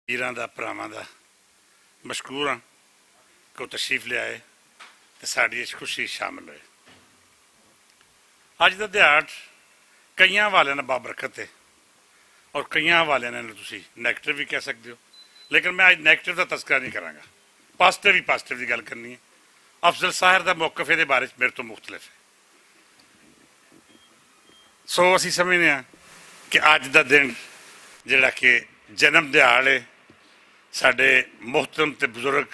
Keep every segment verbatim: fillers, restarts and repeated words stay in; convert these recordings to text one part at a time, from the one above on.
پیراں دا، بھراواں دا مشکور ہاں کہ او تشریف لے آئے تے ساڈی اس خوشی شامل ہوئے۔ اج دا دیہاڑ کئیاں حوالے نال بابرکت ہے، اور کئیاں حوالے نال تسی نیگیٹو بھی کہہ سکدے ہو، لیکن میں اج نیگیٹو دا تذکرہ نہیں کراں گا، پازیٹو ہی پازیٹو دی گل کرنی ہے۔ افضل ساحر دا موقف اے دے بارے چ میرے تو مختلف ہے۔ سو اسی سمجھنے ہاں کہ اج دا دن جڑا کہ جنم دیہاڑ ہے ساڈے محترم تے بزرگ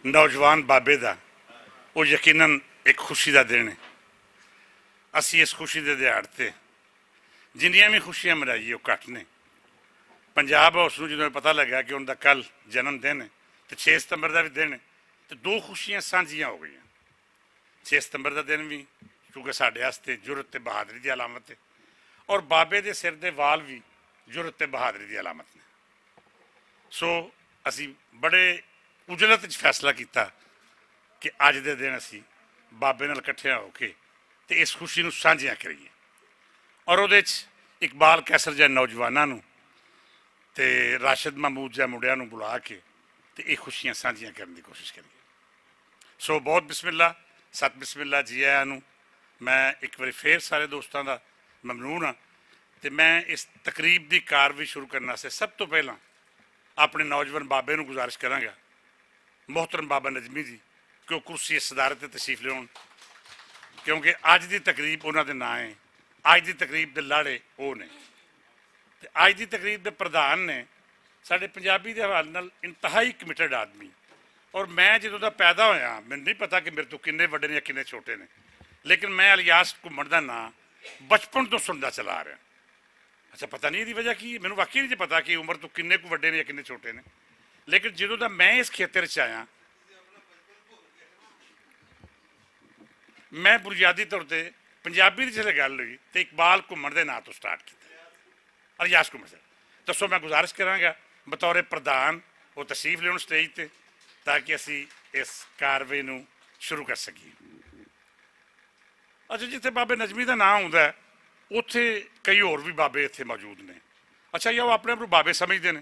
نوجوان بابے دا، وہ یقیناً ایک خوشی دا دن ہے۔ اسی اس خوشی دے دیہاڑ تے جنیاں بھی خوشیاں منائیے وہ گھٹ نے۔ پنجاب ہاؤس نوں جدوں پتہ لگا کہ ان دا کل جنم دن ہے تے چھ ستمبر دا بھی دن ہے، تے دو خوشیاں سانجھیاں ہو گئیاں۔ چھ ستمبر دا دن وی، کیونکہ ساڈے واسطے جرت تے بہادری دی علامت ہے، اور بابے دے سر دے وال وی جرت تے بہادری دی علامت نے۔ سو اسی بڑے اجلت وچ فیصلہ کیتا کہ اج دے دن اسی بابے نال اکٹھے ہو کے تے اس خوشی نوں سانجھیاں کریے۔ اور اودے وچ اقبال قیصر جہے نوجواناں نوں تے راشد محمود جہے منڈیاں نوں بلا کے تے یہ خوشیاں سانجھیاں کرن دی کوشش کریے۔ سو بہت بسم اللہ، ست بسم اللہ جی آیاں نوں۔ میں ایک واری فیر سارے دوستاں دا ممنون ہاں۔ تے میں اس تقریب دی کاروائی شروع کرنا سے سب تو پہلاں اپنے نوجوان بابے نوں گزارش کراں گا، محترم بابا نجمی جی، کہ وہ کرسی صدارت تے تشریف لیون، کیونکہ اج دی تقریب انہاں دے ناں ہے، اج دی تقریب دے لاڑے او نے۔ تے اج دی تقریب دے پردھان نے، ساڈے پنجابی دے حوالے نال انتہائی کمیٹڈ آدمی۔ اور میں جدوں دا پیدا ہویا، مینوں نہیں پتا کہ میرے تو کنے وڈے نے یا کنے چھوٹے نے، لیکن میں الیاس گھمن دا ناں بچپن تو سندا چلا رہا۔ اچھا، پتہ نہیں دی وجہ کی، مینوں واقعی نہیں جی پتا کہ عمر تو کنے کو وڈے نے یا کنے چھوٹے نے، لیکن جدوں دا میں اس کھیتر چ آیا، میں بنیادی طور تے پنجابی دی جسے گل ہوئی تے اقبال گھمن دے ناں تو سٹارٹ کیتا۔ الیاس گھمن سے دسو، میں گزارش کراں گا بطور پردھان وہ تشریف لیون سٹیج تے، تاکہ اسی اس کاروائی نوں شروع کر سکیے۔ اچھا، جتھے بابے نجمی دا ناں ہوندا ہے، اتھے کئی ہور وی بابے اتھے موجود نے۔ اچھا، یا وہ اپنے آپ نوں بابے سمجھدے نے؟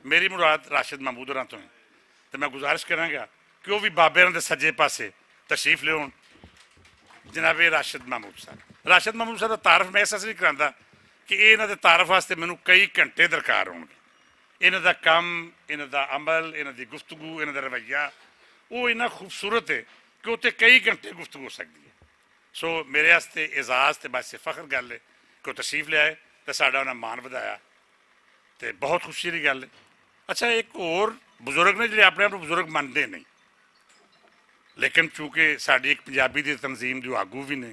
میری مراد راشد محمود ہوراں تو ہے۔ تے میں گزارش کراں گا کہ وہ بھی بابے ہوراں دے سجے پاسے تشریف لیون۔ جناب راشد محمود صاحب، راشد محمود صاحب دا تعارف میں اس واسطے نہیں کراندا کہ یہ انہاں دے تعارف واسطے مینوں کئی گھنٹے درکار ہون گے۔ انہاں دا کم، انہاں دا عمل، انہاں دی گفتگو، انہاں دا رویہ، وہ اتنا خوبصورت ہے کہ اتنے کئی گھنٹے گفتگو ہو سکدی ہے۔ سو میرے واسطے اعزاز تے باعث فخر گل ہے کہ وہ تشریف لے آئے تے ساڈا انہاں مان ودھایا، تے بہت خوشی والی گل ہے۔ اچھا، ایک ہور بزرگ نے جڑے اپنے آپ نوں بزرگ منتے نہیں، لیکن چونکہ ساڈی ایک پنجابی دی تنظیم دی آگو بھی نے،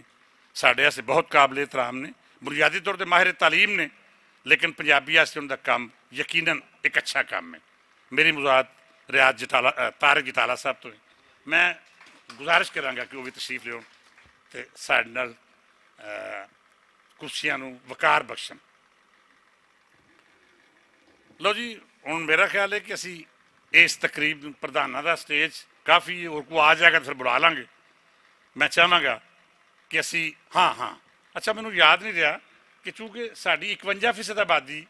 ساڈے واسطے بہت قابل احترام نے، بنیادی طور تے ماہر تعلیم نے، لیکن پنجابی واسطے ان دا کم یقیناً ایک اچھا کم ہے۔ میری مذاکرات ریاض جٹالا، اہ، طارق جٹالا صاحب تو ہے۔ میں گزارش کراں گا کہ وہ بھی تشریف لیون تے ساڈے نال، اہ، کرسیاں نوں وقار بخشن۔ لو جی، ہن میرا خیال ہے کہ اسی اس تقریب نوں پردھاناں دا سٹیج کافی ہے، اور کوئی آ جائے گا تو پھر بلا لانگے۔ میں چاہواں گا کہ اسی، ہاں، ہاں، اچھا، مینوں یاد نہیں رہا کہ چونکہ ساڈی اکونجا فیصد آبادی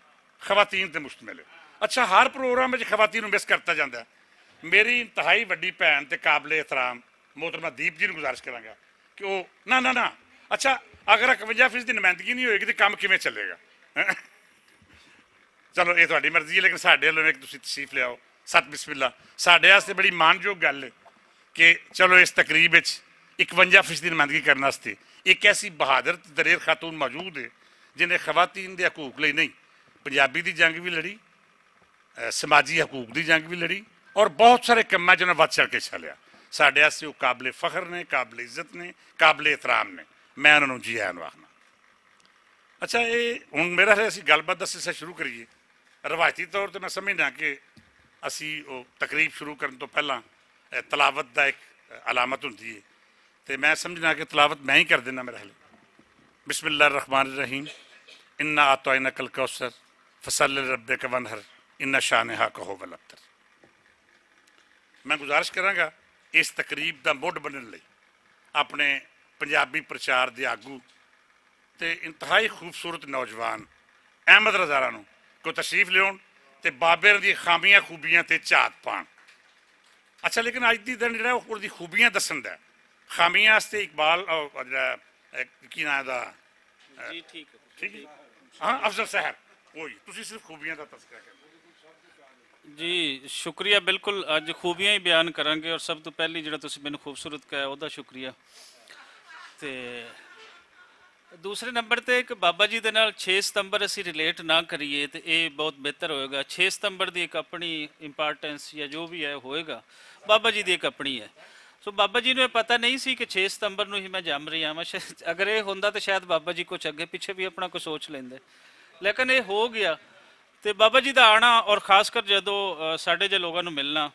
خواتین تے مشتمل ہے۔ اچھا، ہر پروگرام وچ خواتین نوں مس کرتا جاندا ہے۔ میری انتہائی وڈی بھین تے قابل احترام محترمہ دیپ جی نوں گزارش کراں گا کہ وہ، نہ، نہ، نہ، اچھا، اگر اکونجا فیصد دی نمائندگی نہیں ہوئے گی تو کم کیویں چلے گا؟ چلو، یہ تہاڈی مرضی ہے، لیکن ساڈے ولوں ایک تسی تشریف لیاؤ۔ ست بسم اللہ۔ ساڈے واسطے بڑی مان جوگ گل ہے کہ چلو، اس تقریب وچ اکونجا فیصد دی نمائندگی کرن واسطے ایک ایسی بہادر تے دلیر خاتون موجود ہے، جنہیں خواتین دے حقوق لئی نہیں، پنجابی دی جنگ بھی لڑی، اے، سماجی حقوق دی جنگ بھی لڑی، اور بہت سارے کماں جنہاں ود چڑھ کے حصہ لیا۔ ساڈے واسطے وہ قابل فخر نے، قابل عزت نے، قابل احترام نے۔ میں انہاں نوں جی آیاں نوں آخنا۔ اچھا، یہ ہن میرا خیال اسی گل بات دا سلسلہ شروع کریے۔ روایتی طور تے میں سمجھنا کہ اسی او تقریب شروع کرن تو پہلاں، اے، تلاوت دا ایک، اے، علامت ہوندی ہے، تے میں سمجھنا کہ تلاوت میں ہی کر دینا۔ میرا خیال، بسم اللہ الرحمن الرحیم، انا اعطیناک الکوثر، فصل لربک وانحر، ان شانئک ھو الابتر۔ میں گزارش کراں گا، اس تقریب دا مڈ بنن لئی اپنے پنجابی پرچار دے آگو تے انتہائی خوبصورت نوجوان احمد رضا نوں کو تشریف لیون، تے بابر دی خامیاں خوبیاں تے جھات پان۔ اچھا، لیکن اج دی دن جڑا ہے، او دی خوبیاں دسن دا ہے۔ خامیاں واسطے اقبال، او جڑا ہے، اے، کی نام ہے دا؟ جی، ٹھیک ہے۔ ٹھیک ہے؟ ہاں، افضل صاحب، وہی، تسی صرف خوبیاں دا تذکرہ کرنا۔ جی، شکریہ۔ بالکل، اج خوبیاں ہی بیان کراں گے، اور سب توں پہلی جڑا تسی مینوں خوبصورت کہا، او دا شکریہ۔ تے دوسرے نمبر تے کہ بابا جی دے نال چھ ستمبر اسی ریلیٹ نہ کریے تے اے بہت بہتر ہوئے گا۔ چھ ستمبر دی ایک اپنی امپورٹنس یا جو بھی ہے ہوئے گا، بابا جی دی ایک اپنی ہے۔ سو بابا جی نوں اے پتہ نہیں سی کہ چھ ستمبر نوں ہی میں جم رہی ہاں۔ شاید اگر اے ہوندا تے شاید بابا جی کچھ اگے پیچھے بھی اپنا کوئی سوچ لیندے، لیکن اے ہو گیا۔ تے بابا جی دا آنا، اور خاص کر جدوں، آ، ساڈے جے لوگاں نوں ملنا،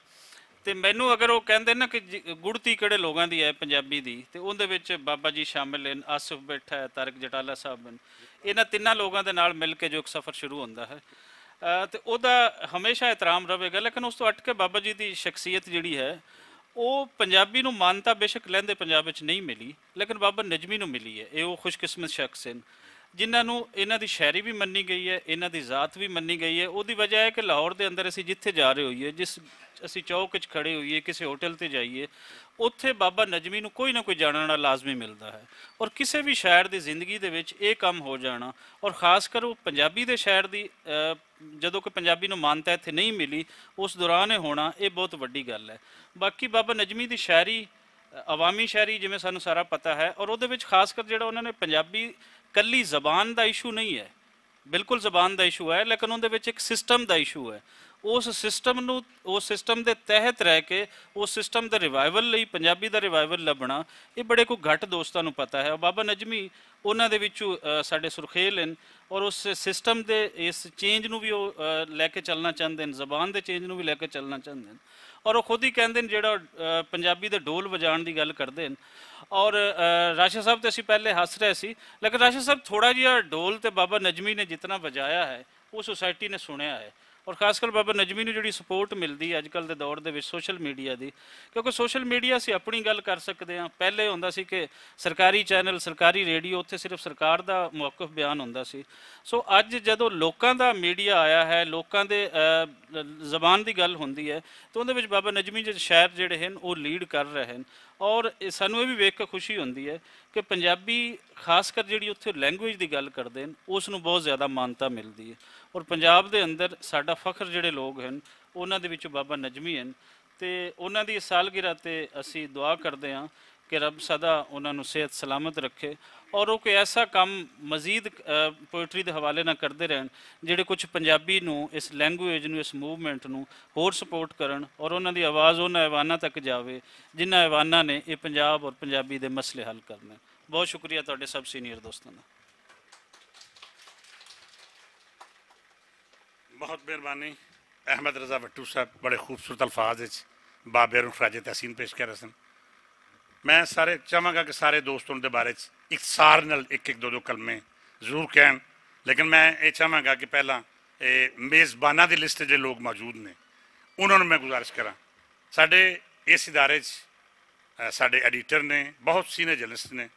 تے مینوں اگر او کہندے نا کہ جی، گڑتی کہڑے لوگاں دی ہے پنجابی دی، تے اوندے وچ بابا جی شامل ہن، آصف بیٹھا ہے، طارق جٹالہ صاحب ہن۔ انہاں تیناں لوگاں دے نال مل کے جو ایک سفر شروع ہوندا ہے، آ، تے اودا ہمیشہ احترام رہے گا۔ لیکن اس تو ہٹ کے بابا جی دی شخصیت جڑی ہے، او پنجابی نوں مانتا بے شک لہندے پنجاب وچ نہیں ملی، لیکن بابا نجمی نوں ملی ہے۔ اے او خوش قسمت شخص ہن، جنہاں نوں انہاں دی شاعری بھی منی گئی ہے، انہاں دی ذات بھی منی گئی ہے۔ او دی وجہ ہے کہ لاہور دے اندر اسی جتھے جا رہے ہوئیے، جس اسی چوک وچ کھڑے ہوئیے، کسی ہوٹل تے جائیے، اوتھے بابا نجمی نوں کوئی نہ کوئی جانن والا لازمی ملدا ہے۔ اور کسے بھی شاعر دی زندگی دے وچ اے کم ہو جانا، اور خاص کر او پنجابی دے شاعر دی، آ، جدوں کہ پنجابی نوں مانتا اتھے نہیں ملی، اس دوران اے ہونا، اے بہت وڈی گل ہے۔ باقی بابا نجمی دی شاعری، عوامی شاعری، جویں سانوں سارا پتہ ہے، اور اودے وچ خاص کر جڑا انہاں نے پنجابی کلی زبان دا ایشو نہیں ہے، بالکل زبان دا ایشو ہے، لیکن اودے وچ ایک سسٹم دا ایشو ہے۔ اس سسٹم نو، اس سسٹم دے تحت رہ کے، اس سسٹم دے ریوائیول لئی، پنجابی دا ریوائیول لبنا، یہ بڑے کو گھٹ دوستاں نو پتہ ہے۔ بابا نجمی انہاں دے وچوں، آ، ساڈے سرخیل ہن، اور اس سسٹم دے اس چینج نو وی او، آ، لے کے چلنا چاہندے ہن، زبان دے چینج نو وی لے کے چلنا چاہندے ہن۔ اور او خود ہی کہندے ہن، جیہڑا، آ، پنجابی دے ڈول وجان دی گل کردے ہن۔ اور، آ، راشد صاحب تے اسی پہلے ہس رہے سی، لیکن راشد صاحب تھوڑا جیہا ڈول تے بابا نجمی نے جتنا وجایا ہے، او سوسائٹی نے سنیا ہے۔ اور خاص کر بابا نجمی نوں جڑی سپورٹ ملدی ہے اج کل دے دور دے وچ سوشل میڈیا دی، کیونکہ سوشل میڈیا اسی اپنی گل کر سکدے ہاں۔ پہلے ہوندا سی کہ سرکاری چینل، سرکاری ریڈیو، اتھے صرف سرکار دا موقف بیان ہوندا سی۔ سو اج جدوں لوکاں دا میڈیا آیا ہے، لوکاں دے، آ، زبان دی گل ہوندی ہے، تو اون دے وچ بابا نجمی جے شاعر جڑے ہن، او لیڈ کر رہے ہن۔ اور اے، سانوں اے وی ویکھ کے خوشی ہوندی ہے کہ پنجابی خاص کر جڑی اتھے لینگویج دی گل کردے ہن، اس نوں بہت زیادہ مانتا ملدی ہے۔ اور پنجاب دے اندر ساڈا فخر جڑے لوگ ہن، انہاں دے وچوں بابا نجمی ہن۔ تے انہاں دی سالگرہ تے اسی دعا کردے ہاں کہ رب سدا انہاں نوں صحت سلامت رکھے، اور او کوئی ایسا کم مزید، آ، پوئٹری دے حوالے نال کردے رہن، جڑے کچھ پنجابی نوں، اس لینگویج نوں، اس موومنٹ نوں ہور سپورٹ کرن، اور انہاں دی آواز انہاں ایواناں تک جاوے، جنہاں ایواناں نے یہ پنجاب اور پنجابی دے مسئلے حل کرنے۔ بہت شکریہ تہاڈے سب سینئر دوستاں دا۔ بہت مہربانی احمد رضا وٹو صاحب، بڑے خوبصورت الفاظ وچ بابے نوں خراج تحسین پیش کر رہے سن۔ میں سارے چاہواں گا کہ سارے دوست ان دے بارے چ اختصار نال ایک ایک دو دو کلمے ضرور کہن، لیکن میں یہ چاہواں گا کہ پہلاں، اے، میزباناں دی لسٹ جے لوگ موجود نے، انہاں نوں میں گزارش کراں۔ ساڈے اس ادارے چ، اے، ساڈے ایڈیٹر نے، بہت سینئر جرنلسٹ نے،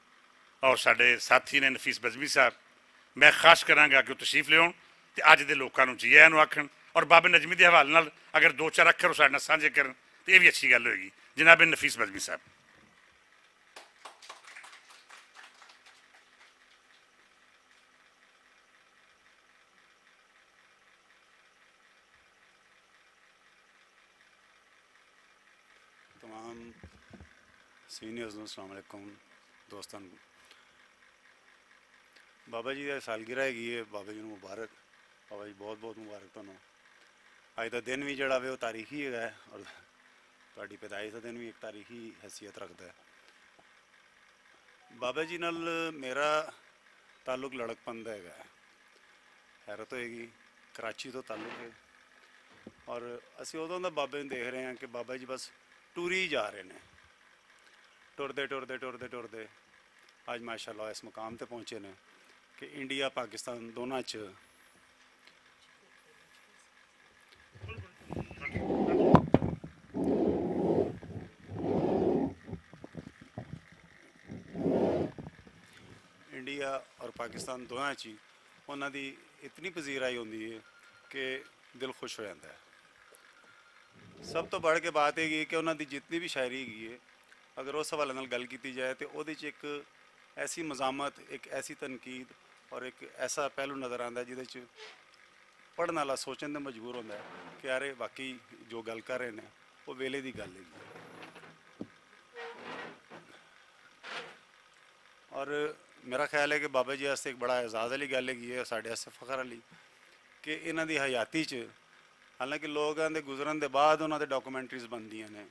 اور ساڈے ساتھی نے نفیس بزمی صاحب، میں خواہش کراں گا کہ وہ تشریف لیون تے اج دے لوکاں نوں جی آیاں نوں آکھن، اور بابے نجمی دے حوالے نال اگر دو چار اکھر وہ ساڈے نال سانجھے کرن تے یہ بھی اچھی گل ہوئے گی۔ جناب نفیس بزمی صاحب۔ تمام سینئرز نوں السلام علیکم، دوستاں نوں۔ بابا جی دی سالگرہ ہے، بابا جی نوں مبارک۔ بابا جی بہت بہت مبارک تانوں۔ اج دا دن وی جڑا وے او تاریخی ہے، اور تہاڈی پیدائش دا دن وی ایک تاریخی حیثیت رکھدا ہے۔ بابا جی نال میرا تعلق لڑک پن دا ہے، حیرت ہوئے گی، کراچی تو تعلق ہے۔ اور اسی ادوں دا بابے نوں دیکھ رہے ہیں کہ بابا جی بس ٹوری جا رہے ہیں، ٹردے ٹردے ٹردے ٹردے اج ماشاءاللہ اس مقام تے پہنچے نے کہ انڈیا پاکستان دونوں چ انڈیا اور پاکستان دوہاں چ ہی انہاں دی اتنی پذیرائی ہوندی ہے کہ دل خوش ہو جاتا ہے۔ سب تو بڑھ کے بات یہ ہے کہ انہاں دی جتنی بھی شاعری ہے، اگر اس حوالے نال گل کیتی جائے تو اودے چ ایک ایسی مزاحمت، ایک ایسی تنقید اور ایک ایسا پہلو نظر آندا ہے جہدے چ پڑھن والا سوچن دے مجبور ہوندا ہے کہ یار، یہ واقعی جو گل کر رہے نے، وہ ویلے دی گل ہے۔ اور میرا خیال ہے کہ بابا جی واسطے ایک بڑا اعزاز والی گل ہے، ساڈے واسطے فخر والی، کہ انہاں دی حیاتی چ، حالانکہ لوگاں دے گزرن دے بعد انہاں دے ڈاکومنٹریز بندیاں نے،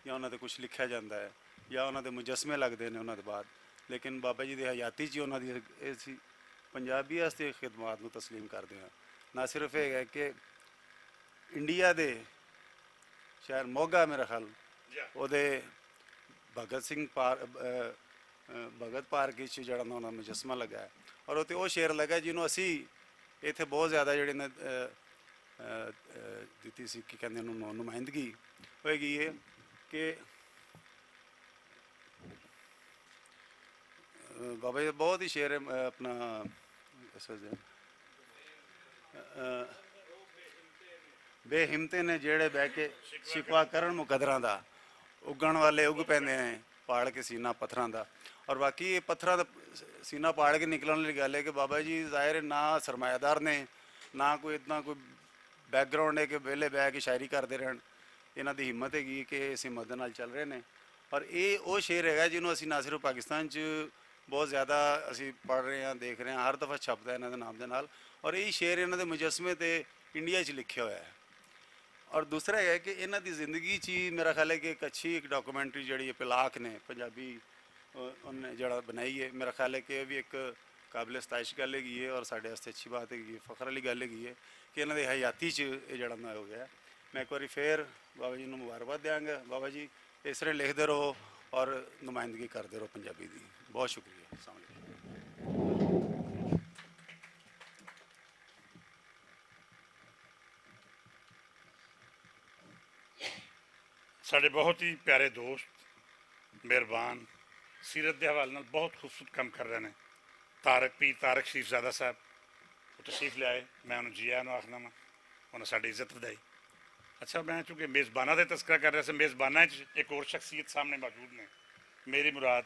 یا انہاں تے کچھ لکھیا جاندا ہے، یا انہاں دے مجسمے لگدے نے انہاں دے بعد، لیکن بابا جی دی حیاتی چ انہاں دی ایسی پنجابی واسطے خدمات نوں تسلیم کردے ہاں۔ نہ صرف یہ ہے کہ انڈیا دے شہر موگا، میرا خیال، اودے بھگت سنگھ پار-، اہ، اہ، بھگت پارک وچ جڑا نا انہاں مجسمہ لگا ہے، اور اتھے او شعر لگا ہے جنوں اسی اتھے بہت زیادہ جڑے نے، اہ، اہ، اہ، دتی سی، کی کہندے انہوں نمائندگی ہوئے گئی ہے کہ، اہ، بابا جی بہت ہی شعر ہے، اہ، اپنا اس وجہ، اہ، بے ہمتے نے جیڑے بہ کے شکوا کرن مقدراں دا، اگن والے اگ پیندے ہیں پاڑ کے سینہ پتھراں دا۔ اور باقی یہ پتھراں دا سینہ پاڑ کے نکلن والی گل ہے کہ بابا جی ظاہر ہے نہ سرمایہ دار نے، نہ کوئی اتنا کوئی بیک گراؤنڈ ہے کہ ویلے بہ کے شاعری کردے رہن۔ انہاں دی ہمت ہے کہ اس ہمت دے نال چل رہے نے۔ اور یہ وہ شعر ہے جنہوں اسی نہ صرف پاکستان چ بہت زیادہ اسی پڑھ رہے ہیں، دیکھ رہے ہیں، ہر دفعہ چھپدا ہے انہاں دے نام دے نال۔ اور یہ شعر انہاں دے مجسمے تے انڈیا چ لکھیا ہویا ہے۔ اور دوسرا یہ ہے کہ انہاں دی زندگی چ ہی میرا خیال ہے کہ ایک اچھی ایک ڈاکومنٹری جڑی ہے پلاک نے پنجابی، انہوں نے جڑا بنائی ہے، میرا خیال ہے کہ یہ بھی ایک قابل ستائش گل ہے گئی ہے اور ساڈے واسطے اچھی بات ہے گئی ہے، فخر والی گل ہے گئی ہے کہ انہاں دی حیاتی چ یہ جڑا نہ ہو گیا ہے۔ میں ایک واری پھر بابا جی نوں مبارکباد دیاں گا۔ بابا جی، اس طرح لکھدے رہو اور نمائندگی کردے رہو پنجابی دی۔ بہت شکریہ۔ السلام علیکم۔ ساڈے بہت ہی پیارے دوست، مہربان، سیرت دے حوالے نال بہت خوبصورت کم کر رہے نے۔ طارق، پیر طارق شریف زادہ صاحب، وہ تشریف لے آئے، میں انہوں جی آئے نوں آخنا وا، انہوں ساڈی عزت ودائی۔ اچھا، میں چونکہ میزبانہ دے تذکرہ کر رہا سی، میزبانہ وچ ایک اور شخصیت سامنے موجود نے، میری مراد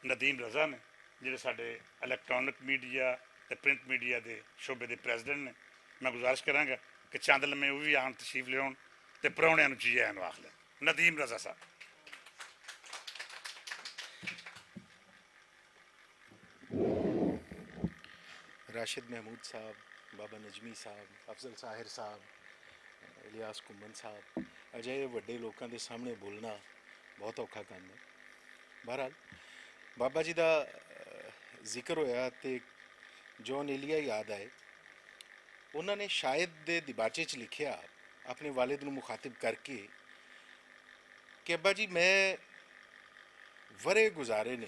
ندیم رضا نے، جڑے ساڈے الیکٹرانک میڈیا تے پرنٹ میڈیا دے شعبے دے پریزیڈنٹ نے۔ میں گزارش کراں گا کہ چند لمحے وہ بھی آن، تشریف لیون تے پراؤنیاں نوں جی آئے نوں آخ لین۔ ندیم رضا صاحب۔ راشد محمود صاحب، بابا نجمی صاحب، افضل ساحر صاحب، الیاس کمن صاحب، اجے وڈے لوکاں دے سامنے بولنا بہت اوکھا کم ہے۔ بہرحال، بابا جی دا، اہ، ذکر ہویا تے جون ایلیا یاد آئے۔ انہاں نے شاید دے دیباچے چ لکھیا، اپنے والد نوں مخاطب کر کے، کہ ابا جی، میں ورے گزارے نے،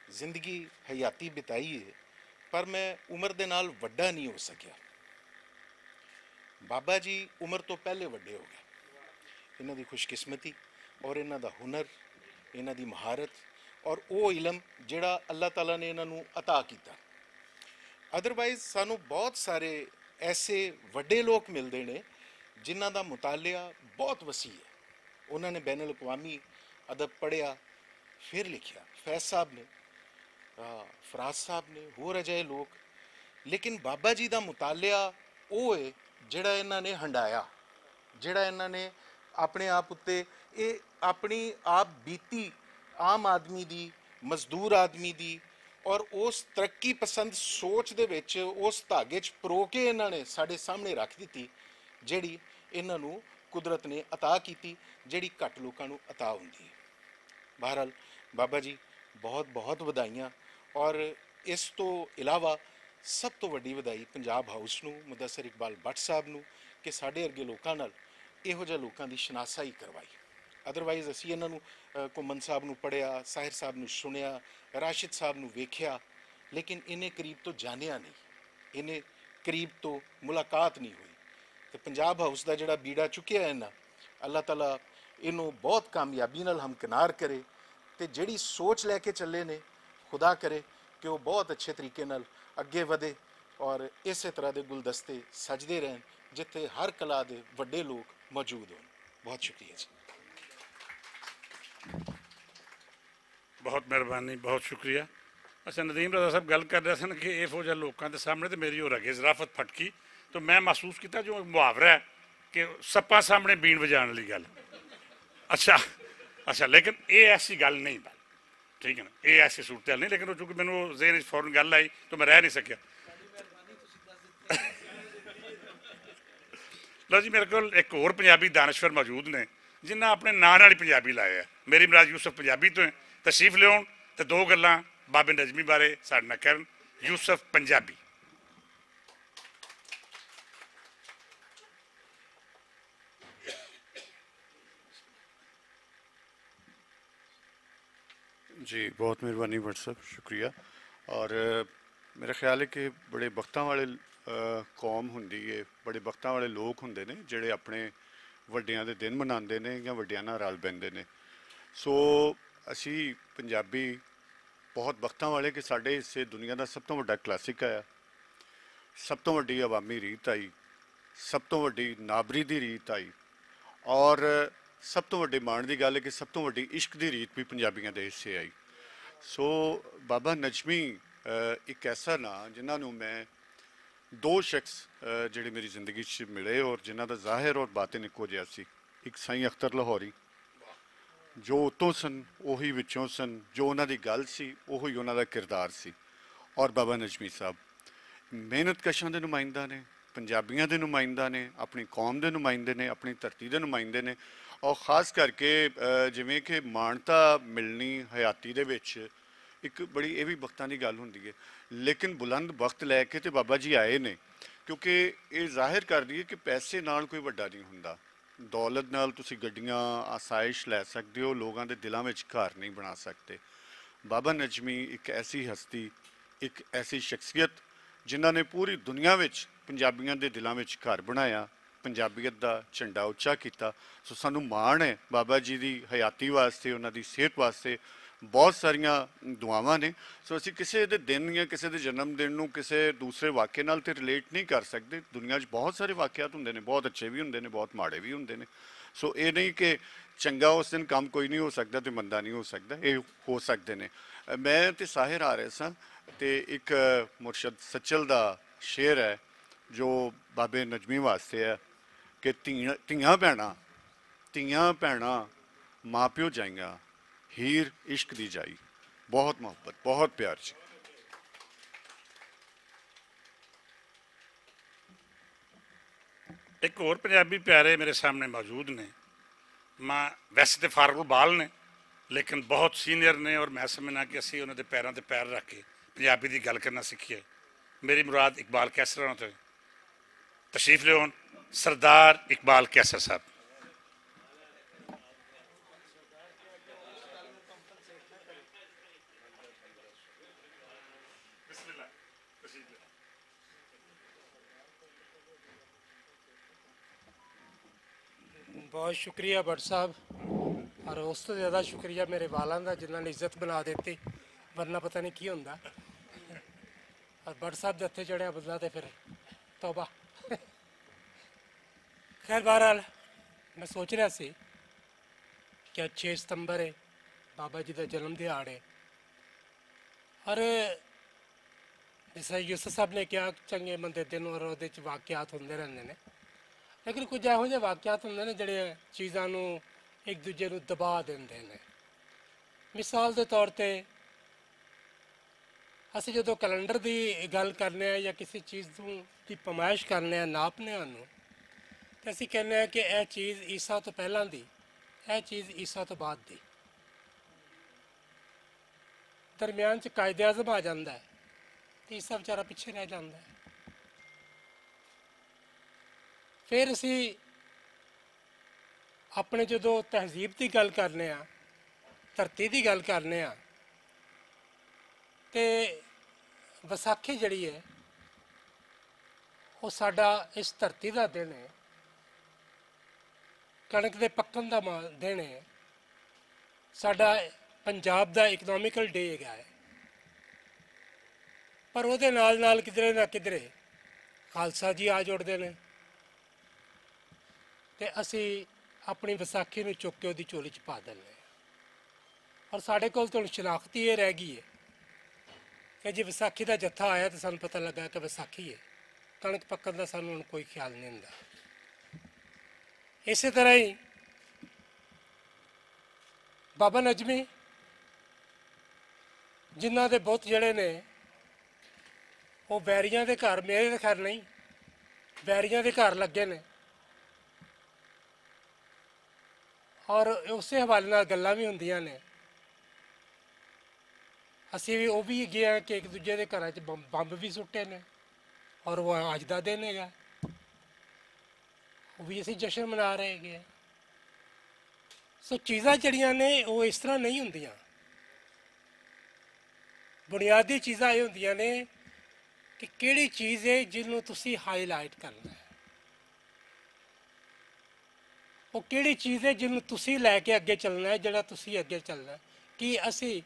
زندگی حیاتی بتائی ہے، پر میں عمر دے نال وڈا نہیں ہو سکیا۔ بابا جی عمر تو پہلے وڈے ہو گئے۔ انہاں دی خوش قسمتی اور انہاں دا ہنر، انہاں دی مہارت اور او علم جڑا اللہ تعالیٰ نے انہاں نوں عطا کیتا۔ ادروائز سانوں بہت سارے ایسے وڈے لوک ملدے نے جنہاں دا مطالعہ بہت وسیع ہے۔ انہاں نے بین الاقوامی ادب پڑھیا، پھر لکھیا۔ فیض صاحب نے، آ، فراز صاحب نے، ہور اجائے لوک۔ لیکن بابا جی دا مطالعہ او ہے جڑا انہاں نے ہنڈایا، جڑا انہاں نے اپنے آپ اتے، اے اپنی آپ بیتی عام آدمی دی، مزدور آدمی دی، اور اس ترقی پسند سوچ دے وچ، اس دھاگے چ پرو کے انہاں نے ساڈے سامنے رکھ دتی، جڑی انہاں نوں قدرت نے عطا کیتی، جڑی گھٹ لوکاں نوں عطا ہوندی ہے۔ بہرحال، بابا جی، بہت بہت ودھائیاں۔ اور اس تو علاوہ سب تو وڈی ودھائی پنجاب ہاؤس نوں، مدثر اقبال بٹ صاحب نوں، کہ ساڈے ارگے لوکاں نال ایہو جہے لوکاں دی شناسائی کروائی۔ ادروائز اسی انہاں نوں، اہ، کمن صاحب نوں پڑھیا، ساحر صاحب نوں سنیا، راشد صاحب نوں ویکھیا، لیکن انہیں قریب تو جانیا نہیں، انہیں قریب تو ملاقات نہیں ہوئی۔ تے پنجاب ہاؤس دا جڑا بیڑا چکیا ہے نا، اللہ تعالیٰ انہوں بہت کامیابی نال ہمکنار کرے، تے جڑی سوچ لے کے چلے نے، خدا کرے کہ وہ بہت اچھے طریقے نال اگے ودے اور اسے طرح دے گلدستے سجدے رہن، جتھے ہر کلا دے وڈے لوگ موجود ہون۔ بہت شکریہ جی۔ بہت مہربانی، بہت شکریہ۔ اچھا، ندیم رضا صاحب گل کر رہے سن کہ اے فوجا لوکاں دے سامنے تے میری ہو رہی ہے ظرافت پھٹکی، تو میں محسوس کیتا جو محاورہ ہے کہ سپاں سامنے بین وجان والی گل۔ اچھا، اچھا، لیکن اے ایسی گل نہیں بن، ٹھیک ہے نا، اے ایسی صورتحال نہیں، لیکن وہ چونکہ مینوں ذہن وچ فوراً گل آئی تو میں رہ نہیں سکیا۔ لو جی، میرے کول ایک ہور پنجابی دانشور موجود نے، جنہاں اپنے ناں نال ہی پنجابی لایا ہے۔ میری مراد یوسف پنجابی تو ہیں۔ تشریف لیون تے دو گلاں بابے نجمی بارے ساڈے نال کرن۔ یوسف پنجابی۔ جی، بہت مہربانی بٹ صاحب، شکریہ۔ اور میرا خیال ہے کہ بڑے بختاں والے قوم ہوندی ہے، بڑے بختاں والے لوگ ہوندے نے جڑے اپنے وڈیاں دے دن مناندے نے یا وڈیاں نال رل بیندے نے۔ سو اسی پنجابی بہت بختاں والے کہ ساڈے اس دنیا دا سب توں وڈا کلاسک آیا، سب توں وڈی عوامی ریت آئی، سب توں وڈی نابری دی ریت آئی، اور سب توں وڈی مان دی گل ہے کہ سب توں وڈی عشق دی ریت بھی پنجابیاں دے حصے آئی۔ سو بابا نجمی اک ایسا ناں جنہاں نوں میں دو شخص جڑے میری زندگی چ ملے اور جنہاں دا ظاہر اور باطن اکو جہا سی، اک سائیں اختر لاہوری، جو اتوں سن اوہی وچوں سن، جو انہاں دی گل سی اوہی انہاں دا کردار سی۔ اور بابا نجمی صاحب محنت کشاں دے نمائندہ نے، پنجابیاں دے نمائندہ نے، اپنی قوم دے نمائندے نے، اپنی دھرتی دے نمائندے نے۔ اور خاص کر کے جویں کہ مانتا ملنی حیاتی دے وچ اک بڑی ایہہ وی بختاں دی گل ہوندی ہے، لیکن بلند بخت لے کے تے بابا جی آئے نے، کیونکہ ایہہ ظاہر کر دیے کہ پیسے نال کوئی وڈا نہیں ہوندا۔ دولت نال تسی گڈیاں آسائش لے سکدے ہو، لوگاں دے دلاں وچ گھر نہیں بنا سکدے۔ بابا نجمی اک ایسی ہستی، اک ایسی شخصیت جنہاں نے پوری دنیا وچ پنجابیاں دے دلاں وچ گھر بنایا، پنجابیت دا جھنڈا اچا کیتا۔ سو سانوں مان ہے بابا جی دی حیاتی واسطے، انہاں دی صحت واسطے بہت ساریاں دعاواں نے۔ سو اسی کسے دے دن یا کسے دے جنم دن نوں کسے دوسرے واقعے نال تے ریلیٹ نہیں کر سکدے۔ دنیا وچ بہت سارے واقعات ہوندے نے، بہت اچھے وی ہوندے نے، بہت ماڑے وی ہوندے نے۔ سو ایہہ نہیں کہ چنگا اس دن کم کوئی نہیں ہو سکدا تے مندا نہیں ہو سکدا، ایہہ ہو سکدے نے۔ میں تے ساحر آ رہے ساں تے اک مرشد سچل دا شعر ہے جو بابے نجمی واسطے ہے کہ تیاں بہناں، تیاں بہناں ماں پیو جائیاں، ہیر عشق دی جائی۔ بہت محبت، بہت پیار جی۔ ایک ہور پنجابی پیارے میرے سامنے موجود نے۔ ماں ویسے تے فاروق بال نے، لیکن بہت سینئر نے اور میں سمجھنا کہ اسی انہاں دے پیراں تے پیر رکھ کے پنجابی دی گل کرنا سکھیے۔ میری مراد اقبال کیسر ہونا تے تشریف لیون سردار اقبال کیسر صاحب۔ بہت شکریہ بٹ صاحب، اور اس تو زیادہ شکریہ میرے والاں دا جنہاں نے عزت بنا دیتی، ورنہ پتہ نہیں کی ہوندا۔ اور بٹ صاحب دے ہتھے چڑھیا بندہ تے پھر توبہ۔ خیر، بہرحال میں سوچ رہا سی کہ اج چھ ستمبر ہے، بابا جی دا جنم دیہاڑ ہے، اور جس طرح یوسف صاحب نے کہا، چنگے مندے دن اور اودے چ واقعات ہوندے رہندے نے، لیکن کچھ ایہو جہے واقعات ہوندے نے جڑے چیزاں نوں ایک دوجے نوں دبا دیندے نے۔ مثال دے طور تے، اسی جدوں کیلنڈر دی گل کرنے آں یا کسی چیز نوں دی پیمائش کرنے آں، ناپنے آں نوں، تے اسی کہنے آں کہ اے چیز عیسیٰ تو پہلاں دی، اے چیز عیسیٰ تو بعد دی۔ درمیان چ قائد اعظم آ جاندا ہے، تے عیسیٰ بیچارہ پچھے رہ جاندا ہے۔ پھر اسی اپنے جدوں تہذیب دی گل کرنے آں، دھرتی دی گل کرنے آں، تے وساکھی جڑی ہے، وہ ساڈا اس دھرتی دا دن ہے، کنک دے پکن دا ما- دن ہے، ساڈا پنجاب دا اکنامیکل ڈے ہے۔ پر اودے نال نال کدرے نہ کدرے خالصہ جی آ جڑدے نے، تے اسی اپنی وساخی نوں چک کے اوہدی چولی چ پا دینے آں۔ اور ساڈے کول توں شناخت ہی ایہہ رہ گئی ہے کہ جے وساخی دا جتھا آیا تے سانوں پتہ لگا کہ وساخی ہے، کنک پکن دا سانوں ہن کوئی خیال نہیں ہوندا۔ اسے طرح ہی بابا نجمی، جنہاں دے بت جڑے نے، او ویریاں دے گھر، میرے تے خیر نہیں، ویریاں دے گھر لگے نے۔ اور اسے حوالے نال گلاں وی ہوندیاں نے۔ اسی وی او وی گئے ہاں کہ اک دوجے دے گھراں چ بمب وی سٹے نے، اور او اج دا دن ہے گا، او وی اسی جشن منا رہے گئے۔ سو چیزاں جڑیاں نے او اس طرح نہیں ہوندیاں۔ بنیادی چیزاں ایہہ ہوندیاں نے کہ کیہڑی چیز ہے جنوں تسی ہائی لائٹ کرنا ہے، او کیہڑی چیز ہے جنوں تسی لے کے اگے چلنا ہے، جڑا تسی اگے چلنا ہے۔ کہ اسی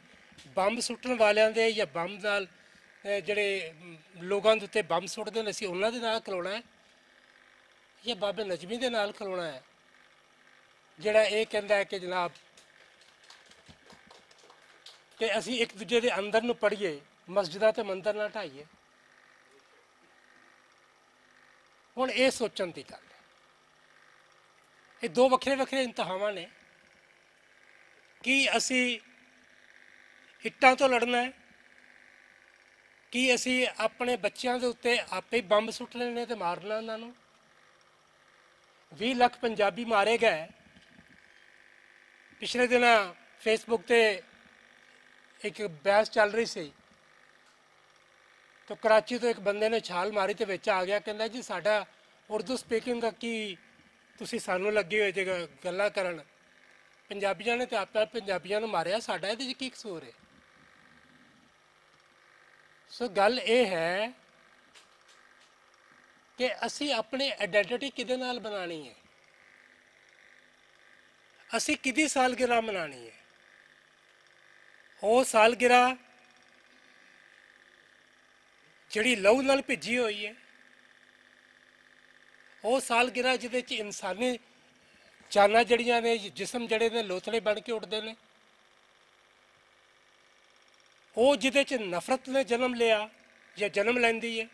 بمب سٹن والیاں دے یا بمب نال جڑے لوگاں دے اتے بمب سٹدے نے، اسی انہاں دے نال کھلونا ہے یا بابے نجمی دے نال کھلونا ہے؟ جڑا ایہہ کہندا ہے کہ جناب، کہ اسی اک دوجے دے اندر نوں پڑھیے، مسجداں تے مندر نہ ٹھائیے۔ ہن ایہہ سوچن دی گل ہے۔ ایہہ دو وکھرے وکھرے انتہاواں نے۔ کہ اسی اٹاں توں لڑنا ہے، کہ اسی اپنے بچیاں دے اتے آپے بمب سٹنے نے تے مارنا انہاں نوں۔ ویہہ لکھ پنجابی مارے گئے۔ پچھلے دناں فیس بک تے اک بحث چل رہی سی، تو کراچی تو اک بندے نے چھال ماری تے وچ آ گیا، کہندا جی ساڈا اردو سپیکنگ دا کی تسی سانوں لگے ہوئے جے گلاں کرن؟ پنجابیاں نے تے آپے پنجابیاں نوں ماریا، ساڈا ایہدے وچ کی قصور ہے؟ سو گل ایہہ ہے کہ اسی اپنی آئیڈینٹیٹی کدے نال بنانی ہے؟ اسی کدی سالگرہ منانی ہے؟ او سالگرہ جڑی لہو نال بھجی ہوئی ہے، او سالگرہ جدے چ انسانی جاناں جڑیاں نے، جسم جڑے نے لوتڑے بن کے اٹھدے نے، او جدے چ نفرت نے جنم لیا یا جنم لیندی ہے،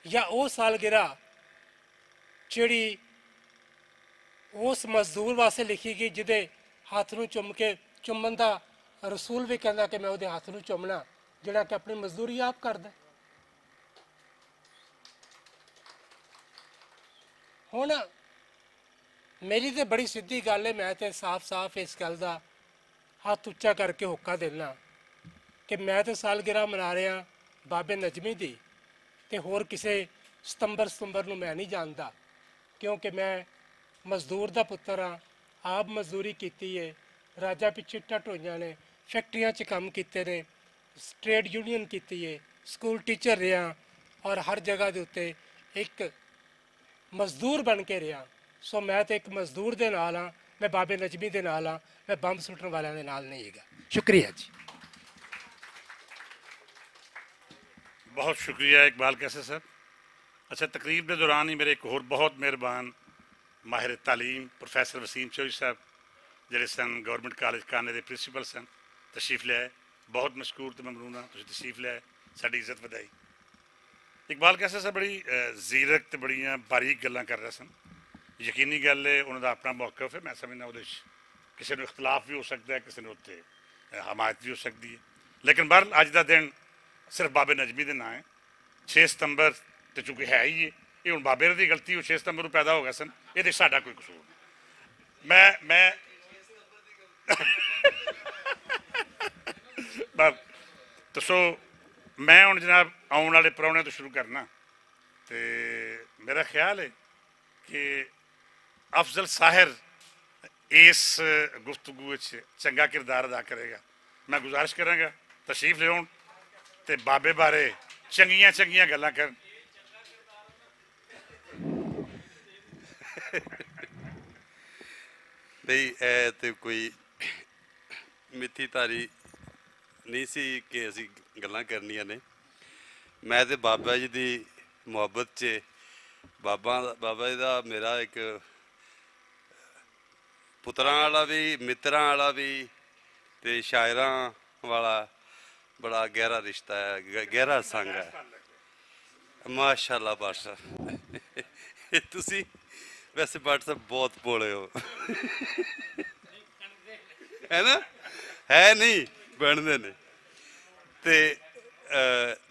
یا او سالگرہ جڑی اس مزدور واسطے لکھی گئی جدے ہاتھ نوں چم کے، چمن دا رسول وی کہندا کہ میں اودے ہاتھ نوں چمنا، جڑا کہ اپنی مزدوری آپ کردا ہے۔ ہن میری تے بڑی سدھی گل ہے، میں تے صاف صاف اس گل دا ہتھ اچا کر کے ہوکا دینا کہ میں تے سالگرہ منا رہیا بابے نجمی دی، تے ہور کسے ستمبر ستمبر نوں میں نہیں جاندا، کیونکہ میں مزدور دا پتر ہاں، آپ مزدوری کیتی ہے، راجا پچھے ٹٹ ہوئیاں نے، فیکٹریاں چ کم کیتے نے، ٹریڈ یونین کیتی ہے، سکول ٹیچر رہیا، اور ہر جگہ دے اتے ایک مزدور بن کے رہیا۔ سو میں تے ایک مزدور دے نال ہاں، میں بابے نجمی دے نال ہاں، میں بمب سٹن والیاں دے نال نہیں گا۔ شکریہ جی۔ بہت شکریہ اقبال قیصر صاحب۔ اچھا، تقریب دے دوران ہی میرے ایک ہور بہت مہربان ماہر تعلیم پروفیسر وسیم چوہدری صاحب، جڑے سن گورنمنٹ کالج کانے دے پرنسپل سن، تشریف لے آئے۔ بہت مشکور تے ممنون ہاں، تسی تشریف لے آئے، ساڈی عزت ودائی۔ اقبال قیصر صاحب بڑی زیرک تے بڑیاں باریک گلاں کر رہے سن۔ یقینی گل ہے انہاں دا اپنا موقف ہے، میں سمجھنا اودے وچ کسے نوں اختلاف وی ہو سکدا ہے، کسے نوں اتے حمایت وی ہو سکدی ہے۔ لیکن بہرحال اج دا دن صرف بابے نجمی دے ناں ہے۔ چھ ستمبر تے چونکہ ہے ہی ہے، یہ ہن بابے دی غلطی ہو، چھ ستمبر نوں پیدا ہو گئے سن، یہ تے ساڈا کوئی قصور نہیں۔ میں میں بس، تو سو میں ہن جناب آؤن والے پرونے تو شروع کرنا۔ تے میرا خیال ہے کہ افضل ساحر اس گفتگو وچ چنگا کردار ادا کرے گا۔ میں گزارش کراں گا تشریف لیون تے بابے بارے چنگیاں چنگیاں گلاں کرن۔ نہیں، اے تے کوئی میٹھی تاری نہیں سی کہ اسی گلاں کرنیاں نے۔ میں تے بابا جی دی محبت چ، بابا، بابا جی دا میرا ایک پتراں والا بھی، متراں والا بھی، تے شاعراں والا بڑا گہرا رشتہ ہے، گ- گہرا سنگ ہے۔ ماشاءاللہ، ماشاءاللہ۔ تسی ویسے بٹ صاحب بہت بولے ہو، ہے نا؟ ہے نہیں، بننے نے۔ تے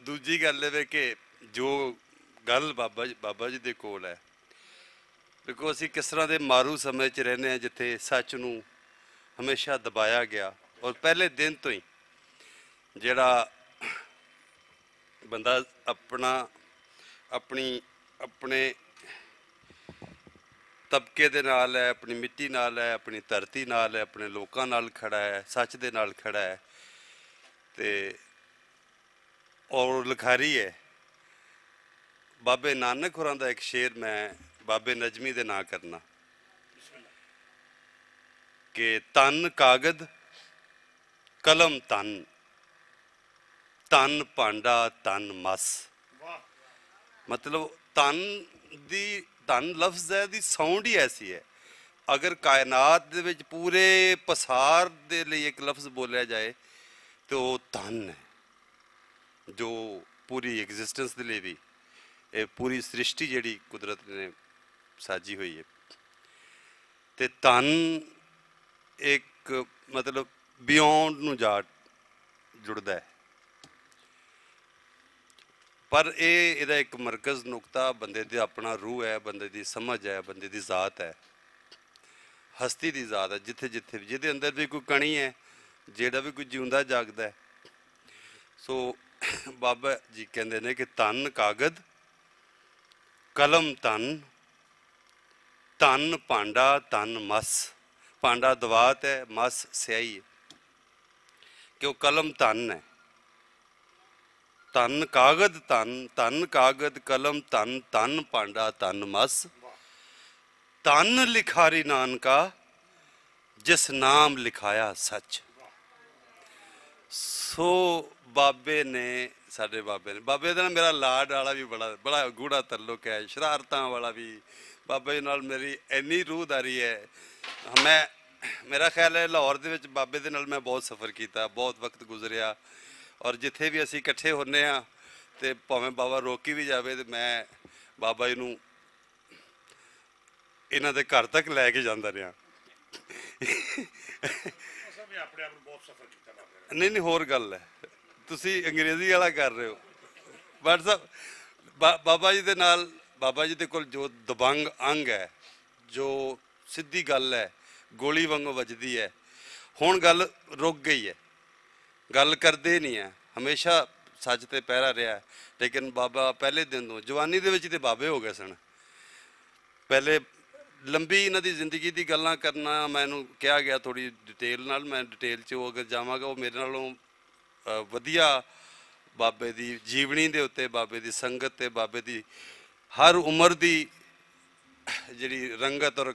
دوجی گل یہ کہ جو گل بابا جی بابا جی دے کول ہے، دیکھو اسی کس طرح دے مارو سمے چ رہنے ہیں جتھے سچ نوں ہمیشہ دبایا گیا، اور پہلے دن تو ہی جڑا بندہ اپنا اپنی اپنے طبقے دے نال ہے، اپنی مٹی نال ہے، اپنی دھرتی نال ہے، اپنے لوکاں نال کھڑا ہے، سچ دے نال کھڑا ہے، تے اور لکھاری ہے۔ بابے نانک ہوراں دا ایک شعر میں بابے نجمی دے ناں کرنا کہ تن کاغد، قلم تن، تن پانڈا، تن مس۔ مطلب، تن دی تن لفظ ہے دی ساؤنڈ ہی ایسی ہے۔ اگر کائنات دے وچ پورے پسار دے لئی ایک لفظ بولیا جائے تو وہ تن ہے، جو پوری ایگزسٹنس دے لئی بھی، اے پوری سرشٹی جڑی قدرت نے ساجی ہوئی ہے، تے تن ایک، مطلب، بیونڈ نو جا جڑدا ہے۔ پر اے ایدا ایک مرکز نقطہ بندے دے اپنا روح ہے، بندے دی سمجھ ہے، بندے دی ذات ہے، ہستی دی ذات ہے۔ جتھے جتھے بھی جدے اندر بھی کوئی کڑی ہے، جیڑا بھی کوئی جیوندا جاگدا ہے۔ سو بابا جی کہندے نے کہ تن کاغذ، قلم تن، تن پانڈا، تن مس۔ پانڈا دوات ہے، مس سیاہی ہے۔ کہ وہ قلم تن ہے۔ تن کاغذ تن، تن کاغذ قلم تن، تن پانڈا، تن مس۔ تن لکھاری نانکا، جس نام لکھایا سچ۔ سو بابے نے، ساڈے بابے نے، بابے دا نا میرا لاڈ والا بھی بڑا بڑا گوڑا تعلق ہے، شرارتاں والا بھی۔ بابے نال میری اینی روح داری ہے۔ میں، میرا خیال ہے لاہور دے وچ بابے دے نال میں بہت سفر کیتا، بہت وقت گزریا، اور جتھے بھی اسی اکٹھے ہونے ہاں تے بھاویں بابا روکی بھی جاوے تے میں بابا جی نوں انہاں دے گھر تک لے کے جاندا رہیا۔ نہیں نہیں، ہور گل ہے، تسی انگریزی والا کر رہے ہو۔ بٹ صاحب، بابا جی دے نال، بابا جی دے کول جو دبنگ انگ ہے، جو سدھی گل ہے، گولی وانگوں وجدی ہے۔ ہن گل رک گئی ہے، گل کردے نہیں ہے۔ ہمیشہ سچ تے پیرا رہیا ہے، لیکن بابا پہلے دن تو جوانی دے وچ تے بابے ہو گئے سن۔ پہلے لمبی انہاں دی زندگی دی گلاں کرنا، مینوں کہا گیا تھوڑی ڈیٹیل نال، میں ڈیٹیل چ اگر جاواں گا، وہ میرے نالوں ودیا۔ بابے دی جیونی دے اتے، بابے دی سنگت تے بابے دی ہر عمر دی جڑی رنگت اور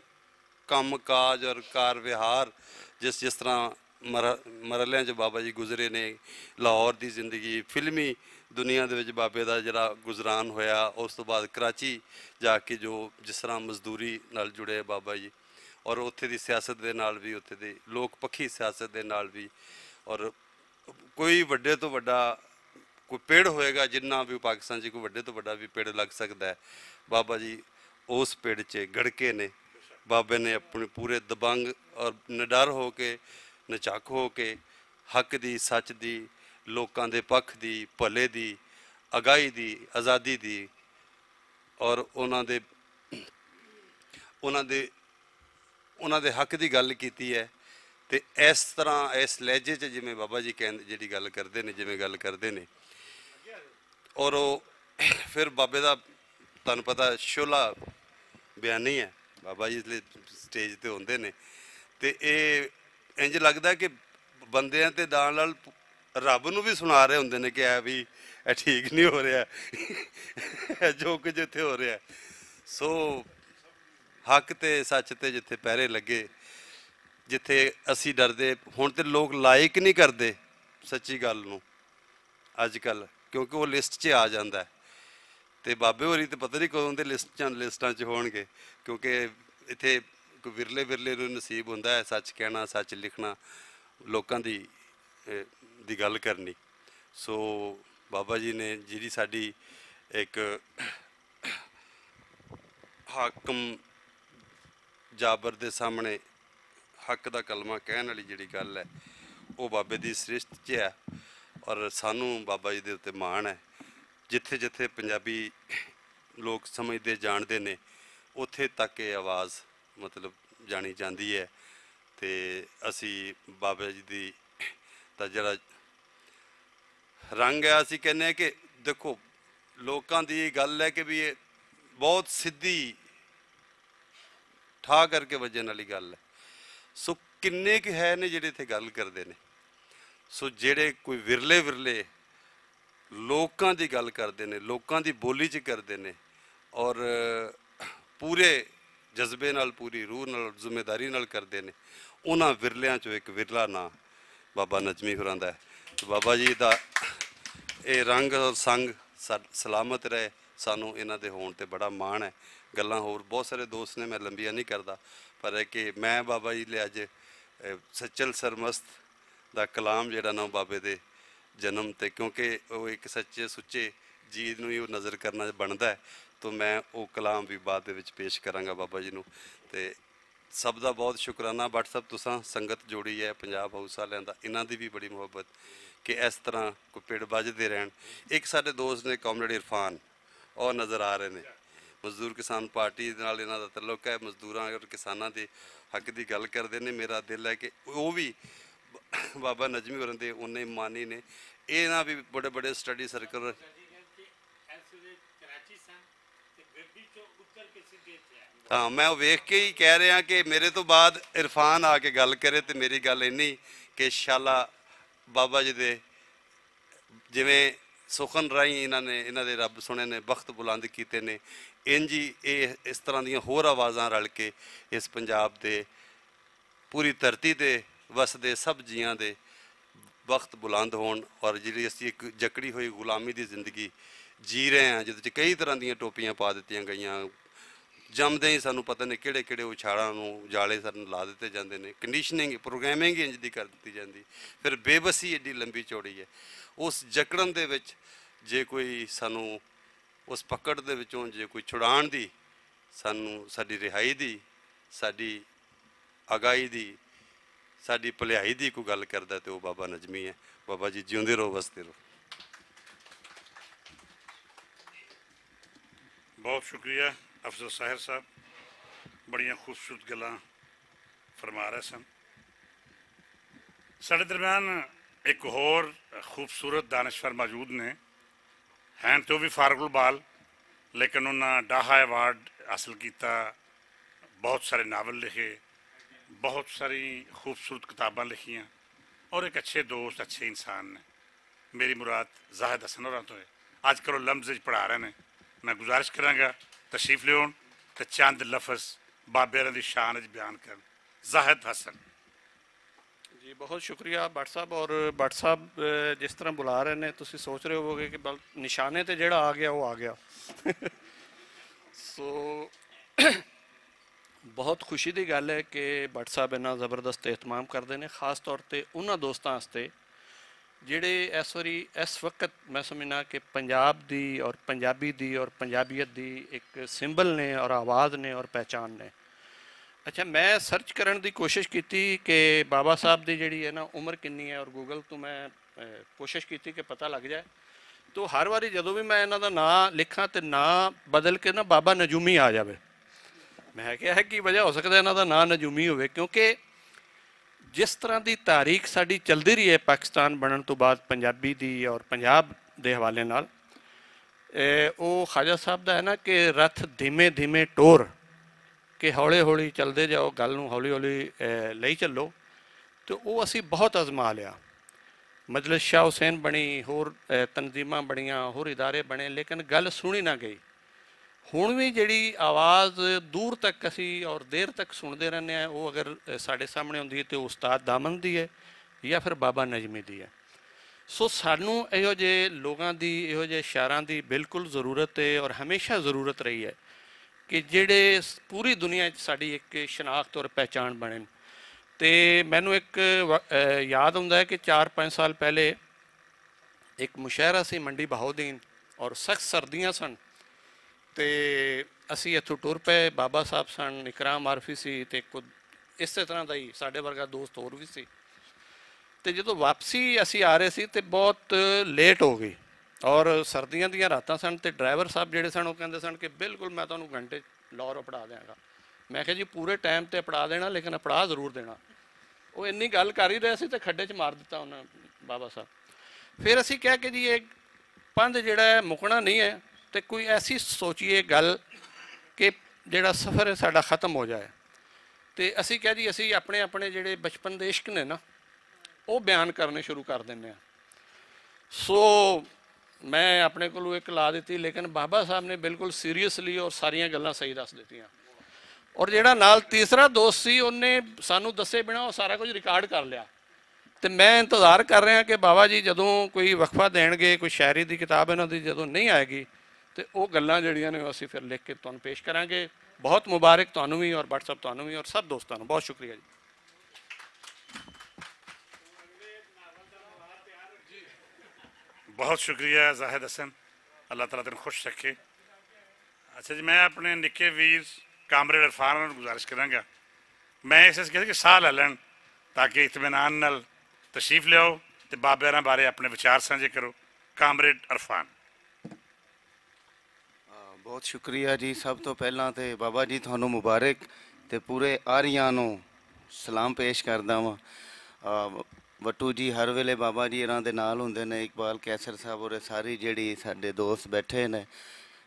کم کاج اور کار وہار، جس جس طرح مرحلیاں جو بابا جی گزرے نے، لاہور دی زندگی، فلمی دنیا دے وچ بابے دا جڑا گزران ہویا، اس توں بعد کراچی جا کے جو جس طرح مزدوری نال جڑے بابا جی، اور اتھے دی سیاست دے نال بھی، اتھے دی لوک پکھی سیاست دے نال بھی، اور کوئی وڈے تو وڈا کوئی پیڑ ہوئے گا، جنہ بھی پاکستان جی کوئی وڈے تو وڈا بھی پیڑ لگ سکدا ہے۔ بابا جی اس پیڑ چے گڑکے نے، بابے نے اپنے پورے دبنگ اور نڈر ہو کے، نچک ہو کے، حق دی، سچ دی، لوکاں دے پکھ دی، بھلے دی، اگائی دی، آزادی دی، اور انہاں دے انہاں دے انہاں دے حق دی گل کیتی ہے۔ تے اس طرح اس لہجے چ جویں بابا جی کہندے، جڑی گل کردے نے، جویں گل کردے نے، اور او پھر بابے دا تانوں پتہ شعلہ بیانی ہے، بابا جی اس لیے سٹیج تے ہوندے نے۔ تے اے انج لگدا کہ بندیاں تے دان لال رب نوں وی سنا رہے ہوندے نے کہ اے وی اے ٹھیک نہیں ہو رہیا، اے جو کچھ اتھے ہو رہیا۔ سو حق تے سچ تے جتھے پیرے لگے، جتھے اسی ڈردے، ہن تے لوگ لائک نہیں کردے سچی گل نوں اج کل، کیونکہ وہ لسٹ چ آ جاندا ہے۔ تے بابے ہوری تے پتہ نہیں کدوں دے لسٹ چ، لسٹاں چ ہون گے، کیونکہ اتھے ورلے ورلے نوں نصیب ہوندا ہے سچ کہنا، سچ لکھنا، لوکاں دی، اے، دی گل کرنی۔ سو بابا جی نے جیڑی ساڈی ایک حاکم جابر دے سامنے حق دا کلمہ کہن والی جیڑی گل ہے، او بابے دی سرشت چ ہے۔ اور سانوں بابا جی دے اُتے مان ہے۔ جتھے جتھے پنجابی لوگ سمجھدے جاندے نے، اتھے تک یہ آواز، مطلب، جانی جاندی ہے۔ تے اسی بابا جی دی دا جڑا رنگ ہے، اسی کہنے ہیں کہ دیکھو، لوکاں دی یہ گل ہے کہ بھی یہ بہت سدھی ٹھا کر کے وجن والی گل ہے۔ سو کنے کہ ہے نے جڑے اتھے گل کردے نے، سو جڑے کوئی ورلے ورلے لوکاں دی گل کردے نے، لوکاں دی بولی چ کردے نے، اور پورے جذبے نال، پوری روح نال، ذمہ داری نال کردے نے، انہاں ورلیاں چوں ایک ورلا ناں بابا نجمی ہوراں دا ہے۔ تے بابا جی دا اے رنگ اور سنگ سا-، سلامت رہے۔ سانوں انہاں دے ہون تے بڑا مان ہے۔ گلاں ہور بہت سارے دوست نے، میں لمبیاں نہیں کردا، پر ہے کہ میں بابا جی لے اج، اے، سچل سرمست دا کلام جیڑا نا، بابے دے جنم تے، کیونکہ او ایک سچے سچے جی نوں ہی او نظر کرنا بندا ہے، تو میں او کلام بھی بعد دے وچ پیش کراں گا بابا جی نوں۔ تے سب دا بہت شکرانہ بٹ صاحب، تساں سنگت جوڑی ہے پنجاب ہاؤس والےاں دا، انہاں دی بھی بڑی محبت کہ اس طرح کوئی پڑ بجدے رہن۔ ایک ساڈے دوست نے کامریڈ عرفان، اور نظر آ رہے نے۔ مزدور کسان پارٹی دے نال انہاں دا تعلق ہے، مزدوراں اور کساناں دے حق دی گل کردے نے۔ میرا دل ہے کہ او بھی بابا نجمی ہوراں دے انہیں مانی نے۔ انہاں بھی بڑے بڑے سٹڈی سرکل، ہاں، میں ویکھ کے ہی کہہ رہا کہ میرے تو بعد عرفان آ کے گل کرے، تے میری گل اینی کہ شالا بابا جی دے جویں سخن راہیں انہاں نے، انہاں دے رب سونے نے بخت بلند کیتے نے، انج ہی اے اس طرح دیاں ہور آوازاں رل کے اس پنجاب دے پوری دھرتی تے وسدے سب جیاں دے بخت بلند ہون، اور جڑی اسی ایک جکڑی ہوئی غلامی دی زندگی جی رہے ہیں، جدے چ کئی طرح دیاں ٹوپیاں پا دتیاں گئیاں، جمدے ہی سانوں پتہ نہیں کہڑے کہڑے اچھاڑاں نوں جالے سانوں لا دتے جاندے نے، کنڈیشننگ، پروگرامنگ ہی انج دی کر دتی جاندی، پھر بے بسی ایڈی لمبی چوڑی ہے۔ اس جکڑن دے وچ جے کوئی سانوں اس پکڑ دے وچوں جے کوئی چھڑان دی، سانوں ساڈی رہائی دی، ساڈی آگاہی دی، ساڈی بھلیائی دی کوئی گل کردا تے او بابا نجمی ہے۔ بابا جی جیوندے رہو، وسدے رہو۔ بہت شکریہ افضل ساحر صاحب، بڑیاں خوبصورت گلاں فرما رہے سن۔ ساڈے درمیان ایک ہور خوبصورت دانشور موجود نے، ہیں تو بھی فارغ البال، لیکن انہاں ڈاہا ایوارڈ حاصل کیتا، بہت سارے ناول لکھے، بہت ساری خوبصورت کتاباں لکھیاں، اور ایک اچھے دوست، اچھے انسان نے۔ میری مراد زاہد حسن ہوراں تو ہے۔ اج کل او لمز وچ پڑھا رہے نے۔ میں گزارش کراں گا تشریف لیون تے چند لفظ بابے ہوراں دی شان وچ بیان کرن۔ زاہد حسن۔ جی، بہت شکریہ بٹ صاحب۔ اور بٹ صاحب، اے، جس طرح بلا رہے نے، تسی سوچ رہے ہووگے کہ بل نشانے تے جڑا آ گیا، وہ آ گیا۔ سو، بہت خوشی دی گل ہے کہ بٹ صاحب انہاں زبردست اہتمام کردے نے، خاص طور تے انہاں دوستاں واسطے جڑے اس واری، اس وقت میں سمجھنا کہ پنجاب دی اور پنجابی دی اور پنجابیت دی ایک سمبل نے اور آواز نے اور پہچان نے۔ اچھا، میں سرچ کرن دی کوشش کیتی کہ بابا صاحب دی جڑی ہے نا عمر کنی ہے، اور گوگل تو میں، اے، کوشش کیتی کہ پتہ لگ جائے۔ تو ہر واری جدوں بھی میں انہاں دا ناں لکھاں تے ناں بدل کے نا بابا نجومی آ جاوے۔ میں کہیا ہے کی وجہ ہو سکدا ہے انہاں دا ناں نجومی ہووے، کیونکہ جس طرح دی تاریخ ساڈی چلدی رہی ہے پاکستان بنن تو بعد پنجابی دی اور پنجاب دے حوالے نال، اے، او خواجہ صاحب دا ہے نا کہ رتھ دھیمے دھیمے ٹور کے ہولی ہولی چلدے جاؤ، گل نوں ہولی ہولی، اے، لئی چلو۔ تو او اسی بہت آزما لیا۔ مجلس شاہ حسین بنی، ہور، اے، تنظیماں بنیاں، ہور ادارے بنے، لیکن گل سنی نہ گئی۔ ہن وی جڑی آواز دور تک اسی اور دیر تک سنتے رہنے ہیں، وہ اگر، اے، ساڈے سامنے ہوندی ہے تو استاد دامن دی ہے یا پھر بابا نجمی دی ہے۔ سو سانوں ایہو جے لوگاں دی، ایہو جے شعراں دی بالکل ضرورت ہے اور ہمیشہ ضرورت رہی ہے۔ کہ جڑے پوری دنیا وچ ساڈی ایک شناخت اور پہچان بنن۔ تے مینوں ایک یاد ہوندا ہے کہ چار پنج سال پہلے ایک مشاعرہ سی منڈی بہاؤدین، اور سخت سردیاں سن۔ تے اسی اتھوں ٹر پئے، بابا صاحب سن، اکرام عارفی سی، تے کچھ اسے طرح دا ہی ساڈے ورگا دوست ہور وی سی۔ تے جدوں واپسی اسی آ رہے سی تے بہت لیٹ ہو گئی، اور سردیاں دیاں راتاں سن، تے ڈرائیور صاحب جڑے سن، وہ کہندے سن کہ بالکل میں تانوں گھنٹے لاہور اپڑا دیاں گا۔ میں کہا جی پورے ٹائم تے اپڑا دینا، لیکن اپڑا ضرور دینا۔ وہ انی گل کر ہی رہے سی تے کھڈے چ مار دتا انہاں، بابا صاحب۔ پھر اسی کہا کہ جی ایک پندھ جڑا ہے مکنا نہیں ہے، تے کوئی ایسی سوچیے گل کہ جڑا سفر ہے ساڈا ختم ہو جائے۔ تے اسی کہا جی اسی اپنے اپنے جڑے بچپن دے عشق نے نا، وہ بیان کرنے شروع کر دینے ہیں۔ سو میں اپنے کولوں ایک لا دتی، لیکن بابا صاحب نے بالکل سیریسلی اور ساریاں گلاں صحیح دس دتیاں۔ اور جڑا نال تیسرا دوست سی، انہیں سانوں دسے بنا وہ سارا کچھ ریکارڈ کر لیا۔ تے میں انتظار کر رہا کہ بابا جی جدوں کوئی وقفہ دین گے، کوئی شاعری دی کتاب انہاں دی جدوں نہیں آئے گی، تے او گلاں جڑیاں نے اسی پھر لکھ کے تانوں پیش کراں گے۔ بہت مبارک تانوں وی اور بٹ صاحب تانوں وی اور سب دوستاں نوں بہت شکریہ جی۔ بہت شکریہ زاہد حسن، اللہ تعالیٰ تینوں خوش رکھے۔ اچھا جی، میں اپنے نکے ویر کامریڈ عرفان نوں گزارش کراں گا، میں اس اس کہتے کہ ساہ لے لین تاکہ اطمینان نال تشریف لیاؤ تے بابے ہوراں بارے اپنے وچار سانجھے کرو۔ کامریڈ عرفان۔ آ، بہت شکریہ جی۔ سب تو پہلاں تے بابا جی تھانوں مبارک تے پورے آریاں نوں سلام پیش کردا واں۔ آ، وٹو جی ہر ویلے بابا جی انہاں دے نال ہوندے نے، اقبال قیصر صاحب اور ساری جیڑی ساڈے دوست بیٹھے نے۔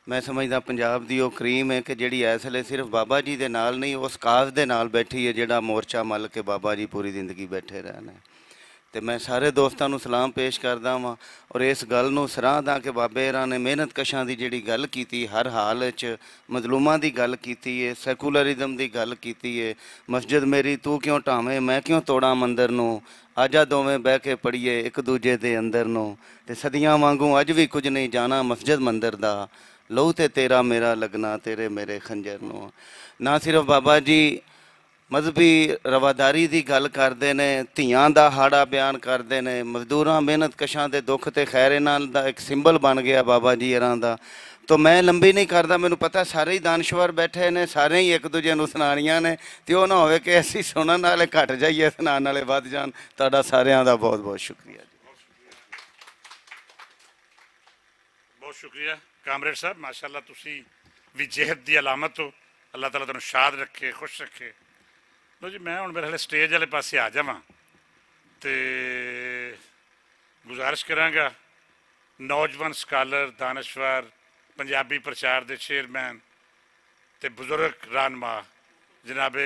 میں سمجھدا پنجاب دی او کریم ہے کہ جیڑی اس ویلے صرف بابا جی دے نال نہیں، اس کاز دے نال بیٹھی ہے جیڑا مورچہ مل کے بابا جی پوری زندگی بیٹھے رہنے۔ تے میں سارے دوستاں نوں سلام پیش کردا واں اور اس گل نوں سراہداں کہ بابے راں نے محنت کشاں دی جیڑی گل کیتی، ہر حال وچ مظلوماں دی گل کیتی ہے، سیکولرزم دی گل کیتی ہے، مسجد میری تو کیوں ٹھاویں، میں کیوں توڑاں مندر نوں، آجا دوویں بہہ کے پڑھیے اک دوجے دے اندر نوں۔ تے صدیاں وانگوں اج وی کچھ نہیں جانا مسجد مندر دا، لو تے تیرا میرا لگنا تیرے میرے خنجر نوں۔ نہ صرف بابا جی مذہبی رواداری دی گل کردے نے، دھیاں دا ہاڑا بیان کردے نے، مزدوراں محنت کشاں دے دکھ تے خیر انہاں دا ایک سمبل بن گیا بابا جی اراں دا۔ تو میں لمبی نہیں کردا، مینوں پتہ سارے ہی دانشور بیٹھے نے، سارے ہی ایک دوجے نوں سنانیاں نے، تے او نہ ہووے کہ اسی سنن والے گھٹ جائیے، سنان والے ودھ جان۔ تہاڈا ساریاں دا بہت بہت شکریہ جی۔ بہت شکریہ کامریڈ صاحب، ماشاءاللہ تسی وی جہد دی علامت ہو۔ اللہ تعالیٰ تانوں شاد رکھے، خوش رکھے۔ لو جی، میں ہن میرے ہلے سٹیج والے پاسے آ جاواں تے گزارش کراں گا نوجوان سکالر، دانشور، پنجابی پرچار دے چیئرمین تے بزرگ رہنما جناب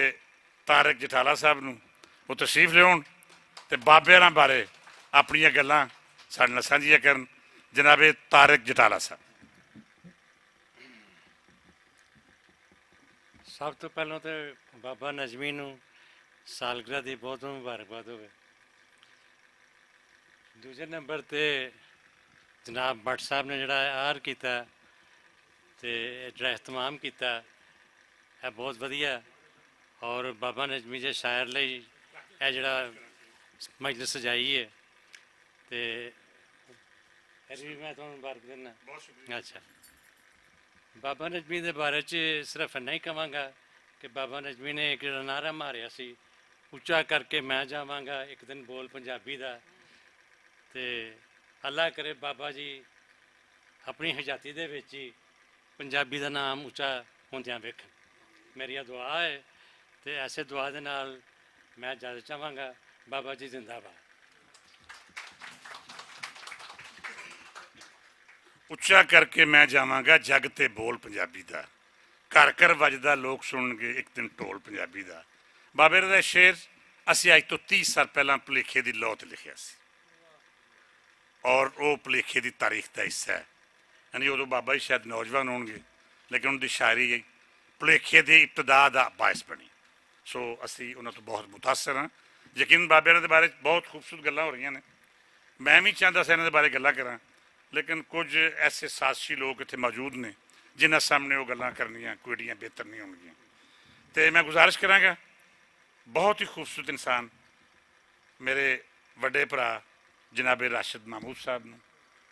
طارق جٹھالہ صاحب نوں وہ تشریف لیون تے بابے ہوراں بارے اپنیاں گلاں ساڈے نال سانجھیاں کرن۔ جناب طارق جٹھالہ صاحب۔ سب تو پہلوں تے بابا نجمی نوں سالگرہ دی بہت مبارکباد ہوئے۔ دوجے نمبر تے جناب بٹ صاحب نے جڑا آر کیتا تے جڑا اہتمام کیتا، اے بہت ودیا۔ اور بابا نجمی جے شاعر لئی اے جڑا مجلس سجائی ہے تے اے بھی میں تانوں مبارک دینا۔ اچھا، بابا نجمی دے بارے چ صرف اتنا ہی کہاں گا کہ بابا نجمی نے ایک جڑا نعرہ ماریا سی، اچا کر کے میں جاواں گا ایک دن بول پنجابی دا۔ تے اللہ کرے بابا جی اپنی حیاتی دے وچ ہی پنجابی دا نام اچا ہوندیاں ویکھن۔ میری دعا ہے تے ایسے دعا دے نال میں اجازت چاہواں گا۔ بابا جی زندہ باد۔ اچا کر کے میں جاواں گا جگ تے بول پنجابی دا، گھر گھر وجدا لوگ سنن گے ایک دن ٹول پنجابی دا۔ بابے دا شعر اسی اج تو تیس سال پہلاں پلیکھے دی لو تے لکھیا سی، اور او پلیکھے دی تاریخ دا حصہ ہے۔ یعنی ادو بابا جی شاید نوجوان ہون گے، لیکن ان دی شاعری پلیکھے دی ابتدا دا باعث بنی۔ سو اسی انہاں تو بہت متاثر ہاں۔ یقین بابے انہاں دے بارے بہت خوبصورت گلاں ہو رہیاں نے۔ میں بھی چاہتا سا انہاں دے بارے گلاں کراں، لیکن کچھ ایسے سازشی لوگ اتنے موجود نے جنہاں سامنے او گلاں کرنیاں کوئی ایڈیاں بہتر نہیں ہونگیاں۔ تے میں گزارش کراں گا، بہت ہی خوبصورت انسان، میرے وڈے بھرا جناب راشد محمود صاحب نوں،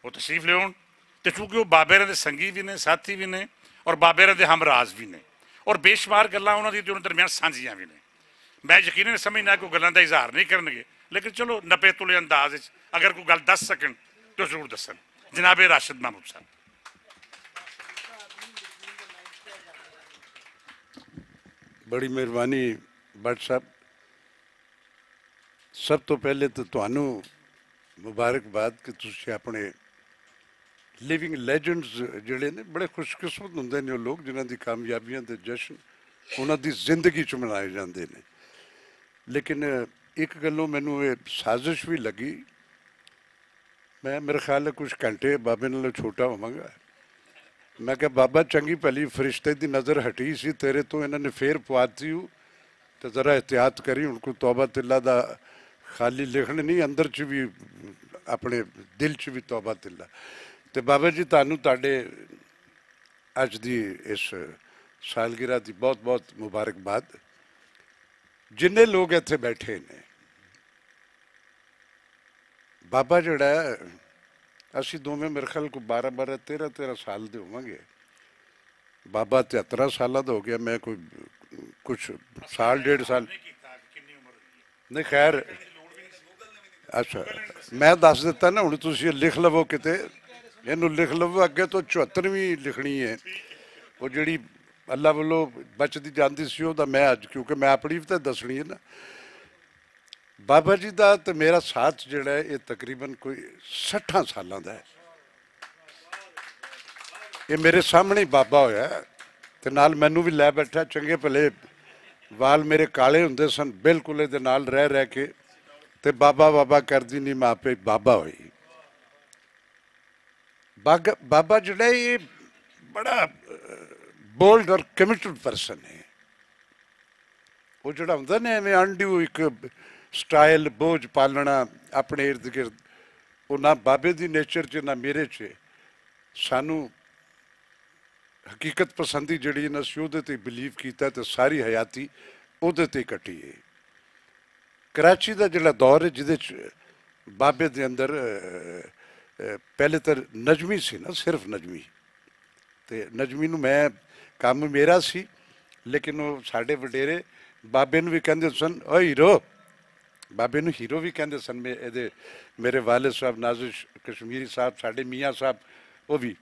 او تشریف لیون۔ تے چونکہ او بابے رہاں دے سنگی وی نے، ساتھی وی نے، اور بابے رہاں دے ہم راز وی نے، اور بے شمار گلاں انہاں دی تے انہاں درمیان سانجھیاں وی نے۔ میں یقیناً سمجھنا کہ او گلاں دا اظہار نہیں کرنگے، لیکن چلو نپے تلے انداز وچ اگر کوئی گل دس سکن تو ضرور دسن۔ جناب راشد محمود صاحب۔ بڑی مہربانی بٹ صاحب۔ سب تو پہلے تو تانوں مبارکباد کہ تسی اپنے لیونگ لیجنڈز جڑے نے، بڑے خوش قسمت ہوندے نے او لوگ جنہاں دی کامیابیاں دے جشن انہاں دی زندگی چ منائے جاندے نے۔ لیکن ایک گلوں مینوں یہ سازش بھی لگی، میں میرے خیال ہے کچھ گھنٹے بابے نالوں چھوٹا ہوواں گا۔ میں کہا، بابا، چنگی بھلی فرشتے دی نظر ہٹی سی تیرے تو، انہاں نے فیر پواتی ہو، تے ذرا احتیاط کری، ان کو توبہ تلا دا خالی لکھن نہیں، اندر چ بھی، اپنے دل چ بھی توبہ تلا۔ تے بابا جی، تانوں تہاڈے اج دی اس سالگرہ دی بہت بہت مبارکباد۔ جنہیں لوگ اتھے بیٹھے نے، بابا جڑا ہے، اسی دوویں میرے خیال کو بارہ بارہ، تیرہ تیرہ سال دے ہوواں گے۔ بابا تہتر سالاں دا ہو گیا، میں کوئی کچھ سال، ڈیڑھ سال، نہیں، خیر، اچھا، میں دس دتا نا، ہن تسی لکھ لوو کتے، اینوں لکھ لوو، اگے تو چوہترویں لکھنی ہے۔ وہ جڑی اللہ ولوں بچدی جاندی سی، او دا میں اج، کیونکہ میں اپنی وی تے دسنی ہے نا۔ بابا جی دا تے میرا ساتھ جڑا ہے، یہ تقریباً کوئی سٹھاں سالاں دا ہے۔ یہ میرے سامنے ہی بابا ہویا ہے، تے نال مینوں بھی لے بیٹھا۔ چنگے بھلے وال میرے کالے ہوندے سن، بالکل یہ نال رہ رہ کے تے بابا بابا کردی نہیں، میں آپے بابا ہوئی۔ باگ-، بابا جڑا ہے، یہ بڑا بولڈ اور کمیٹڈ پرسن ہے۔ وہ جڑا ہوندا نا، ایویں انڈیو ایک سٹائل بوجھ پالنا اپنے ارد گرد، وہ نہ بابے دی نیچر چ نہ میرے چ۔ سانو حقیقت پسندی جڑی نا، سی اودے تے بلیو کیتا تے ساری حیاتی اودے تے کٹی ہے۔ کراچی دا جڑا دور ہے، جدے چ بابے دے اندر، اے، اے، پہلے تے نجمی سی نا، صرف نجمی۔ تے نجمی نوں میں، کم میرا سی، لیکن او ساڈے وڈیرے بابے نوں وی کہندے سن، "او ہیرو۔" بابے نوں ہیرو وی کہندے سن۔ مے-، ایدے میرے والد صاحب نازش کشمیری صاحب، ساڈے میاں صاحب، او وی۔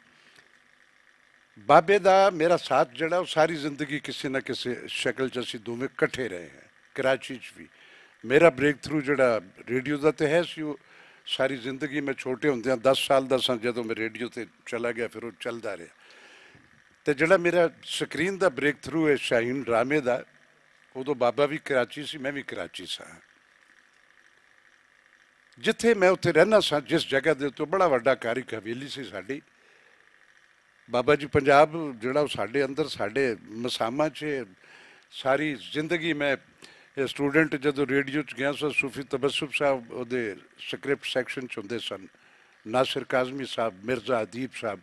بابے دا میرا ساتھ جڑا، او ساری زندگی کسے نہ کسے شکل چ اسی دوویں کٹھے رہے ہیں، کراچی چ وی۔ میرا بریک تھرو جڑا ریڈیو دا تے ہے سی، او ساری زندگی میں چھوٹے ہوندیاں دس سال دا ساں، جدوں میں ریڈیو تے چلا گیا، پھر او چلدا رہیا۔ تے جڑا میرا سکرین دا بریک تھرو ہے شاہین ڈرامے دا، اودوں بابا وی کراچی سی، میں وی کراچی ساں۔ جتھے میں اتھے رہنا ساں، جس جگہ دے تو بڑا وڈا گھر، ایک حویلی سی ساڈی۔ بابا جی پنجاب جڑا، او ساڈے اندر، ساڈے مساماں چ ساری زندگی میں، اے، سٹوڈنٹ جدوں ریڈیو چ گیا سا، صوفی تبسم صاحب اودے سکرپٹ سیکشن چ ہوندے سن، ناصر کاظمی صاحب، مرزا ادیب صاحب،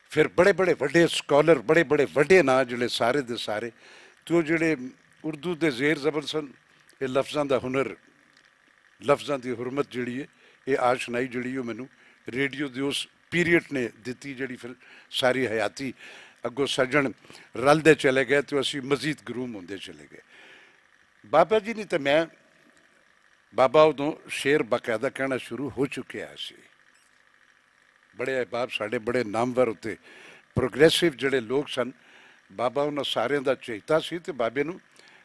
پھر بڑے بڑے وڈے سکالر، بڑے بڑے وڈے ناں جڑے سارے دے سارے، تے او جڑے اردو دے زیر زبر سن، اے لفظاں دا ہنر، لفظاں دی حرمت جڑی ہے، اے آشنائی جڑی ہے، او مینوں ریڈیو دی اس پیریڈ نے دتی، جڑی پھر ساری حیاتی اگوں سجن رلدے چلے گئے تے اسی مزید گروم ہوندے چلے گئے۔ بابا جی نے تے میں، بابا ادوں شعر باقاعدہ کہنا شروع ہو چکیا سی۔ بڑے احباب ساڈے، بڑے نامور اتے پروگریسو جڑے لوگ سن، بابا انہاں سارے دا چہیتا سی تے بابے نوں،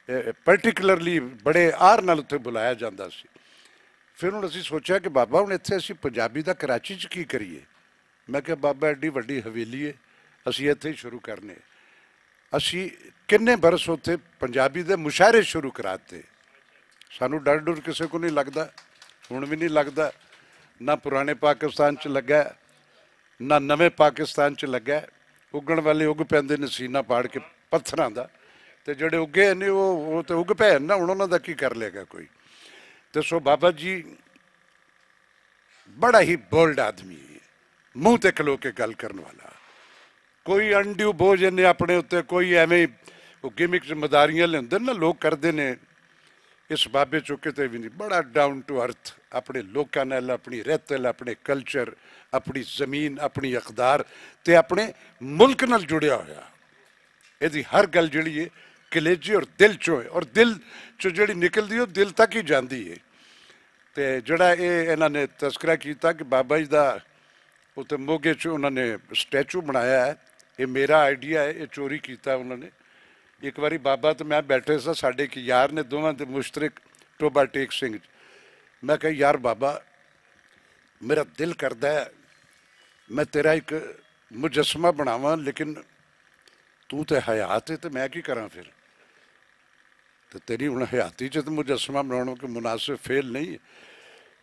اے، پرٹیکولرلی بڑے آر نال اتھے بلایا جاندا سی۔ پھر ہن اسی سوچیا کہ بابا، ہن اتھے اسی پنجابی دا کراچی چ کی کریے؟ میں کہا، بابا، ایڈی وڈی حویلی ہے، اسی اتھے ہی شروع کرنے۔ اسی کنے برس اتھے پنجابی دے مشاعرے شروع کراتے۔ سانو ڈر ڈر کسے کو نہیں لگدا، ہن وی نہیں لگدا۔ نہ پرانے پاکستان چ لگا ہے، نہ نویں پاکستان چ لگا ہے۔ اگن والے اگ پیندے نے سینہ پاڑ کے پتھراں دا، تے جڑے اگے نے، او، او تے اگ پے ہیں نا، ہن انہاں دا کی کر لے گا کوئی؟ تے سو بابا جی بڑا ہی بولڈ آدمی ہے، منہ تے کھلو کے گل کرن والا۔ کوئی انڈیو بوجھ نے اپنے اتے، کوئی ایویں وہ گیمک ذمہ داریاں لیندے نا لوگ کردے نے۔ اس بابے چوں کتے وی نہیں، بڑا ڈاؤن ٹو ارتھ، اپنے لوکاں نال، اپنی رت نال، اپنے کلچر، اپنی زمین، اپنی اقدار تے اپنے ملک نال جڑیا ہویا۔ ایہدی ہر گل جیہڑی ہے کلیجے اور دل چوں ہے، اور دل چوں جیہڑی نکلدی ہے، دل تک ہی جاندی ہے۔ تے جیہڑا اے انہاں نے تذکرہ کیتا کہ بابا جی دا اتھے موگے چ انہاں نے سٹیچو بنایا ہے۔ یہ میرا آئیڈیا ہے، یہ چوری کیتا انہاں نے۔ ایک واری بابا تے میں بیٹھے سا، ساڈے ایک یار نے، دوواں دے مشترک، ٹوبا ٹیک سنگھ۔ میں کہا، "یار بابا، میرا دل کردا ہے میں تیرا ایک مجسمہ بناواں، لیکن تو تے حیات ہے تے میں کی کراں پھر؟" تے تیری ہن حیاتی چ تے مجسمہ بناؤن کوئی مناسب فعل نہیں۔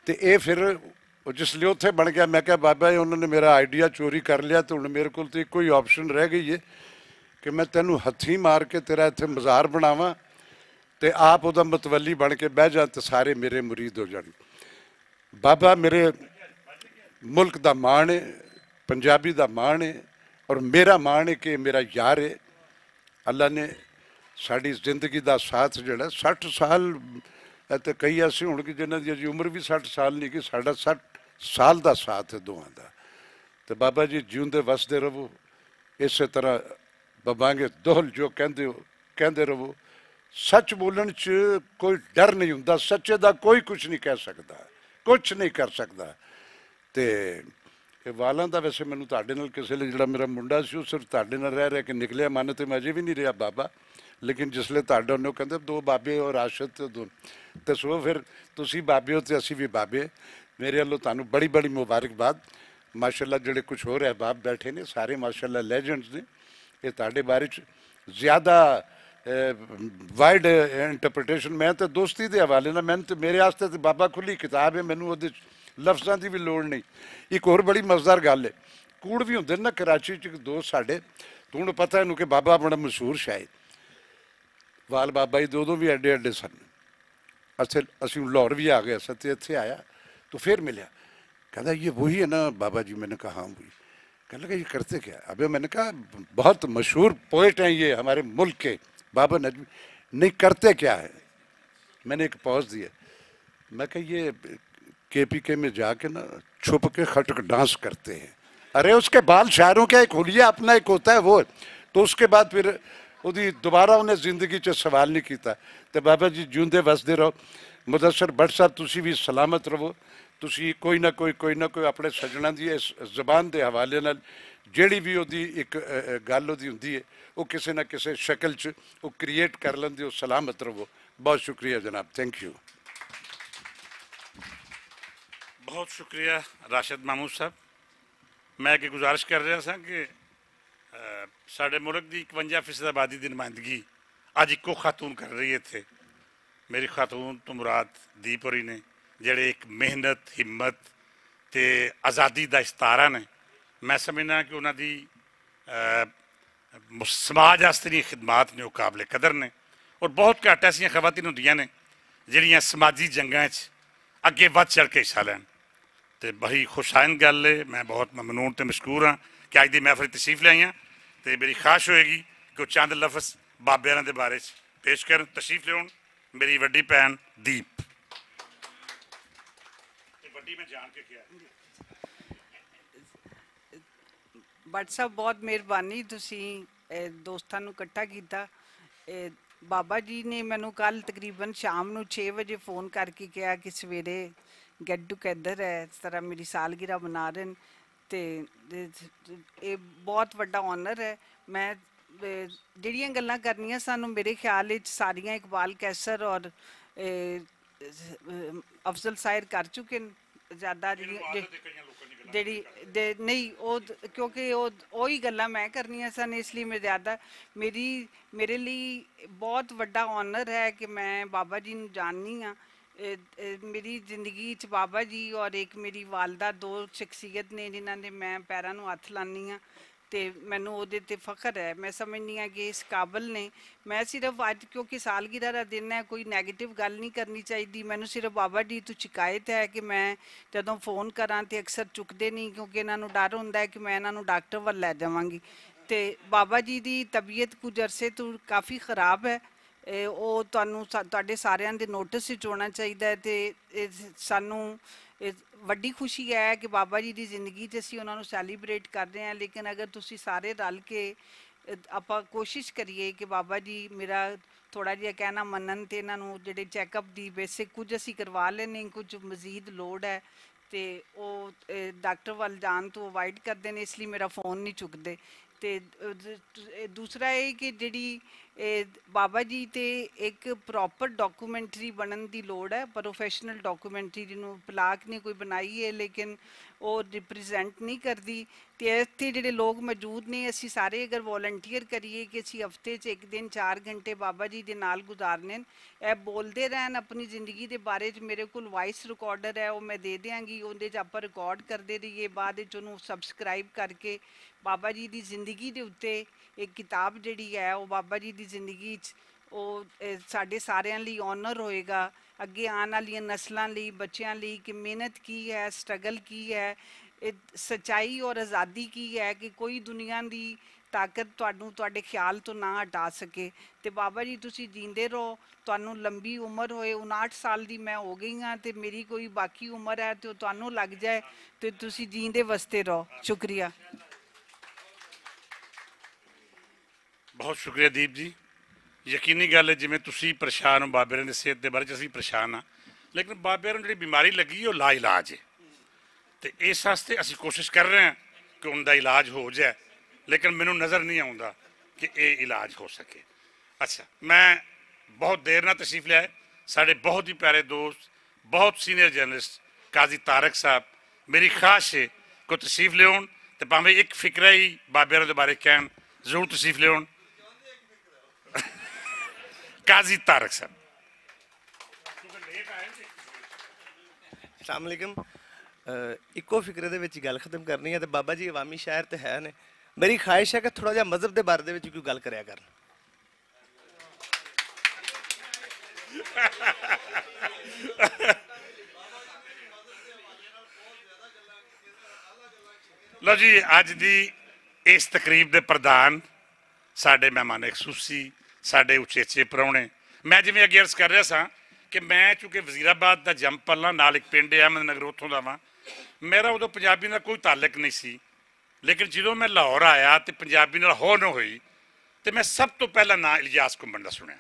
تے اے پھر او جس لے اوتھے بن گیا، میں کہا، "بابا، اے انہوں نے میرا آئیڈیا چوری کر لیا، تے ہن میرے کول تے کوئی آپشن رہ گئی ہے کہ میں تینوں ہتھی مار کے تیرا ایتھے مزار بناواں تے آپ اودا متولی بن کے بہہ جاں تے سارے میرے مرید ہو جان۔" بابا میرے ملک دا مان ہے، پنجابی دا مان ہے، اور میرا مان ہے کہ میرا یار ہے۔ اللہ نے ساڈی زندگی دا ساتھ جڑا سٹھ سال، اے تے کئی ایسے ہون کہ جنہاں دی اجی عمر وی سٹھ سال نہیں، کہ ساڈا سٹھ سال دا ساتھ ہے دوواں دا۔ تے بابا جی، جیوندے وسدے رہو، اسے طرح بابانگے دہل جو کہندے ہو، کہندے رہو۔ سچ بولن چ کوئی ڈر نہیں ہوندا، سچے دا کوئی کچھ نہیں کہہ سکدا، کچھ نہیں کر سکدا۔ تے اے والاں دا ویسے مینوں تہاڈے نال کسے لے جڑا میرا منڈا سی، او صرف تہاڈے نال رہ رہ کے نکلیا، من تے میں اجے وی نہیں رہیا بابا۔ لیکن جس لے تہاڈا انہوں کہندے دو بابے اور راشد تے دو، تے سو پھر تسی بابے ہو تے اسی وی بابے۔ میرے والوں تہانوں بڑی بڑی مبارکباد۔ ماشاءاللہ جڑے کچھ ہور احباب بیٹھے نے، سارے ماشاءاللہ لیجنڈز نے۔ یہ تہاڈے بارے چ زیادہ وائڈ انٹرپریٹیشن، میں تے دوستی دے حوالے نال، میں تے، میرے واسطے تے بابا کھلی کتاب ہے، مینوں اودے لفظاں دی وی لوڑ نہیں۔ ایک ہور بڑی مزیدار گل ہے، کوڑ وی ہوندے نا کراچی چ، ایک دوست ساڈے، تو ہن پتہ ہے انہوں کہ بابا بڑا مشہور شاعر، وال بابا جی دے ادوں وی ایڈے ایڈے سن۔ اصل اسی ہن لاہور وی آ گئے سا تے اتھے آیا تو پھر ملیا، کہندا، "یہ وہی ہے نا بابا جی؟" میں نے کہا، "ہاں، وہی۔" کہنے لگا، "یہ کرتے کیا ہے؟" ابھی میں نے کہا، "بہت مشہور پوئٹ ہیں یہ ہمارے ملک کے، بابا نجم۔" "نہیں، کرتے کیا ہے؟" میں نے ایک پوز دیا، میں کہا، "یہ کے پی کے میں جا کے نا چھپ کے خٹک ڈانس کرتے ہیں۔" ارے، اس کے بال شاعروں کا ایک حلیہ اپنا ایک ہوتا ہے، وہ تو اس کے بعد پھر ادی دوبارہ انہیں زندگی چ سوال نہیں کیتا۔ تے بابا جی، جیوندے وسدے رہو۔ مدثر بٹ صاحب، تسی بھی سلامت رہو۔ تسی کوئی نہ کوئی، کوئی نہ کوئی اپنے سجناں دی اس زبان دے حوالے نال جیڑی بھی ادی ایک، اے، اے، گل ادی ہوندی ہے، وہ کسے نہ کسے شکل چ وہ کریئیٹ کر لیندے ہو۔ سلامت رہو۔ بہت شکریہ جناب، تھینک یو۔ بہت شکریہ راشد محمود صاحب۔ میں اگے گزارش کر رہا سا کہ، اے، ساڈے ملک دی اکونجا فیصد آبادی دی نمائندگی اج اکو خاتون کر رہی ہے اتھے۔ میری خاتون تو مراد دیپ ہوری نے، جڑے ایک محنت، ہمت تے آزادی دا استارہ نے۔ میں سمجھنا کہ انہاں دی، اے، سماج واسطے دی خدمات نے، وہ قابل قدر نے۔ اور بہت گھٹ ایسیاں خواتین ہوندیاں نے جڑیاں سماجی جنگاں وچ اگے ودھ چڑھ کے حصہ لین۔ تے بڑی خوش آئند گل ہے، میں بہت ممنون تے مشکور ہاں کہ اج دی محفل تشریف لے آئیاں۔ تے میری خواہش ہوئے گی کہ وہ چند لفظ بابیاں دے بارے چ پیش کرن۔ تشریف لیون میری وڈی بھین دیپ۔ تے وڈی میں جان کے کیا ہے۔ بٹ صاحب، بہت مہربانی، تسی، اے، دوستاں نوں اکٹھا کیتا۔ اے، بابا جی نے مینوں کل تقریباً شام نوں چھ وجے فون کر کے کہا کہ سویرے گیٹ ٹوگیدر ہے، اس طرح میری سالگرہ منا رہے ہیں۔ تے، تے اے بہت وڈا آنر ہے۔ میں، اے، جڑیاں گلاں کرنیاں سن، میرے خیال وچ ساریاں اقبال قیصر اور، اے، افضل سائر کر چکے ہیں۔ زیادہ جڑی، جڑی، دے، نہیں، او د-، کیونکہ او د-، اوہی گلاں میں کرنیاں سن، اس لیے میں زیادہ، میری، میرے لیے بہت وڈا آنر ہے کہ میں بابا جی نوں جاننی ہاں۔ اے، اے، میری زندگی چ بابا جی اور ایک میری والدہ، دو شخصیت نے جنہاں دے میں پیراں نوں ہتھ لانی ہاں۔ تے مینوں اوہدے تے فخر ہے۔ میں سمجھنی ہاں کہ اس قابل نے۔ میں صرف اج، کیونکہ سالگرہ دا دن ہے، کوئی نیگیٹو گل نہیں کرنی چاہیدی۔ مینوں صرف بابا جی تو شکایت ہے کہ میں جدوں فون کراں تے اکثر چکدے نہیں، کیونکہ انہاں نوں ڈر ہوندا ہے کہ میں انہاں نوں ڈاکٹر ول لے جاواں گی۔ تے بابا جی دی طبیعت کچھ عرصے تو کافی خراب ہے۔ اے، او تانوں سا-، تہاڈے ساریاں دے نوٹس وچ ہونا چاہیدا ہے تے اے سانوں اے وڈی خوشی ہے کہ بابا جی دی زندگی تے اسی انہاں نوں سیلیبریٹ کر رہے ہیں، لیکن اگر تسی سارے رل کے، اے، آپاں کوشش کریے کہ بابا جی میرا تھوڑا جہا کہنا منن تے انہاں نوں جڑے چیک اپ دی بیسک کچھ اسی کروا لینے، کچھ مزید لوڑ ہے۔ تے او، اے، ڈاکٹر ول جان تو اوائڈ کردے نے، اس لئی میرا فون نہیں چکدے۔ تے، اے، دوسرا اے کہ جڑی، اے، بابا جی تے ایک پراپر ڈاکومنٹری بنن دی لوڑ ہے، پروفیشنل ڈاکومنٹری جنوں پلاک نے کوئی بنائی ہے، لیکن او ریپریزنٹ نہیں کردی۔ تے اتھے جڑے لوگ موجود نے، اسی سارے اگر والنٹیئر کریے کہ اسی ہفتے چ ایک دن چار گھنٹے بابا جی دے نال گزارنے، اے بولدے رہن اپنی زندگی دے بارے چ۔ میرے کول وائس ریکارڈر ہے، او میں دے دیاں گی، اوندے چ آپاں ریکارڈ کردے رہیے، بعد وچ اونوں سبسکرائب کر کے بابا جی دی زندگی دے اُتے ایک کتاب جڑی ہے، او بابا جی دی زندگی چ او، اے، ساڈے ساریاں لئی آنر ہوئے گا، اگے آن والیاں نسلاں لئی، بچیاں لئی کہ محنت کی ہے، سٹرگل کی ہے، اے، سچائی اور آزادی کی ہے، کہ کوئی دنیا دی طاقت تہانوں تہاڈے خیال تو نہ ہٹا سکے۔ تے بابا جی، تسی جیندے رہو، تہانوں لمبی عمر ہوئے۔ اناٹھ سال دی میں ہو گئی ہاں، تے میری کوئی باقی عمر ہے تے او تہانوں لگ جائے، تے تسی جیندے وستے رہو۔ شکریہ۔ بہت شکریہ دیپ جی۔ یقینی گل ہے، جویں تسی پریشان ہو بابے ہوراں دی صحت دے بارے چ، اسی پریشان ہاں، لیکن بابے ہوراں نوں جڑی بیماری لگی ہے، او لا علاج ہے۔ تے اس واسطے اسی کوشش کر رہے ہیں کہ ان دا علاج ہو جائے، لیکن مینوں نظر نہیں آوندا کہ اے علاج ہو سکے۔ اچھا، میں بہت دیر نہ تشریف لیا ہے۔ ساڈے بہت ہی پیارے دوست، بہت سینئر جرنلسٹ قاضی طارق صاحب، میری خواہش ہے کہ تشریف لیون تے پاویں ایک فقرہ ہی بابے ہوراں دے بارے کہن، ضرور تشریف لیون۔ قاضی طارق صاحب۔ السلام علیکم۔ اکو فکرے دے وچ گل ختم کرنی ہے تے بابا جی عوامی شاعر تے ہے نے۔ میری خواہش ہے کہ تھوڑا جہا مذہب دے بارے دے وچ کوئی گل کریا کرن۔ لو جی، اج دی اس تقریب دے پردھان، ساڈے مہمان خصوصی، ساڈے اچیچے پراؤنے۔ میں جویں اگے عرض کر رہا سا کہ میں چونکہ وزیر آباد دا جمپ پلاں، نال ایک پنڈ ہے احمد نگر، اتھوں دا واں۔ میرا ادو پنجابی نال کوئی تعلق نہیں سی، لیکن جدوں میں لاہور آیا تے پنجابی نال ہو نہ ہوئی، تے میں سب تو پہلا ناں الیاس کمبن دا سنیا۔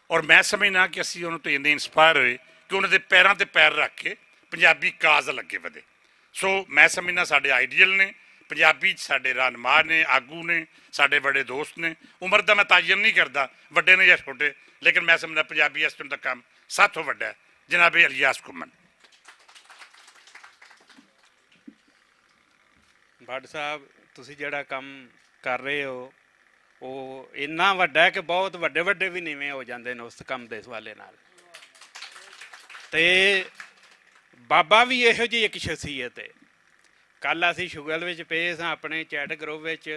اور میں سمجھنا کہ اسی انہوں تو اینے انسپائر ہوئے کہ انہوں دے پیراں تے پیر رکھ کے پنجابی کاز لگے ودے۔ سو میں سمجھنا ساڈے آئیڈیل نے، پنجابی چ ساڈے رہنما نے، آگو نے، ساڈے بڑے دوست نے۔ عمر دا میں تعین نہیں کردا، وڈے نے یا چھوٹے، لیکن میں سمجھنا پنجابی اس ٹائم دا کم ساتھوں وڈا ہے، جناب الیاس کمن۔ بٹ صاحب، تسی جڑا کم کر رہے ہو، وہ اتنا وڈا ہے کہ بہت وڈے وڈے بھی نیویں ہو جاندے نے اس کم دے حوالے نال۔ تے بابا بھی یہو جی ایک شخصیت ہے۔ کل اسی شغل وچ پے ساں اپنے چیٹ گروپ وچ،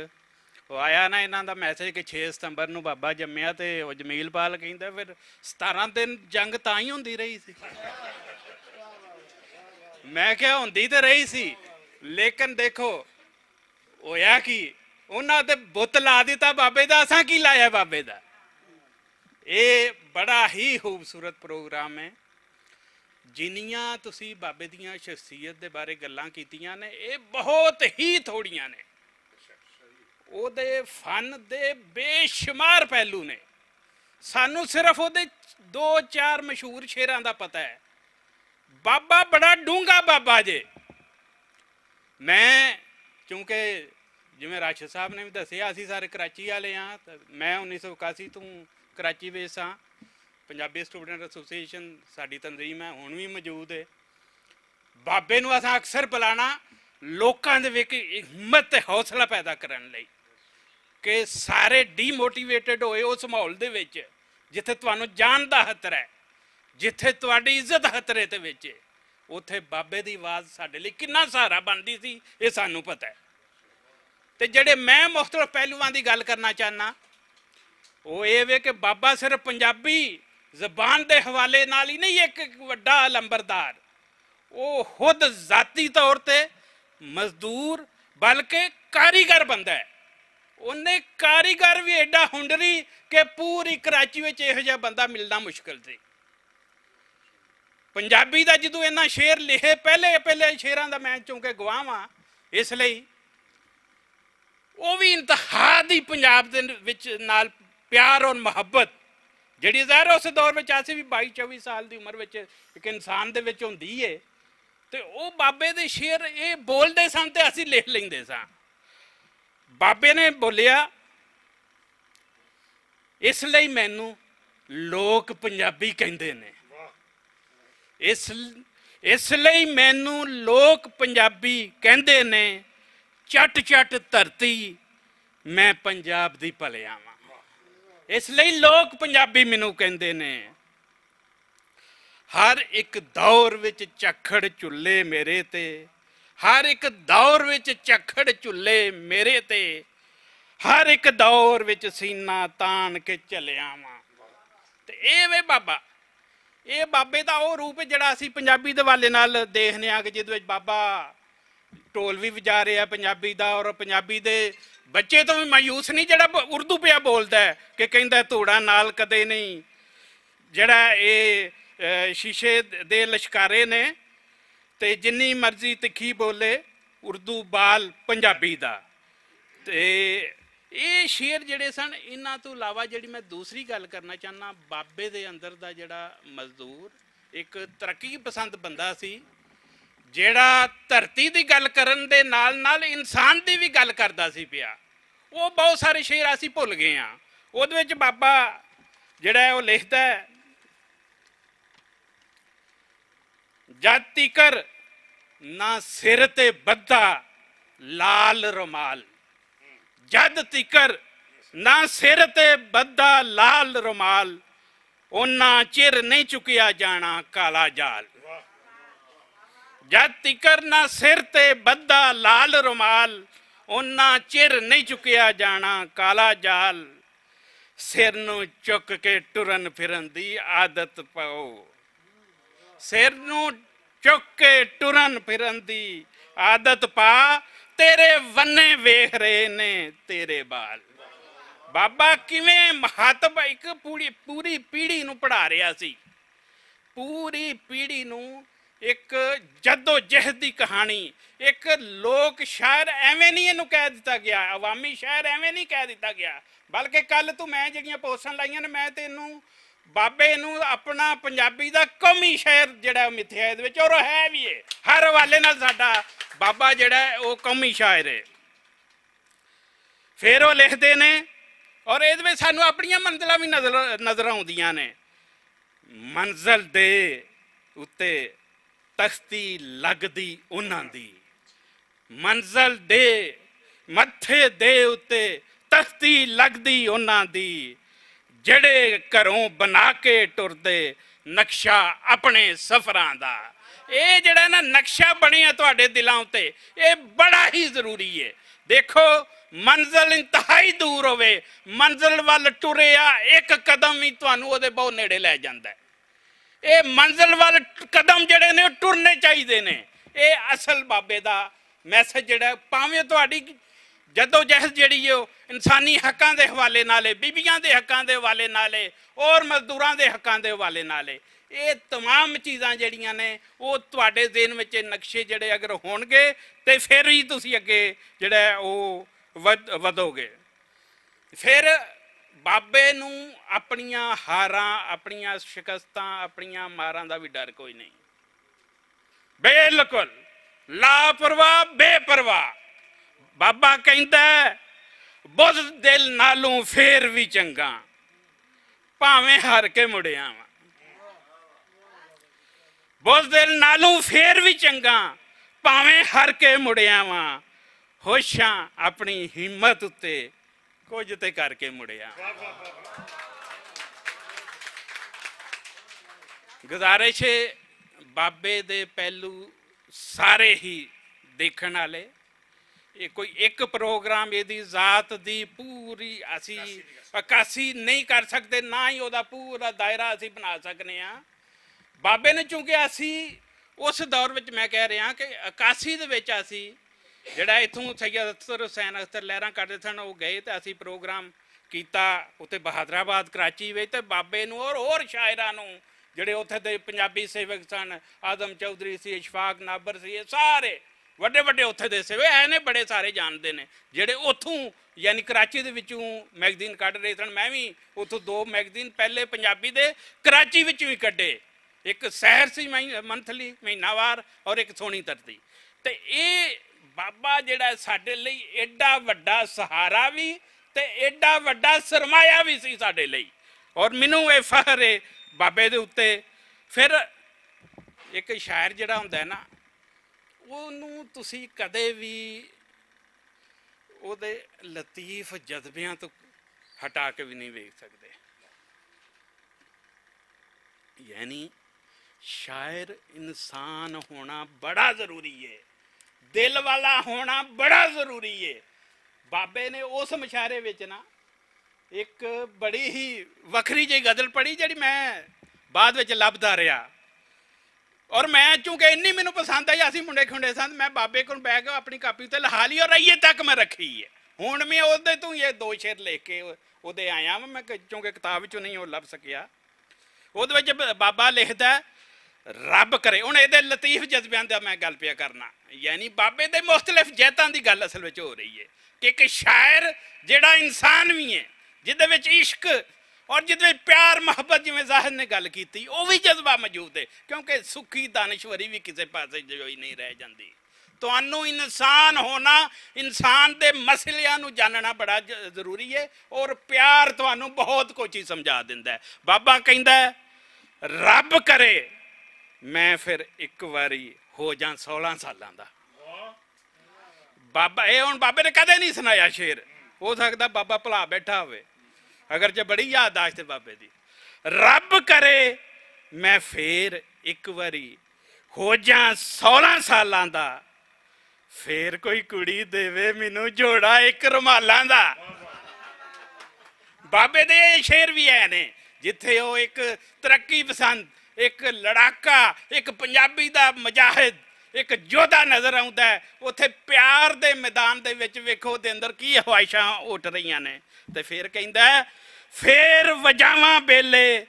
وہ آیا نا انہاں دا میسج کہ چھ ستمبر نوں بابا جمیا، تے وہ جمیل پال کہندا، "پھر ستارہ دن جنگ تاں ہی ہوندی رہی سی۔" میں کہیا، "ہوندی تے رہی سی، لیکن دیکھو ہویا کی، انہاں تے بت لا دتا بابے دا، اساں کی لایا بابے دا؟" اے بڑا ہی خوبصورت پروگرام ہے۔ جنیاں تسی بابے دیاں شخصیت دے بارے گلاں کیتیاں نے، اے بہت ہی تھوڑیاں نے۔ او دے فن دے بے شمار پہلو نے۔ سانوں صرف او دے دو چار مشہور شعراں دا پتہ ہے۔ بابا بڑا ڈونگا بابا جے۔ میں، کیونکہ جویں راشد صاحب نے بھی دسیا، اسی سارے کراچی والے ہاں، تے میں انیس سو اکاسی تو کراچی وچ ساں۔ پنجابی اسٹوڈنٹ ایسوسی ایشن ساڈی تنظیم ہے، ہن بھی موجود ہے۔ بابے نوں اساں اکثر بلانا، لوکاں دے وچ ہمت تے حوصلہ پیدا کرن لئی کہ سارے ڈی موٹیویٹڈ ہوئے اس ماحول دے وچ، جتھے تانوں جان دا خطرہ ہے، جتھے تہاڈی عزت خطرے دے وچ ہے، اتھے بابے دی آواز ساڈے لئی کنا سہارا بندی سی، اے سانوں پتہ ہے۔ تے جڑے میں مختلف پہلوواں دی گل کرنا چاہنا، وہ اے وے کہ بابا صرف پنجابی زبان دے حوالے نال ہی نہیں، ایک، ایک وڈا علمبردار، وہ خود ذاتی طور تے مزدور بلکہ کاریگر بندہ ہے۔ انہیں کاریگر وی ایڈا ہنڈری کہ پوری کراچی وچ ایہو جہا بندہ ملنا مشکل سی۔ پنجابی دا جدوں انہاں شعر لکھے، پہلے پہلے شعراں دا میں چونکہ گواہ واں، اس لئی او وی انتہا دی پنجاب دے وچ نال پیار اور محبت، جڑی ظاہر ہے اس دور وچ اسی وی بائی چوی سال دی عمر وچ ایک انسان دے وچ ہوندی ہے۔ تے او بابے دے شعر اے بولدے سن تے اسی لکھ لیندے ساں۔ بابے نے بولیا، اس لئی مینوں لوک پنجابی کہندے نے۔ اس اس لئی مینوں لوک پنجابی کہندے نے۔ چٹ چٹ دھرتی، میں پنجاب دی پلیا واں۔ اس لئی لوک پنجابی مینوں کہندے نے۔ ہر اک دور وچ چکھڑ چلے میرے تے، ہر اک دور وچ چکھڑ چلے میرے تے، ہر اک دور وچ سینہ تان کے چلیا واں۔ تے اے وے بابا، اے بابے دا او روپ ہے جڑا اسی پنجابی دے حوالے نال دیکھنے آں کہ جدے وچ بابا ٹول وی وجا رہے ہیں پنجابی دا، اور پنجابی دے بچے تو وی مایوس نہیں جڑا ب- اردو پیا بولدا ہے کہ کہندا ہے، "دھوڑا نال کدے نہیں، جڑا اے، اے، شیشے دے لشکارے نے، تے جنی مرضی تکھی بولے، اردو بال پنجابی دا۔" تے اے شعر جڑے سن، انہاں تو علاوہ جڑی میں دوسری گل کرنا چاہنا، بابے دے اندر دا جڑا مزدور ایک ترقی پسند بندہ سی، جیڑا دھرتی دی گل کرن دے نال نال انسان دی وی گل کردا سی پیا۔ او بہت سارے شعر اسی بھل گئے ہاں۔ اودے وچ بابا جیڑا ہے او لکھدا ہے، جد تیکر نہ سر تے بدھا لال رومال، جد تیکر نہ سر تے بدھا لال رومال، اونا چر نہیں چکیا جانا کالا جال۔ جد تیکر نہ سر تے بدھا لال رومال، اونا چر نہیں چکیا جانا کالا جال۔ سر نوں چک کے ٹرن پھرن دی عادت پاؤ۔ سر نوں چک کے ٹرن پھرن دی عادت پا، تیرے ونے ویکھ رہے نے تیرے بال۔ بابا کیویں مہاتما ایک پوری پوری پیڑھی نوں پڑھا رہیا سی، پوری پیڑھی نوں ایک جدوجہد دی کہانی، ایک لوک شاعر ایویں نہیں اینوں کہہ دتا گیا، عوامی شاعر ایویں نہیں کہہ دتا گیا، بلکہ کل تو میں جڑیاں پوسٹاں لائیاں نے، میں تے اینوں بابے نوں اپنا پنجابی دا قومی شاعر جڑا ہے او متھیا ہے، اور ہے وی ہے۔ ہر حوالے نال ساڈا بابا جڑا ہے او قومی شاعر ہے۔ پھر او لکھدے نے، اور ایہدے وچ سانوں اپنیاں منزلاں وی نظر نظر آؤندیاں نے۔ منزل دے اتے تختی لگدی انہاں دی، منزل دے متھے دے اتے تختی لگدی انہاں دی، جڑے گھروں بنا کے ٹردے نقشہ اپنے سفراں دا۔ اے جڑا نا نقشہ بنیا تہاڈے دلاں اتے، اے بڑا ہی ضروری ہے۔ دیکھو، منزل انتہائی دور ہووے، منزل ول ٹریا ایک قدم وی تہانوں اودے بہت نیڑے لے جاندا ہے۔ اے منزل ول قدم جڑے نے، او ٹرنے چاہیدے نے۔ اے اصل بابے دا میسج جڑا ہے، پاویں تہاڈی جدوجہد جڑی ہے، او انسانی حقاں دے حوالے نال ہے، بیبیاں دے حقاں دے حوالے نال ہے، اور مزدوراں دے حقاں دے حوالے نال ہے۔ اے تمام چیزاں جڑیاں نے، او تہاڈے ذہن وچ اے نقشے جڑے اگر ہون گے، تے پھر ہی تسی اگے جڑا ہے، او ود-، ودھو گے۔ پھر بابے نوں اپنیاں ہاراں، اپنیاں شکستاں، اپنیاں ماراں دا وی ڈر کوئی نہیں۔ بالکل لاپرواہ، بے پرواہ۔ بابا کہندا ہے، "بزدل نالوں فیر وی چنگا، بھاویں ہار کے مڑیا واں۔" بزدل نالوں فیر وی چنگا، بھاویں ہار کے مڑیا واں۔ ہوشاں اپنی ہمت اتے کچھ تے کر کے مڑیا۔ گزارش ہے، بابے دے پہلو سارے ہی دیکھن والے۔ یہ کوئی ایک پروگرام، یہ دی ذات دی پوری اسی عکاسی نہیں کر سکتے، نہ ہی وہ دا پورا دائرہ اسی بنا سکنے ہاں۔ بابے نے چونکہ اسی اس دور وچ، میں کہہ رہا کہ اکاسی دے وچ اسی جڑا اتھوں سید اختر حسین اختر لہراں کردے سن، او گئے تے اسی پروگرام کیتا اتھے بہادر آباد کراچی وچ، تے بابے نوں اور ہور شاعراں نوں، جڑے اتھے دے پنجابی سیوک سن، آدم چوہدری سی، اشفاق نابر سی، اے سارے وڈے وڈے اتھے دے سیوک اینے بڑے سارے جاندے نے، جڑے اتھوں یعنی کراچی دے وچوں میگزین کڈ رہے سن۔ میں وی اتھوں دو میگزین پہلے پنجابی دے کراچی وچوں ہی کڈے، ایک سحر سی مہی- منتھلی مہینہ وار، اور ایک سونی ترتی۔ تے اے بابا جڑا ہے ساڈے لئی ایڈا وڈا سہارا وی تے ایڈا وڈا سرمایہ وی سی ساڈے لئی۔ اور مینوں اے فخر ہے بابے دے اُتے۔ پھر ایک شاعر جڑا ہوندا ہے نا، اونوں تسی کدے وی اودے لطیف جذبیاں تو ہٹا کے وی نہیں ویکھ سکدے۔ یعنی شاعر انسان ہونا بڑا ضروری ہے، دل والا ہونا بڑا ضروری ہے۔ بابے نے اس مشاعرے وچ نا ایک بڑی ہی وکھری جہی غزل پڑھی، جڑی میں بعد وچ لبدا رہیا۔ اور میں چونکہ انی مینوں پسند آئی، اسی منڈے کھنڈے سن، میں بابے کول بیٹھ کے اپنی کاپی تے لہا لی اور ایے تک میں رکھی ہے۔ ہن میں اودے تو یہ دو شعر لکھ کے اودے آیا واں، میں کہ- چونکہ کتاب وچوں نہیں او لب سکیا۔ اودے وچ ب- بابا لکھدا ہے، "رب کرے۔" ہن اے دے لطیف جذبیاں دا میں گل پیا کرنا، یعنی بابے دے مختلف جہتاں دی گل اصل وچ ہو رہی ہے کہ ایک شاعر جڑا انسان وی ہے، جس دے وچ عشق اور جس وچ پیار محبت، جویں زاہد نے گل کیتی، او وی جذبہ موجود ہے، کیونکہ سکھی دانشوری وی کسے پاسے جوئی نہیں رہ جاندی۔ تانوں انسان ہونا، انسان دے مسئلیاں نوں جاننا بڑا ج- ضروری ہے، اور پیار تانوں بہت کچھ ہی سمجھا دیندا ہے۔ بابا کہندا ہے، "رب کرے میں پھر اک واری ہو جاں سولہ سالاں دا۔" بابا، اے ہن بابے نے کدے نہیں سنایا شعر، ہو سکدا بابا بھلا بیٹھا ہوئے، اگرچہ بڑی یادداشت ہے بابے دی۔ "رب کرے میں پھر اک واری ہو جاں سولہ سالاں دا، پھر کوئی کڑی دیوے مینوں جوڑا اک رومالاں دا۔" بابے دے اے شعر وی ہے نے، جتھے او اک ترقی پسند، اک لڑاکا، اک پنجابی دا مجاہد، اک جودا نظر آوندا ہے، اتھے پیار دے میدان دے وچ ویکھو دے اندر کی خواہشاں اٹھ رہیاں نے۔ تے پھر کہندا ہے، "پھر وجاواں بیلے،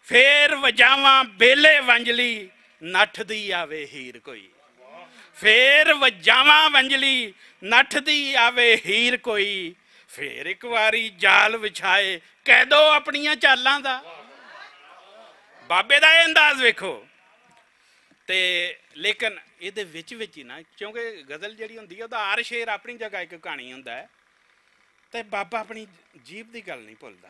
پھر وجاواں بیلے ونجلی، نٹھ دی آوے ہیر کوئی۔" پھر وجاواں ونجلی، نٹھ دی آوے ہیر کوئی، پھر اک واری جال وچھائے، کہہ دو اپنیاں چالاں دا۔ بابے دا اے انداز ویکھو۔ تے لیکن اے دے وچ وچ ہی نا، کیونکہ غزل جڑی ہوندی ہے، او دا ہر شعر اپنی جگہ اک کہانی ہوندا ہے۔ تے بابا اپنی جیب دی گل نہیں بھولدا۔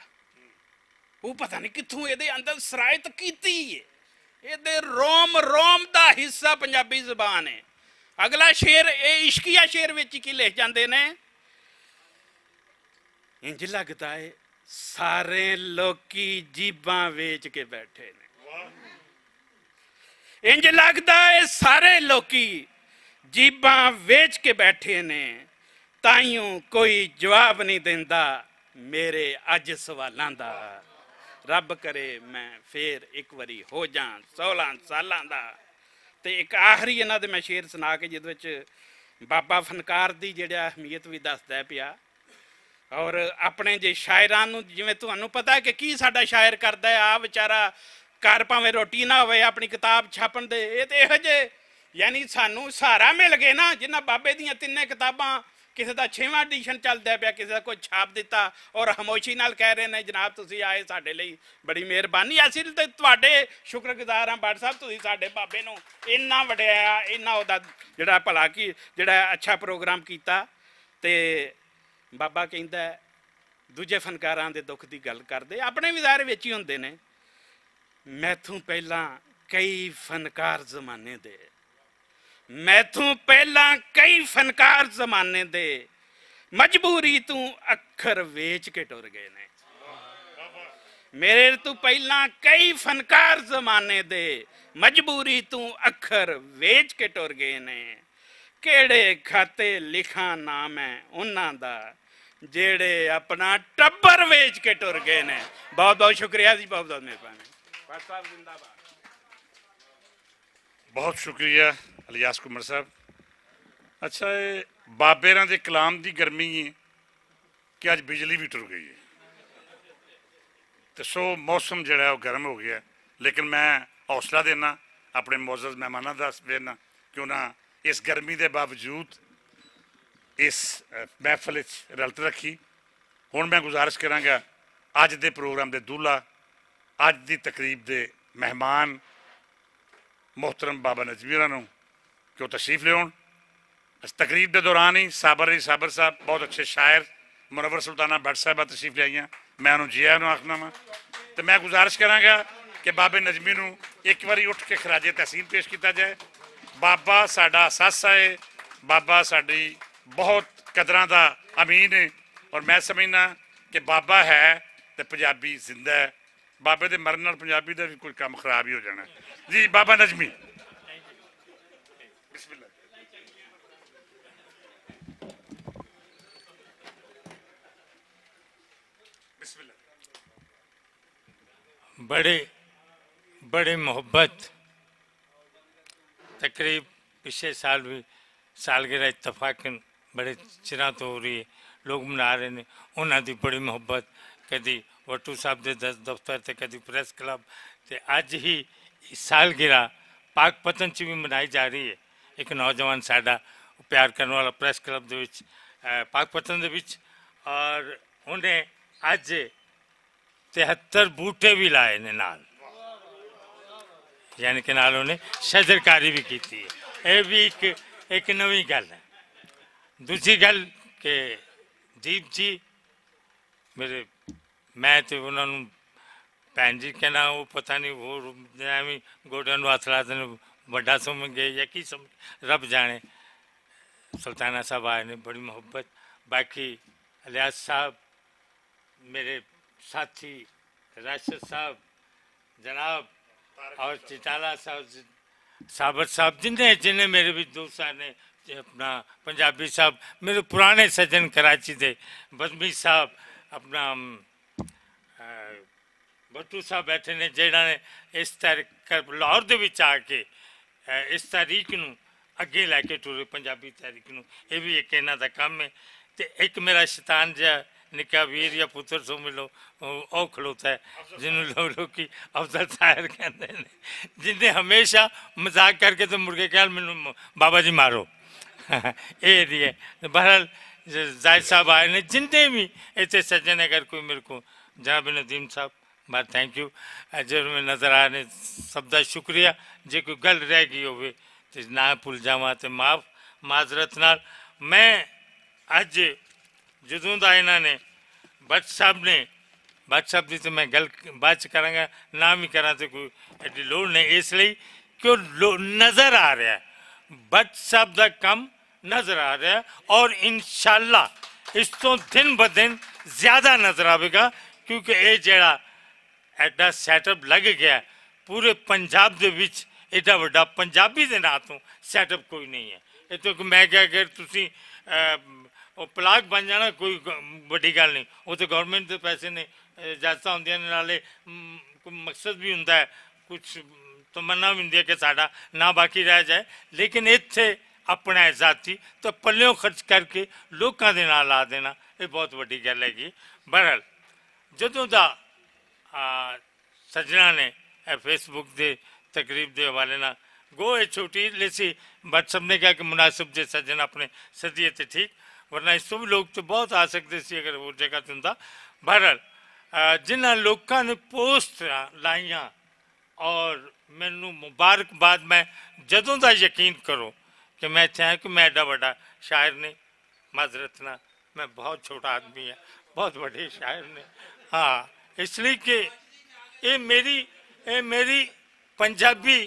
وہ پتہ نہیں کتھوں اے دے اندر سرایت کیتی ہے۔ اے دے روم روم دا حصہ پنجابی زبان ہے۔ اگلا شعر، اے عشقیہ شعر وچ کی لکھ جاندے نے، "انج لگدا ہے سارے لوکی جیباں ویچ کے بیٹھے نے۔" انج لگدا اے سارے لوکی جیباں ویچ کے بیٹھے نے، تائیوں کوئی جواب نہیں دیندا میرے اج سوالاں دا۔ رب کرے میں فیر اک واری ہو جاں سولہ سالاں دا۔ تے اک آخری انہاں دے میں شعر سنا کے جس وچ بابا فنکار دی جڑی اہمیت وی دسدا ہے پیا۔ اور اپنے جے شاعراں نوں، جویں تہانوں پتہ ہے کہ کی ساڈا شاعر کردا ہے، آ وچارا گھر پاویں روٹی نہ ہوئے، اپنی کتاب چھاپن دے، اے تے ایہو جے، یعنی سانوں سہارا مل گئے نا، جنہاں بابے دیاں تینے کتاباں، کسے دا چھیواں ایڈیشن چلدا پیا، کسے دا کوئی چھاپ دتا، اور خاموشی نال کہہ رہے نے، "جناب، تسی آئے ساڈے لئی بڑی مہربانی۔" اسی تے تہاڈے شکر گزار ہاں بٹ صاحب، تسی ساڈے بابے نوں اینا وڈیا، اینا اودا جڑا بھلا کی، جڑا اچھا پروگرام کیتا۔ تے بابا کہندا ہے، دوجے فنکاراں دے دکھ دی گل کردے، اپنے وی ظاہر وچ ہی ہوندے نے۔ میتھوں پہلاں کئی فنکار زمانے دے، میتھوں پہلاں کئی فنکار زمانے دے، مجبوری توں اکھر ویچ کے ٹر گئے نے۔ میرے توں پہلاں کئی فنکار زمانے دے، مجبوری توں اکھر ویچ کے ٹر گئے نے۔ کیڑے کھاتے لکھاں نام ہے انہاں دا، جیڑے اپنا ٹبر ویچ کے ٹر گئے نے۔ بہت بہت شکریہ جی، بہت بہت مہربانی۔ بٹ صاحب زندہ باد۔ بہت شکریہ الیاس کمر صاحب۔ اچھا، یہ بابیراں دے کلام دی گرمی ہے کہ اج بجلی بھی ٹر گئی ہے۔ تے سو موسم جڑا ہے وہ گرم ہو گیا ہے۔ لیکن میں حوصلہ دینا اپنے معزز مہماناں دا، دینا کہ انہاں اس گرمی دے باوجود اس، اہ، محفل وچ رلت رکھی۔ ہن میں گزارش کراں گا اج دے پروگرام دے دولہا، اج دی تقریب دے مہمان محترم بابا نجمی ہوراں نوں کہ وہ تشریف لے آؤن۔ اس تقریب دے دوران ہی صابر علی صابر صاحب، بہت اچھے شاعر، منور سلطانہ بٹ صاحبہ تشریف لے آئیاں۔ میں انہوں جی آئیاں نوں آخنا وا۔ تے میں گزارش کراں گا کہ بابے نجمی نوں ایک واری اٹھ کے خراج تحسین پیش کیتا جائے۔ بابا ساڈا اثاثہ ہے، بابا ساڈی بہت قدراں دا امین ہے، اور میں سمجھنا کہ بابا ہے تے پنجابی زندہ ہے۔ بابے دے مرن نال پنجابی دا بھی کوئی کم خراب ہی ہو جانا ہے۔ جی، بابا نجمی۔ بسم اللہ۔ بسم اللہ۔ بڑے، بڑے محبت۔ تقریب پچھلے سال بھی سالگرہ اتفاقاً بڑے چراں تو ہو رہی ہے، لوگ منا رہے نے، انہاں دی بڑی محبت، کدی وٹو صاحب دے دس-، دفتر تے کدی پریس کلب، تے اج ہی سالگرہ پاک پتن چ بھی منائی جا رہی ہے۔ ایک نوجوان ساڈا پیار کرنے والا پریس کلب دے وچ، اے، پاک پتن دے وچ، اور انہیں اج تہتر بوٹے بھی لائے نے نال، یعنی کہ نال انہیں شجرکاری بھی کیتی ہے۔ یہ بھی ایک، ایک نوی گل ہے۔ دوسری گل کہ دیپ جی، میرے، میں تے انہاں نوں بھین جی کہنا، وہ پتہ نہیں، وہ ایویں گوڈیاں نوں ہتھ لا دے نے، وڈا سمجھ گئے یا کی سمجھ، رب جانے۔ سلطانہ صاحب آئے نے، بڑی محبت۔ باقی الیاس صاحب، میرے ساتھی راشد صاحب، جناب، اور چٹالا صاحب، صابر صاحب، جن نے، جن نے میرے بھی دوست نے، اپنا پنجابی صاحب، میرے پرانے سجن کراچی دے، بزمی صاحب، اپنا، ام، آ، بھٹو صاحب بیٹھے نے، جنہاں نے اس تاریخ، لاہور دے وچ آ کے، اے، اس تاریخ نوں اگے لے کے ٹرے، پنجابی تاریخ نوں۔ یہ بھی ایک انہاں دا کم ہے۔ تے ایک میرا شیطان جہا نکا ویر یا پتر سو ملو، او، او کھلوتا ہے، جنوں لوگ، لوکی افضل طاہر کہندے نے، جن نے ہمیشہ مذاق کر کے تے مڑ کے کہا، "مینوں م-، بابا جی مارو۔" اے دی ہے۔ بہرحال، ز-، زاہد صاحب آئے نے، جن نے بھی ایتھے سجن، اگر کوئی میرے کو، جناب ندیم صاحب، بس تھینک یو۔ اے جڑے میں نظر آ رہے، سب دا شکریہ۔ جے کوئی گل رہ گئی ہووے تے نہ بھول جاواں تے معاف، معذرت نال۔ میں اج جدوں دا انہاں نے، بٹ صاحب نے، بٹ صاحب دی تے میں گل بعد چ کراں گا، نہ بھی کراں تے کوئی ایڈی لوڑ نہیں، اس لئی کہ وہ لو-، نظر آ رہا ہے۔ بٹ صاحب دا کم نظر آ رہا ہے، اور انشاءاللہ اس تو دن بدن زیادہ نظر آوے گا، کیونکہ اے جڑا ایڈا سیٹ اپ لگ گیا ہے، پورے پنجاب دے وچ ایڈا وڈا پنجابی دے ناں تو سیٹ اپ کوئی نہیں ہے۔ اے تو میں کہا، اگر تسی، اے، او پلاک بن جانا، کوئی گ-، وڈی گل نہیں، وہ تو گورنمنٹ دے پیسے نے، اے، اجازتاں ہوندیاں نے، نالے، م، کوئی مقصد بھی ہوندا ہے، کچھ تمنا بھی ہوندی ہے کہ ساڈا ناں باقی رہ جائے، لیکن ایتھے اپنا ذاتی تو پلیوں خرچ کر کے لوکاں دے نال لا دینا، یہ بہت وڈی گل ہے گی۔ بہرحال، جدوں دا، آ، سجنا نے، اے، فیس بک دے تقریب دے حوالے نال گو اے چھوٹی لیسی، بٹ سب نے کہا کہ مناسب جے سجن اپنے سدیے تے ٹھیک، ورنہ اس تو بھی لوگ تو بہت آ سکتے سی اگر ہور جگہ تے ہوندا۔ بہرحال، آ، جنہاں لوکاں نے پوسٹ لائیاں، اور مینوں مبارکباد، میں جدوں دا یقین کرو کہ میں اتھے آیا کہ میں ایڈا وڈا شاعر نہیں، معذرت نہ، میں بہت چھوٹا آدمی ہاں، بہت وڈے شاعر نے۔ ہاں، اس لیے کہ اے میری، اے میری پنجابی،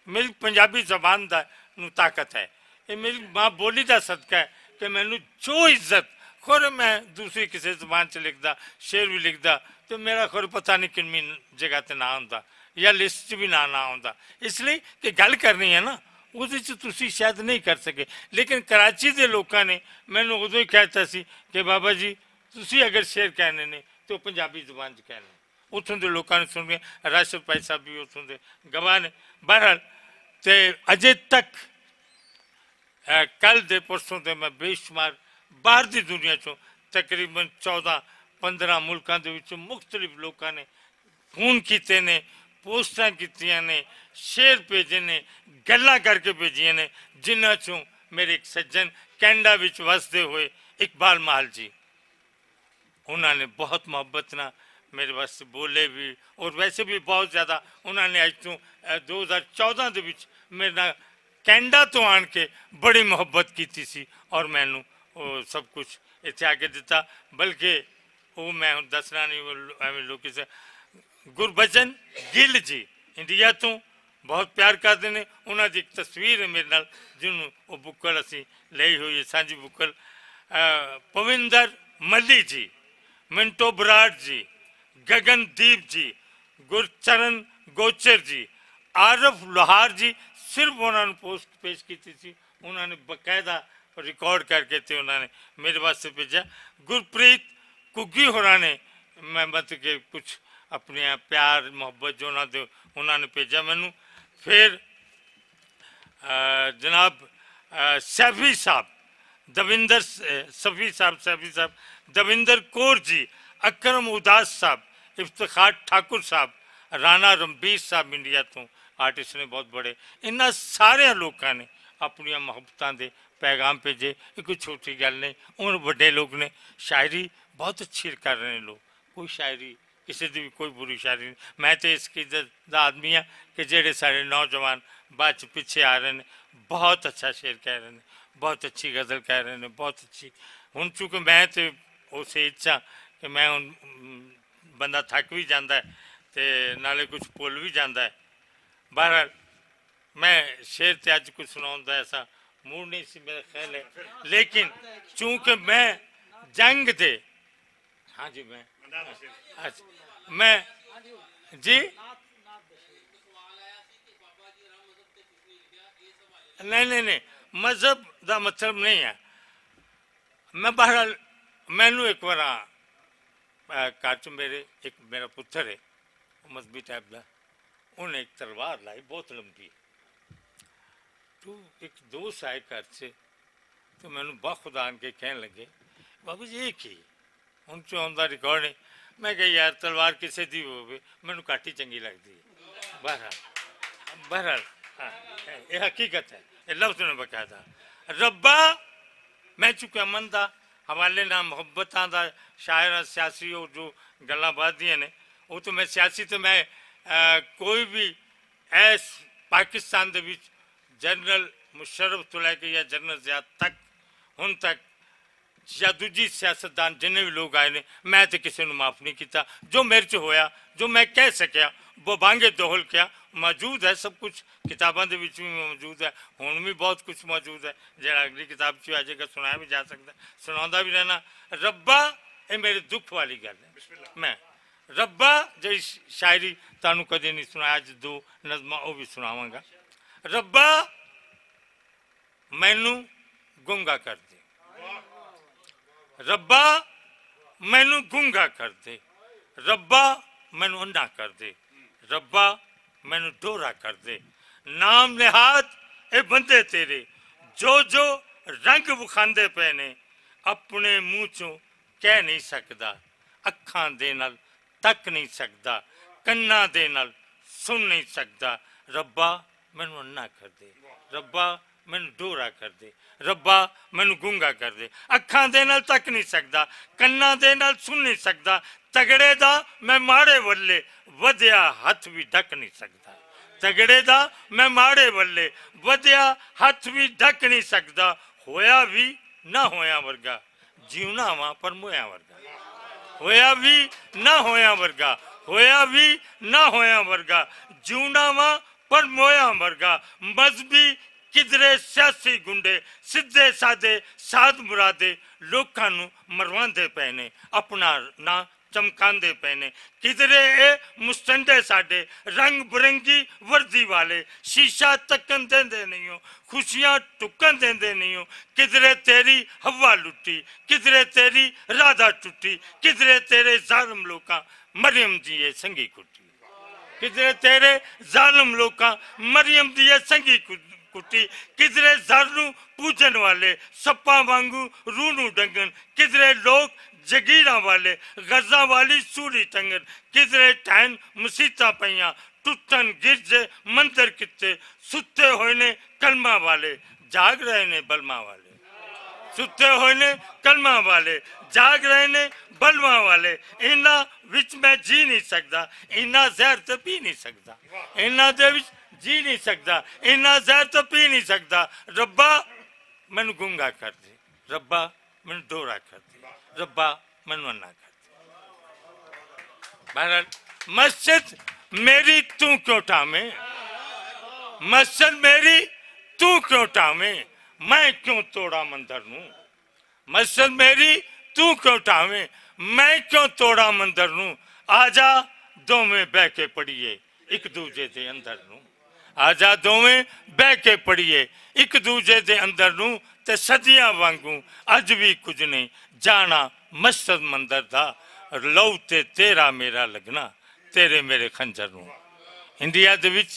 میری پنجابی زبان دا نوں طاقت ہے۔ اے میری ماں بولی دا صدقہ ہے کہ مینوں جو عزت، خور میں دوسری کسی زبان چ لکھدا، شعر بھی لکھدا، تو میرا خور پتہ نہیں کنویں جگہ تے نہ ہوندا یا لسٹ چ بھی نہ، نہ ہوندا۔ اس لیے کہ گل کرنی ہے نا، اس وچ تسی شاید نہیں کر سکے، لیکن کراچی دے لوکاں نے مینوں ادوں ہی کہتا سی کہ بابا جی، تسی اگر شعر کہنے نے تو پنجابی زبان چ کہنے۔ اتھوں دے لوکاں نے سن کے، راشد بھائی صاحب بھی اتھوں دے گواہ نے۔ بہرحال، تے اجے تک کل دے پرسوں تے میں بے شمار باہر دی دنیا چوں تقریباً چودہ پندرہ ملکاں دے وچ مختلف لوکاں نے فون کیتے نے، پوسٹاں کیتیاں نے، شعر بھیجے نے، گلاں کر کے بھیجیاں نے، جنہاں چوں میرے ایک سجن کینیڈا وچ وسدے ہوئے اقبال مال جی، انہاں نے بہت محبت نال میرے واسطے بولے بھی، اور ویسے بھی بہت زیادہ انہاں نے اج تو دو ہزار چودہ دے وچ میرے نال کینیڈا تو آن کے بڑی محبت کیتی سی، اور مینوں وہ سب کچھ اتھے آ کے دتا۔ بلکہ وہ میں ہن دسنا نہیں، وہ لو- ایویں لوکی سے۔ گربچن گل جی، انڈیا تو، بہت پیار کردے نے۔ انہاں دی ایک تصویر ہے میرے نال، جنوں وہ بکل اسی لئی ہوئی ہے، سانجھی بکل۔ پویندر ملی جی، منٹو براٹ جی، گگن دیپ جی، گرچرن گوچر جی، عارف لوہار جی، صرف انہاں نوں پوسٹ پیش کیتی سی۔ انہاں نے باقاعدہ ریکارڈ کر کے تے انہاں نے میرے واسطے بھیجا۔ گرپریت کگی ہوراں نے، میں مطلب کہ کچھ اپنے پیار محبت جو انہاں دے، انہاں نے بھیجا مینوں۔ پھر آ، جناب، آ، سیفی صاحب، دویندر س-، اے، سفی صاحب، سیفی صاحب، دویندر کور جی، اکرم اداس صاحب، افتخار ٹھاکر صاحب، رانا رمبیر صاحب انڈیا تو، آرٹسٹ نے بہت بڑے۔ انہاں سارے لوکاں نے اپنی محبتاں دے پیغام بھیجے۔ یہ کوئی چھوٹی گل نہیں۔ اور وڈے لوگ نے، شاعری بہت اچھی کر رہے ہیں لوگ۔ کوئی شاعری، کسی دی بھی کوئی بری شاعری نہیں۔ میں تے اس کی عزت دا آدمی ہاں کہ جڑے سارے نوجوان بعد چ پیچھے آ رہے ہیں، بہت اچھا شعر کہہ رہے ہیں، بہت اچھی غزل کہہ رہے ہیں، بہت اچھی۔ ہن چونکہ میں تے اسے اچھا کہ میں ہن بندہ تھک بھی جاندا ہے تے نالے کچھ بھول بھی جاندا ہے۔ بہرحال، میں شعر تے اج کچھ سناؤن دا ایسا موڈ نہیں سی، میرا خیال ہے، لیکن چونکہ میں جنگ دے، ہاں جی، میں، اچھا، میں، جی، نہیں، نہیں، نہیں، مذہب دا مطلب نہیں ہے۔ میں بہرحال، مینوں ایک بار گھر چ میرے ایک میرا پتر ہے، مذہبی ٹائپ دا، انہیں ایک تلوار لائی، بہت لمبی۔ تو ایک دوست آئے گھر سے، تو مینوں بخدا آن کے کہن لگے، "بابو جی، یہ کی؟ ہن چون دا ریکارڈ نہیں۔" میں کہا، "یار، تلوار کسے دی ہووے، مینوں گھٹ ہی چنگی لگدی ہے۔" بہرحال، بہرحال، ہاں، یہ حقیقت ہے، یہ لفظ نے باقاعدہ۔ ربا، میں چونکہ امن دا حوالے نال محبتاں دا شاعر ہاں، سیاسی اور جو گلاں بات دیاں نے، وہ تو میں سیاسی تو میں، آ، کوئی بھی ایس پاکستان دے وچ جنرل مشرف تو لے کے یا جنرل ضیاء تک، ہن تک یا دوجی سیاستدان جنہیں بھی لوگ آئے نے، میں تے کسے نوں معاف نہیں کیتا۔ جو میرے چ ہویا، جو میں کہہ سکیا، وہ بانگے دوہل کیا موجود ہے، سب کچھ کتاباں دے وچ بھی موجود ہے، ہن بھی بہت کچھ موجود ہے، جڑا اگلی کتاب چ آ جائے گا، سنایا بھی جا سکتا ہے، سناوندا بھی رہنا۔ ربا، اے میرے دکھ والی گل ہے۔ میں ربا جڑی ش-، شاعری تانوں کدے نہیں سنایا، اج دو نظماں او بھی سناواں گا۔ ربا، مینوں گنگا کر دے۔ ربا، مینوں گنگا کر دے۔ ربا، مینوں اندھا کر دے۔ ربا، مینوں ڈورا کر دے۔ نام نہاد اے بندے تیرے، جو جو رنگ وکھاندے پے نے، اپنے منہ چوں کہہ نہیں سکدا، اکھاں دے نال تک نہیں سکدا، کناں دے نال سن نہیں سکدا۔ ربا، مینوں انا کر دے۔ ربا، مینوں ڈورا کر دے۔ ربا، مینوں گونگا کر دے۔ اکھاں دے نال تک نہیں سکدا، کناں دے نال سن نہیں سکدا۔ تگڑے دا میں ماڑے ولے ودیا ہتھ بھی ڈک نہیں سکدا۔ تگڑے دا میں ماڑے ولے ودیا ہتھ بھی ڈک نہیں سکدا۔ ہویا بھی نہ ہویا ورگا، جیونا واں پر مویا ورگا۔ ہویا بھی نہ ہویا ورگا، ہویا بھی نہ ہویا ورگا، جیونا واں پر مویا ورگا۔ مذہبی کدرے سیاسی گنڈے، سدھے سادے ساد مرادے لوکاں نوں مرواندے پئے نے، اپنا ناں چمکاندے پئے نے۔ کدرے اے مستنڈے ساڈے رنگ برنگی وردی والے شیشہ تکن دیندے نہیں ہو، خوشیاں ٹکن دیندے نہیں ہو۔ کدرے تیری ہوا لٹی، کدرے تیری رادھا ٹٹی، کدرے تیرے ظالم لوکاں مریم دی اے سنگی کٹی۔ کدرے تیرے ظالم لوکاں مریم دی اے سنگی کٹی۔ کٹی، کدرے زر نوں پوجن والے سپاں وانگوں روح نوں ڈنگن، کدرے لوک جگیراں والے غزاں والی سولی ٹنگن، کدرے ٹہن مسیتاں پئیاں ٹٹن گرجے مندر کتے، ستے ہوئے نے کلماں والے، جاگ رہے نے بلماں والے۔ ستے ہوئے نے کلماں والے، جاگ رہے نے بلماں والے۔ انہاں وچ میں جی نہیں سکدا، انہاں زہر تے پی نہیں سکدا، انہاں دے وچ جی نہیں سکدا، انہاں زہر تے پی نہیں سکدا۔ ربا، مینوں گنگا کر دے، ربا، مینوں ڈورا کر دے، ربا، مینوں انا کر دے۔ بہرحال، مسجد میری تو کیوں ٹھاویں؟ مسجد میری تو کیوں ٹھاویں؟ میں کیوں توڑا مندر نوں؟ مسجد میری تو کیوں ٹھاویں؟ میں کیوں توڑا مندر نوں؟ آ جا، دوویں بہ کے پڑھیے اک دوجے دے اندر نوں۔ آ جا، دوویں بہ کے پڑھیے اک دوجے دے اندر نوں۔ تے صدیاں وانگوں اج وی کچھ نہیں جانا مسجد مندر دا، لو تے تیرا میرا لگنا، تیرے میرے خنجر نوں۔ انڈیا دے وچ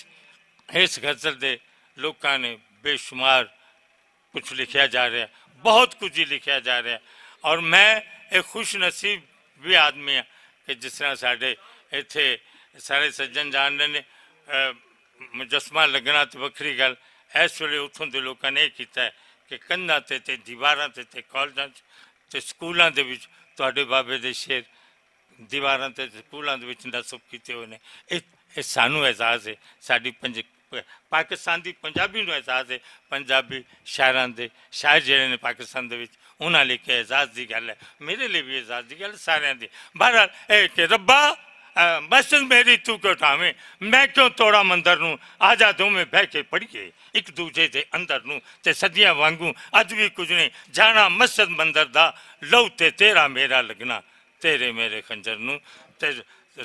اس غزل دے لوکاں نے بے شمار کچھ لکھیا جا رہا ہے، بہت کچھ ہی لکھیا جا رہا ہے۔ اور میں ایک خوش نصیب بھی آدمی ہاں کہ جس طرح ساڈے ایتھے سارے سجن جان رہے نے، اے، مجسمہ لگنا تے وکھری گل، اس ویلے اتھوں دے لوکاں نے یہ کیتا ہے کہ کندھاں تے، تے دیواراں تے، تے کالجاں چ، تے سکولاں دے وچ تہاڈے بابے دے شعر دیواراں تے سکولاں دے وچ نصب کیتے ہوئے نے۔ اے، اے سانوں اعزاز ہے، ساڈی پنج-، پاکستان دی پنجابی نوں اعزاز ہے۔ پنجابی شاعراں دے، شاعر جڑے نے پاکستان دے وچ، انہاں لے کے اعزاز دی گل ہے، میرے لے بھی اعزاز دی گل ہے، ساریاں دی۔ بہرحال، اے کہ ربا، اے، مسجد میری تو کیوں ٹھاویں؟ میں کیوں توڑا مندر نوں؟ آ جا، دوویں بہ کے پڑھیے اک دوجے دے اندر نوں۔ تے صدیاں وانگوں اج وی کچھ نہیں جانا مسجد مندر دا، لو تے تیرا میرا لگنا، تیرے میرے خنجر نوں۔ تے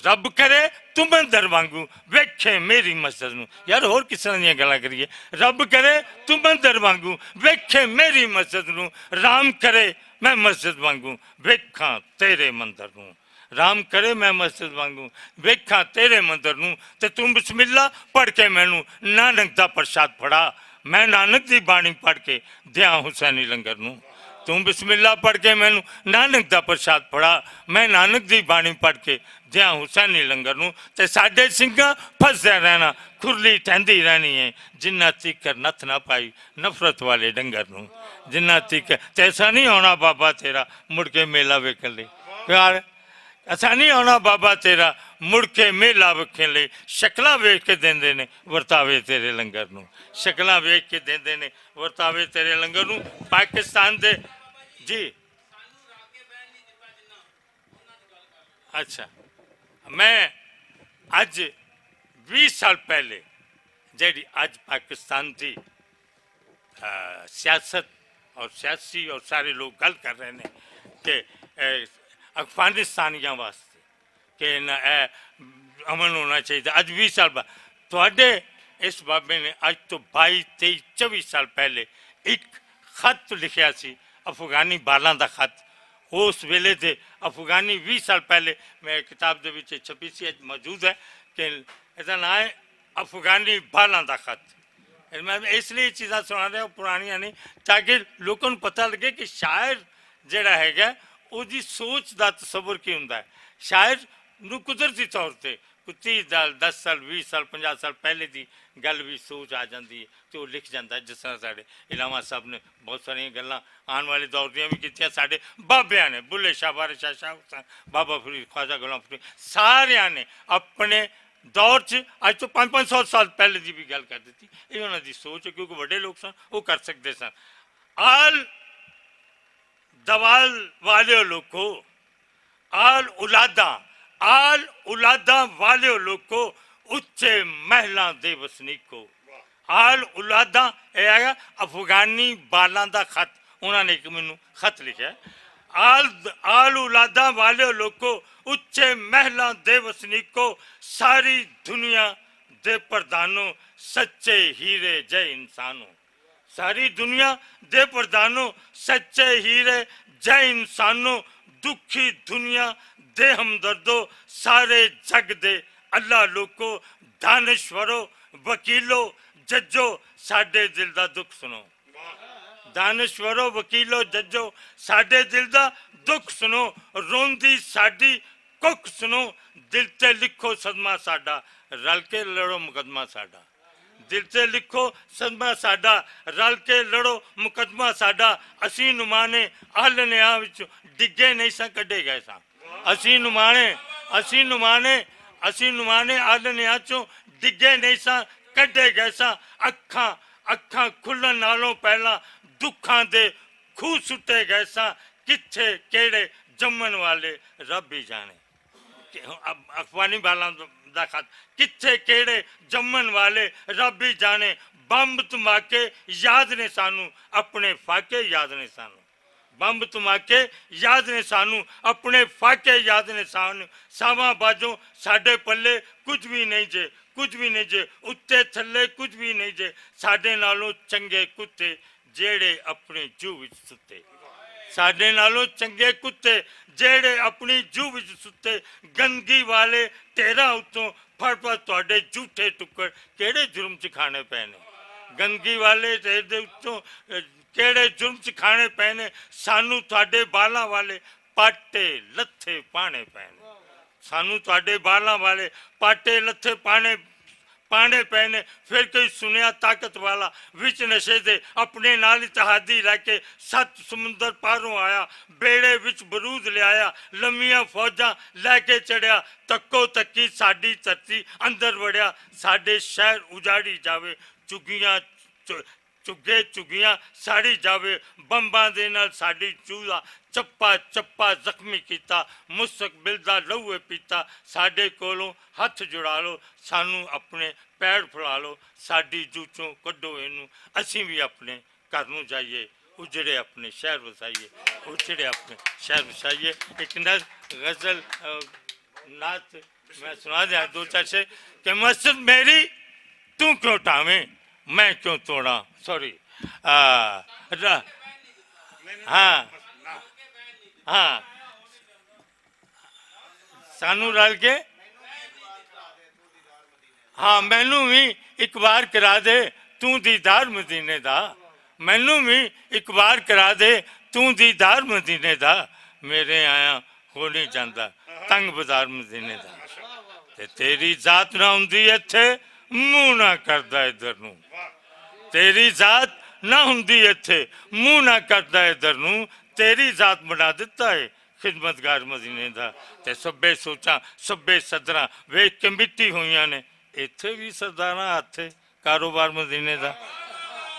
رب کرے تم اندر وانگوں ویکھیں میری مسجد نوں۔ یار، ہور کس طرح دیاں گلاں کریے؟ رب کرے تم اندر وانگوں ویکھیں میری مسجد نوں، رام کرے میں مسجد وانگوں ویکھاں تیرے مندر نوں۔ رام کرے میں مسجد وانگوں ویکھاں تیرے مندر نوں۔ تے توں بسم اللہ پڑھ کے مینوں نانک دا پرشاد پڑھا، میں نانک دی بانی پڑھ کے دیاں حسینی لنگر نوں۔ توں بسم اللہ پڑھ کے مینوں نانک دا پرشاد پڑھا، میں نانک دی بانی پڑھ کے دیاں حسینی لنگر نوں۔ تے ساڈے سنگاں پھسدے رہنا، کھرلی ٹھہندی رہنی ہے، جنہ تیکر نتھ نہ پائی نفرت والے ڈنگر نوں۔ جنہ تیکر، تے ایسا نہیں ہونا بابا تیرا مڑ کے میلہ ویکھن لئی۔ پیار، ایسا نہیں ہونا بابا تیرا مڑ کے میلہ ویکھن لئی۔ شکلاں ویکھ کے دیندے نے ورتاوے تیرے لنگر نوں۔ شکلاں ویکھ کے دیندے نے ورتاوے تیرے لنگر نوں۔ پاکستان دے، جی، اچھا، میں اج ویہہ سال پہلے جیڑی اج پاکستان دی، آ، سیاست اور سیاسی اور سارے لوگ گل کر رہے ہیں کہ، اے، افغانستانیاں واسطے کہ نہ، اے، امن ہونا چاہیے۔ اج ویہہ سال بعد تہاڈے اس بابے نے اج تو بائی، تئی، چوبی سال پہلے ایک خط لکھیا سی، افغانی بالاں دا خط۔ اس ویلے دے افغانی، ویہہ سال پہلے، میں کتاب دے وچ چھپی سی، اج موجود ہے، کہ ایہدا ناں ہے افغانی بالاں دا خط۔ میں اس لیے چیزاں سنا رہا، پرانیاں نہیں، تاکہ لوکاں نوں پتہ لگے کہ شاعر جڑا ہے گا، اس دی سوچ دا تصور کی ہوندا ہے۔ شاعر نوں قدرتی طور تے کوئی تیس سال، دس سال، ویہہ سال، پنجاہ سال پہلے دی گل وی سوچ آ جاندی ہے تے او لکھ جاندا ہے۔ جس طرح ساڈے علامہ صاحب نے بہت ساریاں گلاں آن والے دور دیاں وی کیتیاں، ساڈے بابیاں نے، بلے شاہ، وارث شاہ، شاہ حسین، بابا فرید، خواجہ غلام فرید، ساریاں نے اپنے دور چ، اج تو پانچ پانچ سو سال پہلے دی بھی گل کر دتی۔ یہ انہاں دی سوچ ہے، کیونکہ وڈے لوگ سن، وہ کر سکتے سن۔ آل دوال والے لوکو، آل اولاداں، آل اولاداں والے لوکو، اچے محلاں دے وسنیکو۔ آل اولاداں، اے آیا افغانی بالاں دا خط، انہاں نے ایک مینوں خط لکھیا ہے۔ آل، آل اولاداں والے لوکو، اچے محلاں دے وسنیکو، ساری دنیا دے پردھانوں، سچے ہیرے جے انسانوں۔ ساری دنیا دے پردھانوں، سچے ہیرے جے انسانوں، دکھی دنیا دے ہمدردو، سارے جگ دے اللہ لوکو، دانشورو، وکیلو، ججو، ساڈے دل دا دکھ سنو۔ دانشورو، وکیلو، ججو، ساڈے دل دا دکھ سنو۔ روندی ساڈی کک سنو۔ دل تے لکھو صدمہ ساڈا، رل کے لڑو مقدمہ ساڈا۔ دل تے لکھو صدمہ ساڈا، رل کے لڑو مقدمہ ساڈا۔ اسی نمانے آلنیاں وچ ڈگے نہیں ساں، کڈے گئے ساں۔ اسی نمانے، اسی نمانے، اسی نمانے آلنیاں چوں ڈگے نہیں ساں، کڈے گئے ساں۔ اکھاں، اکھاں کھلن نالوں پہلاں دکھاں دے کھو سٹے گئے ساں۔ کتھے کیڑے جمن والے، رب ہی جانے۔ کہ اب اخوانی بالاں دا خط، کتھے کیڑے جمن والے، رب ہی جانے۔ بمب دھماکے یاد نے سانو، اپنے فاقے یاد نے سانو۔ بمب دھماکے یاد نے سانو، اپنے فاقے یاد نے سانو۔ ساواں باجوں ساڈے پلے کچھ بھی نہیں جے، کچھ بھی نہیں جے۔ اتے تھلے کچھ بھی نہیں جے۔ ساڈے نالوں چنگے کتے جیڑے اپنی جو وچ ستے۔ ساڈے نالوں چنگے کتے جیڑے اپنی جو وچ ستے۔ گندگی والے ٹیراں اتوں پھڑ پھڑ تہاڈے جھوٹے ٹکر کیڑے جرم چ کھانے پے نے؟ گندگی والے ٹیر دے اتوں، اے، کیڑے جرم چ کھانے پے نے؟ سانو تہاڈے بالاں والے پاٹے لتھے پانے پے نے۔ سانو تہاڈے بالاں والے پاٹے لتھے پانے، پانے پے نے۔ پھر کوئی سنیا طاقت والا وچ نشے دے اپنے نال اتحادی لے کے ست سمندر پاروں آیا، بیڑے وچ برود لے آیا، لمیاں فوجاں لے کے چڑھیا، تکو تکی ساڈی دھرتی اندر وڑیا، ساڈے شہر اجاڑی جاوے، چگیاں چ-، چگے چگیاں ساڑی جاوے، بمباں دے نال ساڈی چوہا چپا چپا زخمی کیتا، مستقبل دا لہو ہے پیتا۔ ساڈے کولوں ہتھ جڑا لو، سانو اپنے پیر پھلا لو، ساڈی جوچوں کڈو اینو، اسیں وی اپنے گھر نوں جائیے، اجڑے اپنے شہر وسائیے، اجڑے اپنے شہر وسائیے۔ ایک نظ-، غزل، آ، نعت میں سنا دیا دو چار شعر کہ مسجد میری تو کیوں ٹھاویں، میں کیوں توڑاں؟ سوری۔ آ، ر-، ہاں، ہاں، سانو رل کے، ہاں، مینوں وی اک بار کرا دے توں دیدار مدینے دا۔ مینوں وی اک بار کرا دے توں دیدار مدینے دا۔ میرے آیا ہو نہیں جاندا تنگ بازار مدینے دا۔ تے تیری ذات نہ ہوندی ایتھے، منہ نہ کردا ادھر نوں۔ تیری ذات نہ ہوندی ایتھے، منہ نہ کردا ادھر نوں۔ تیری ذات بنا دتا ہے خدمتگار مدینے دا۔ تے سبے سوچاں، سبے صدراں ویکھ کے مٹی ہوئیاں نے۔ ایتھے وی سرداراں ہتھ ہے کاروبار مدینے دا۔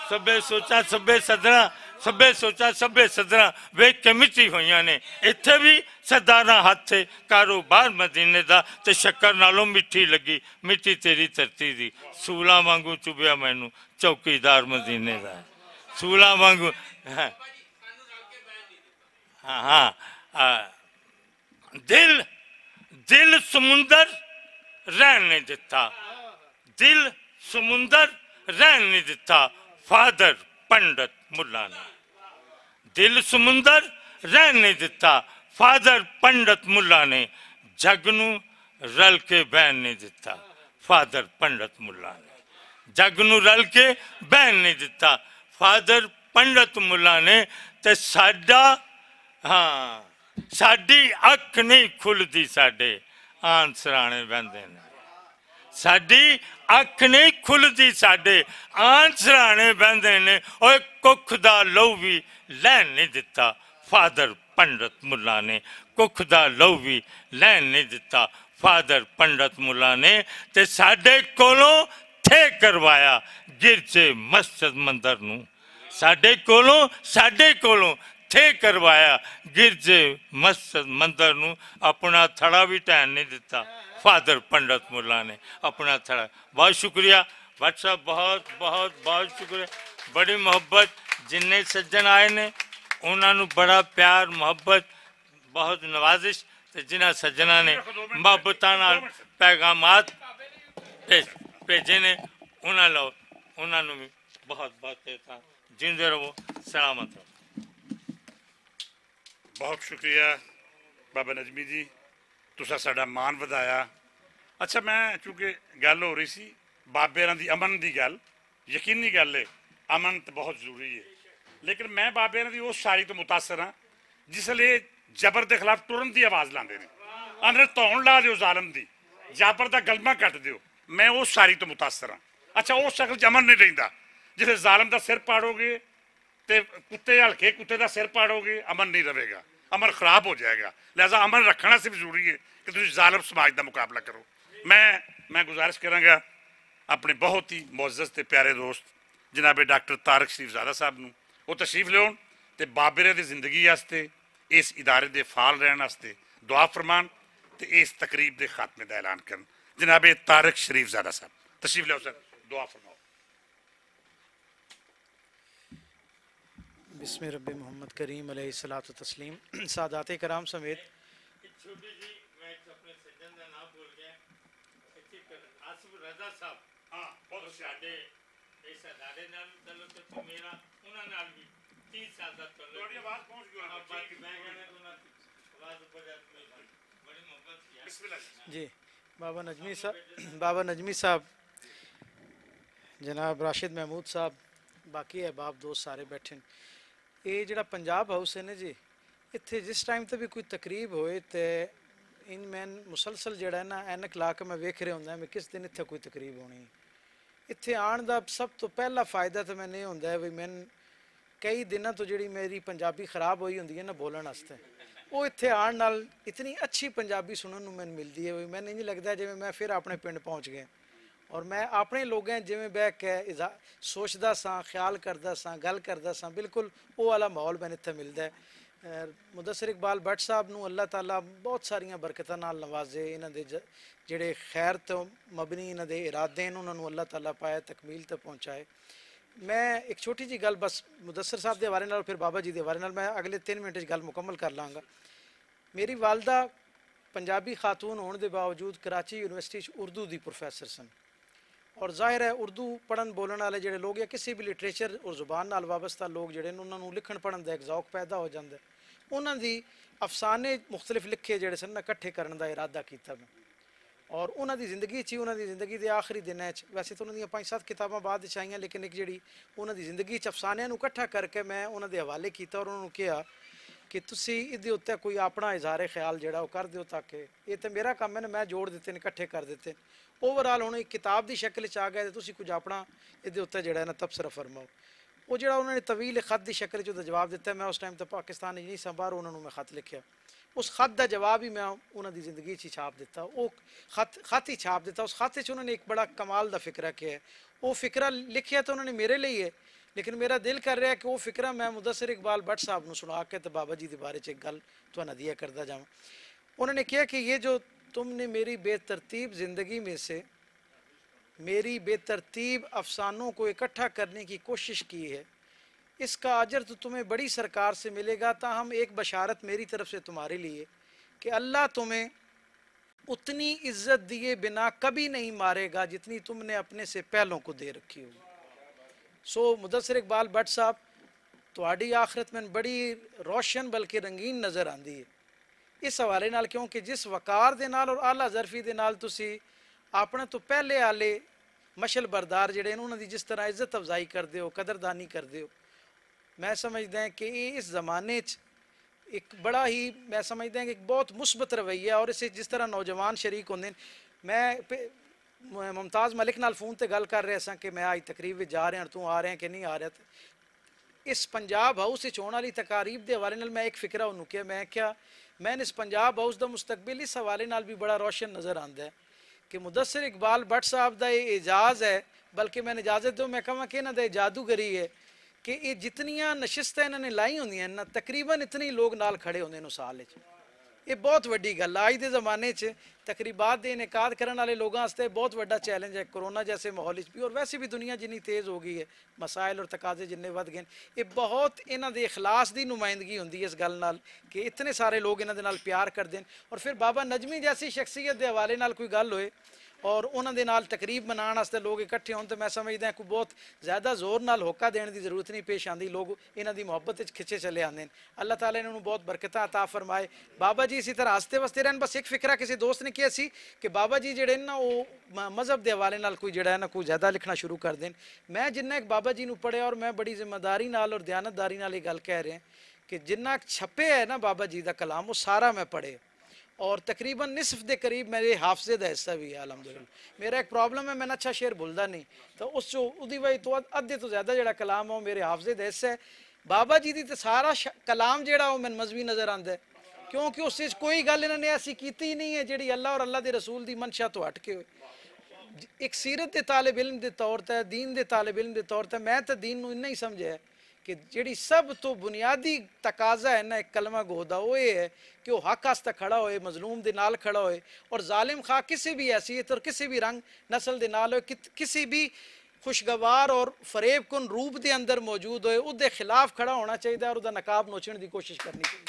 سبے سوچاں، سبے صدراں، سبے سوچاں، سبے صدراں ویکھ کے مٹی ہوئیاں نے۔ ایتھے وی سرداراں ہتھ ہے کاروبار مدینے دا۔ تے شکر نالوں مٹھی لگی، مٹھی تیری دھرتی دی۔ سولاں وانگوں چبیا مینوں چوکیدار مدینے دا۔ سولاں وانگوں، ہاں۔ ہاں، ہاں، آ، دل، دل سمندر رہن نہیں دتا۔ دل سمندر رہن نہیں دتا، فادر پنڈت ملا نے۔ دل سمندر رہن نہیں دتا، فادر پنڈت ملا نے۔ جگ نو رل کے بہن نہیں دتا، فادر پنڈت ملا نے۔ جگ نو رل کے بہن نہیں دتا، فادر پنڈت ملا نے۔ تے ساڈا، ہاں، ساڈی اکھ نہیں کھلدی، ساڈے آن سرانے بہندے نے۔ ساڈی اکھ نہیں کھلدی، ساڈے آن سرانے بہندے نے۔ اوئے، ککھ دا لو وی لین نہیں دتا، فادر پنڈت ملا نے۔ ککھ دا لو وی لین نہیں دتا، فادر پنڈت ملا نے۔ تے ساڈے کولوں تھے کروایا گرجے مسجد مندر نوں۔ ساڈے کولوں، ساڈے کولوں تھے کروایا گرجے مسجد مندر نوں۔ اپنا تھڑا وی ٹہن نہیں دتا، فادر پنڈت ملا نے اپنا تھڑا۔ بہت شکریہ بٹ صاحب، بہت بہت بہت شکریہ۔ بڑی محبت، جنہیں سجن آئے نے انہاں نوں بڑا پیار، محبت، بہت نوازش۔ تے جنہاں سجناں نے محبتاں نال پیغامات بھیج-، بھیجے نے، انہاں لو، انہاں نوں وی بہت بہت خیر تھا۔ جیندے رہو، سلامت رہو۔ بہت شکریہ بابا نجمی جی، تساں ساڈا مان ودھایا۔ اچھا، میں چونکہ گل ہو رہی سی بابے راں دی امن دی گل، یقینی گل ہے، امن تے بہت ضروری ہے، لیکن میں بابے انہاں دی اس شاعری تو متاثر ہاں، جس لے جبر دے خلاف ٹرن دی آواز لاندے نے، اندر تون لا دیو ظالم دی، جابر دا گلمہ کٹ دیو۔ میں اس شاعری تو متاثر ہاں۔ اچھا، اس شخص چ امن نہیں رہندا، جسے ظالم دا سر پاڑو گے تے کتے ہلکے کتے دا سر پاڑو گے، امن نہیں رہے گا، امن خراب ہو جائے گا۔ لہذا امن رکھنا صرف ضروری ہے کہ تسی ظالم سماج دا مقابلہ کرو۔ میں میں گزارش کراں گا اپنے بہت ہی معزز تے پیارے دوست جناب ڈاکٹر طارق شریف زادہ صاحب نوں، وہ تشریف لیون تے بابرے دی زندگی واسطے، اس ادارے دے فعال رہن واسطے دعا فرمان تے اس تقریب دے خاتمے دا اعلان کرن۔ جناب طارق شریف زادہ صاحب، تشریف لیو سر، دعا فرماؤ۔ بسم رب محمد کریم علیہ الصلوۃ والتسلیم۔ سادات کرام سمیت، ایک چھوٹی جی، میں ایک اپنے سجن دا نام بھول گیا، ایک آصف رضا صاححب، ہاں، بہت ہوشیار۔ ساڈے اس ادارے نال بھی تعلق ہے تے میرا انہاں نال بھی تیس سال دا تعلق تہاڈی ہے۔ آواز پہنچ گئی ہوئی ہے، باقی میں کہنا کہ انہاں دی آواز اوپر جا کے بڑی محبت کی ہے۔ بسم اللہ جی۔ جی، بابا نجمی صاحب، بابا نجمی صاحب، جناب راشد محمود صاحب، باقی احباب دوست سارے بیٹھے ہیں۔ یہ جڑا پنجاب ہاؤس ہے نا جی، اتھے جس ٹائم تے بھی کوئی تقریب ہوئے تے ان میں مسلسل جڑا ہے نا، اینک لا کے میں ویکھ رہے ہوندا میں کس دن اتھے کوئی تقریب ہونی ہے۔ اتھے آن دا سب تو پہلا فائدہ تے میں نہیں ہوندا ہے وی میں کئی دناں تو جڑی میری پنجابی خراب ہوئی ہوندی ہے نا بولن واسطے، وہ اتھے آن نال اتنی اچھی پنجابی سنن نوں میں ملدی ہے، وی میں نہیں لگدا جویں میں پھر اپنے پنڈ پہنچ گیا۔ اور میں اپنے لوگاں جویں بہ کے سوچدا ساں، خیال کردا ساں، گل کردا ساں، بالکل او والا ماحول میں اتھے ملدا ہے۔ مدثر اقبال بٹ صاحب نوں اللہ تعالیٰ بہت ساریاں برکتاں نال نوازے، انہاں دے جڑے خیر تے مبنی انہاں دے ارادے ہیں انہاں نوں اللہ تعالیٰ پایا تکمیل تے پہنچائے۔ میں ایک چھوٹی جی گل بس مدثر صاحب دے حوالے نال پھر بابا جی دے حوالے نال میں اگلے تین منٹ وچ گل مکمل کر لاں گا۔ میری والدہ پنجابی خاتون ہون دے باوجود کراچی یونیورسٹی وچ اردو دی پروفیسر سن۔ اور ظاہر ہے اردو پڑھن بولن والے جڑے لوگ یا کسی بھی لٹریچر اور زبان نال وابستہ لوگ جڑے انہاں نوں لکھن پڑھن دا ایک ذوق پیدا ہو جاندا ہے۔ انہاں دی افسانے مختلف لکھے جڑے سن اکٹھے کرن دا ارادہ کیتا۔ اور انہاں دی زندگی چ انہاں دی زندگی دے آخری دناں چ ویسے تو انہاں دیاں پنج ست کتاباں بعد چ آئیاں لیکن ایک جڑی انہاں دی زندگی چ افسانیاں نوں اکٹھا کر کے میں انہاں دے حوالے کیتا اور انہاں نوں کہیا کہ تسی اس دے اتے کوئی اپنا اظہار خیال جڑا او کر دیو تاکہ یہ تے میرا کم ہے نا میں جوڑ دیتے نے اکٹھے کر دیتے۔ اوور آل ہن ایک کتاب دی شکل چ آ گئے تے تسی کچھ اپنا اس دے اتے جڑا ہے نا تبصرہ فرماؤ۔ او جڑا انہاں نے طویل خط دی شکل چ جواب دیتا ہے میں اس ٹائم تے پاکستان نہیں ساں باہر انہاں نوں میں خط لکھیا۔ اس خط دا جواب ہی میں انہاں دی زندگی چ چھاپ دیتا۔ او خط خط ہی چھاپ دیتا اس خط چ انہاں نے ایک بڑا کمال دا فکرہ کیا ہے۔ او فکرہ لکھیا تو انہاں نے میرے لئی ہے، لیکن میرا دل کر رہا ہے کہ او فکرہ میں مدثر اقبال بٹ صاحب نوں سنا کے تے بابا جی دے بارے چ ایک گل تہانوں ہدیہ کردا جاواں۔ انہاں نے کہا کہ یہ جو تم نے میری بے ترتیب زندگی میں سے میری بے ترتیب افسانوں کو اکٹھا کرنے کی کوشش کی ہے، اس کا اجر تو تمہیں بڑی سرکار سے ملے گا، تاہم ایک بشارت میری طرف سے تمہارے لیے کہ اللہ تمہیں اتنی عزت دیے بنا کبھی نہیں مارے گا جتنی تم نے اپنے سے پہلوں کو دے رکھی ہوگی۔ سو مدثر اقبال بٹ صاحب، تہاڈی آخرت میں بڑی روشن بلکہ رنگین نظر آندی ہے۔ اس حوالے نال کیونکہ جس وقار دے نال اور اعلیٰ ظرفی دے نال تسی اپنے تو پہلے آلے مشل بردار جڑے انہاں دی جس طرح عزت افزائی کردے ہو قدردانی کردے ہو، میں سمجھدا ہاں کہ یہ اس زمانے چ ایک بڑا ہی میں سمجھدا ہاں کہ ایک بہت مثبت رویہ ہے اور اسے جس طرح نوجوان شریک ہوندے ہیں۔ میں ممتاز ملک نال فون تے گل کر رہے ساں کہ میں آج تقریب وچ جا رہے ہیں تو آ رہے ہیں کہ نہیں آ رہے۔ اس پنجاب ہاؤس وچ ہون والی تقاریب دے حوالے نال میں ایک فکرہ انہوں کیا میں کیا میں اس پنجاب ہاؤس دا مستقبل اس حوالے نال بھی بڑا روشن نظر آندا ہے کہ مدثر اقبال بٹ صاحب دا یہ اعجاز ہے، بلکہ میں اجازت دوں میں کہاں کہ انہاں دا یہ جادوگری ہے کہ یہ جتنیاں نشستاں انہاں نے لائی ہوندیاں ہیں نا تقریباً اتنے ہی لوگ نال کھڑے ہوندے ہیں اس حال وچ۔ یہ بہت وڈی گل ہے۔ اج دے زمانے چ تقریبات دے انعقاد کرن والے لوگاں واسطے بہت وڈا چیلنج ہے، کورونا جیسے ماحول وچ بھی اور ویسے بھی دنیا جنی تیز ہو گئی ہے، مسائل اور تقاضے جننے ودھ گئے ہیں۔ یہ بہت انہاں دے اخلاص دی نمائندگی ہوندی ہے اس گل نال کہ اتنے سارے لوگ انہاں دے نال پیار کردے ہیں۔ اور پھر بابا نجمی جیسی شخصیت دے حوالے نال کوئی گل ہوئے اور انہاں دے نال تقریب منان واسطے لوگ اکٹھے ہون تے میں سمجھدا ہاں کوئی بہت زیادہ زور نال ہوکا دین دی ضرورت نہیں پیش آندی، لوگ انہاں دی محبت وچ کھچے چلے آندے ہیں۔ اللہ تعالیٰ انہاں نوں بہت برکتاں عطا فرمائے۔ بابا جی اسی طرح ہستے وستے رہن۔ بس ایک فکرہ کسی دوست نے کہیا سی کہ بابا جی جڑے نا، وہ م-، مذہب دے حوالے نال کوئی جڑا ہے نا، کوئی زیادہ لکھنا شروع کر دین۔ میں جننا ایک بابا جی نوں پڑھیا، اور میں بڑی ذمہ داری نال اور دیانتداری نال یہ گل کہہ رہا کہ جننا چھپے ہے نا بابا جی دا کلام، وہ سارا میں پڑھے، اور تقریباً نصف دے قریب میرے حافظے دا حصہ بھی ہے، الحمدللہ۔ میرا ایک پرابلم ہے، میں نا اچھا شعر بھولدا نہیں، تو اس چوں، اودی وجہ تو ادھے تو زیادہ جڑا کلام ہے، وہ میرے حافظے دا حصہ ہے۔ بابا جی دی تے سارا ش-، کلام جیڑا او مینوں مذہبی نظر آندا ہے، کیونکہ اس وچ کوئی گل انہاں نے ایسی کیتی ہی نہیں ہے جیڑی اللہ اور اللہ دے رسول دی منشا تو ہٹ کے ہوئے۔ ایک سیرت دے طالب علم دے طور تے، دین دے طالب علم دے طور تے، میں تے دین نوں اتنا ہی سمجھیا ہے کہ جیڑی سب تو بنیادی تقاضا ہے نا ایک کلمہ گو دا، وہ یہ ہے کہ وہ حق واسطے کھڑا ہوئے، مظلوم دے نال کھڑا ہوئے، اور ظالم خواہ کسی بھی حیثیت اور کسی بھی رنگ نسل دے نال ہوئے، کت-، کسی بھی خوشگوار اور فریب کن روپ دے اندر موجود ہوئے، اس دے خلاف کھڑا ہونا چاہیے اور اس دا نقاب نوچن دی کوشش کرنی چاہیے۔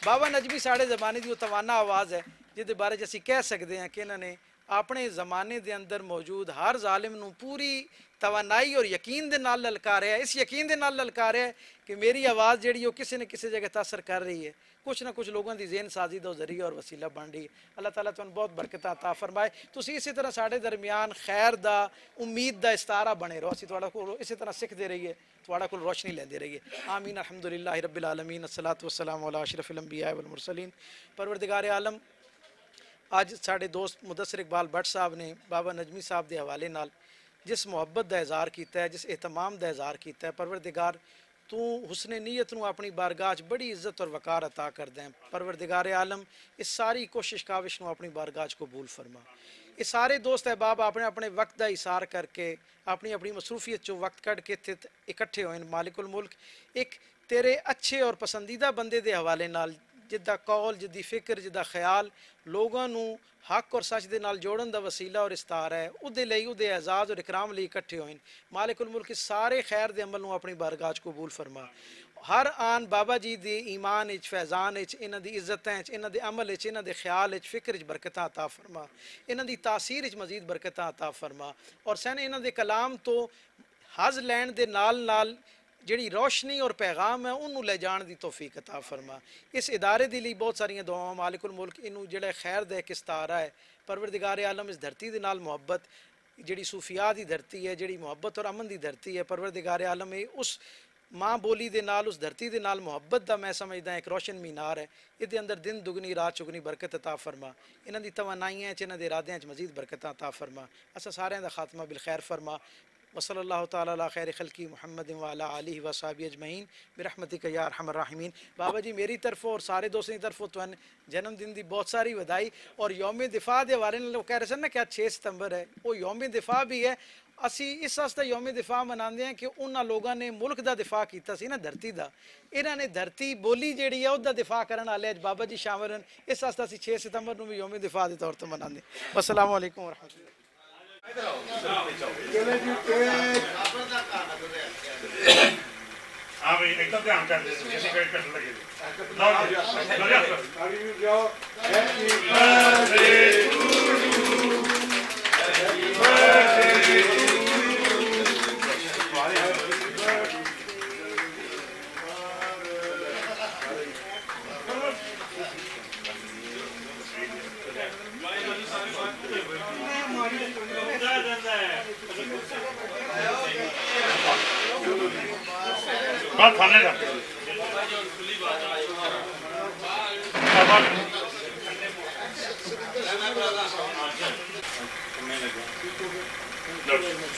بابا نجمی ساڑے زمانے دی وہ توانا آواز ہے، جس دے بارے چ اسی کہہ سکتے ہیں کہ انہاں نے اپنے زمانے دے اندر موجود ہر ظالم نوں پوری توانائی اور یقین دے نال للکاریا ہے، اس یقین دے نال للکاریا ہے کہ میری آواز جڑی وہ کسی نہ کسی جگہ تاثر کر رہی ہے، کچھ نہ کچھ لوگوں دی ذہن سازی دا ذریعہ اور وسیلہ بن رہی ہے۔ اللہ تعالیٰ تانوں بہت برکتاں عطا فرمائے۔ تسی اسی طرح ساڈے درمیان خیر دا، امید دا استارہ بنے رہو۔ اسی تہاڈے کول اسی طرح سکھدے رہیے، تہاڈے کول روشنی لیندے رہیے۔ آمین۔ الحمدللہ رب العالمین، الصلاۃ والسلام علی اشرف الانبیاء والمرسلین۔ پروردگار عالم، اج ساڈے دوست مدثر اقبال بٹ صاحب نے بابا نجمی صاحب دے حوالے نال جس محبت دا اظہار کیتا ہے، جس اہتمام دا اظہار کیتا ہے، پروردگار، تو حسن نیت نو اپنی بارگاہ چ بڑی عزت اور وقار عطا کر دیں۔ پروردگار عالم، اس ساری کوشش کاوش نو اپنی بارگاہ چ قبول فرما۔ یہ سارے دوست احباب اپنے اپنے وقت دا اثار کر کے، اپنی اپنی مصروفیت چوں وقت کڈ کے اتھے اکٹھے ہوئے ہیں۔ مالک الملک، ایک تیرے اچھے اور پسندیدہ بندے دے حوالے نال جدا قول، جدی فکر، جدا خیال لوگاں نو حق اور سچ دے نال جوڑن دا وسیلہ اور استار ہے، اودے لئی، اودے اعزاز اور اکرام لئی اکٹھے ہوئے ہیں۔ مالک الملک، اس سارے خیر دے عمل نو اپنی بارگاہ چ قبول فرما۔ ہر آن بابا جی دے ایمان اچ، فیضان اچ، انہاں دی عزتاں اچ، انہاں دے عمل اچ، انہاں دے خیال اچ، فکر اچ برکتاں عطا فرما۔ انہاں دی تاثیر اچ مزید برکتاں عطا فرما۔ اور سن انہاں دے کلام تو حض لین دے نال نال جڑی روشنی اور پیغام ہے، انہوں لے جان دی توفیق عطا فرما۔ اس ادارے دی لئی بہت ساریاں دعاواں۔ مالک الملک، انہوں جڑا خیر دے کستارا ہے، پروردگار عالم، اس دھرتی دے نال محبت، جڑی صوفیاء دی دھرتی ہے، جڑی محبت اور امن دی دھرتی ہے، پروردگار عالم، اے اس ماں بولی دے نال، اس دھرتی دے نال محبت دا، میں سمجھدا ہاں، ایک روشن مینار ہے۔ اے دے اندر دن دگنی رات چگنی برکت عطا فرما۔ انہاں دی توانائیاں چ، انہاں دے ارادیاں چ مزید برکتاں عطا فرما۔ اساں ساریاں دا خاتمہ بالخیر فرما۔ وصلی اللہ تعالی علی خیر خلقی محمد وعلی آلہ وصحبہ اجمعین برحمتک یا ارحم الراحمین۔ بابا جی، میری طرفوں اور سارے دوستوں دی طرفوں تہن جنم دن دی بہت ساری ودائی۔ اور یوم دفاع دے حوالے نال وہ کہہ رہے سن نا کہ آج چھ ستمبر ہے، وہ یوم دفاع بھی ہے۔ اسی اس واسطے یوم دفاع مناندے ہیں کہ انہاں لوگاں نے ملک دا دفاع کیتا سی نا، دھرتی دا۔ انہاں نے دھرتی بولی جیڑی ہے، اس دا دفاع کرن والے اج بابا جی شامل ہیں۔ اس واسطے اسی چھ ستمبر نوں بھی یوم دفاع دے طور تے مناندے ہیں۔ والسلام علیکم ورحمۃ اللہ۔ ہاں بھائی، ایک دم دھیان کر دے، کسی کا کٹ لگے۔ لو جی، لو جی۔ بات تھانے کا۔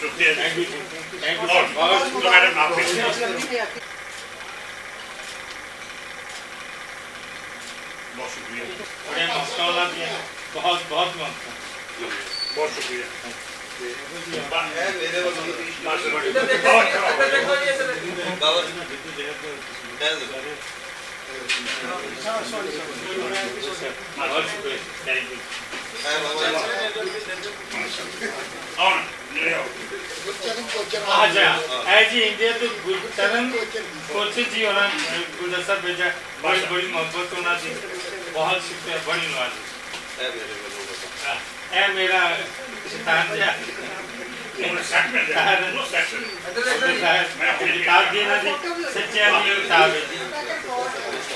شکریہ جی۔ اور تو میڈم آپ کے بہت شکریہ۔ بڑے مقصد والا بھی ہے۔ بہت، بہت مقصد۔ بہت شکریہ۔ بہت اچھا۔ بہت شکریہ۔ تھینک یو۔ اور میرے آؤ۔ اچھا، اے جی، انڈیا تو گلچرن کوچر جی ہونا گلدستہ بھیجا، بڑی، بڑی محبت ہونا سی۔ بہت شکریہ، بڑی نوازی۔ ہاں، اے میرا شیطان جی۔ صاحب، میں اپنی کتاب دی نا جی، سچے علی کتاب ہے جی۔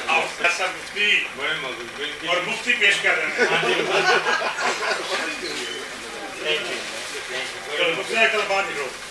آؤ، سر مفتی۔ بڑے مقبول، بالکل۔ اور مفتی پیش کر رہے ہیں۔ ہاں جی۔ طرح باہر نکلو۔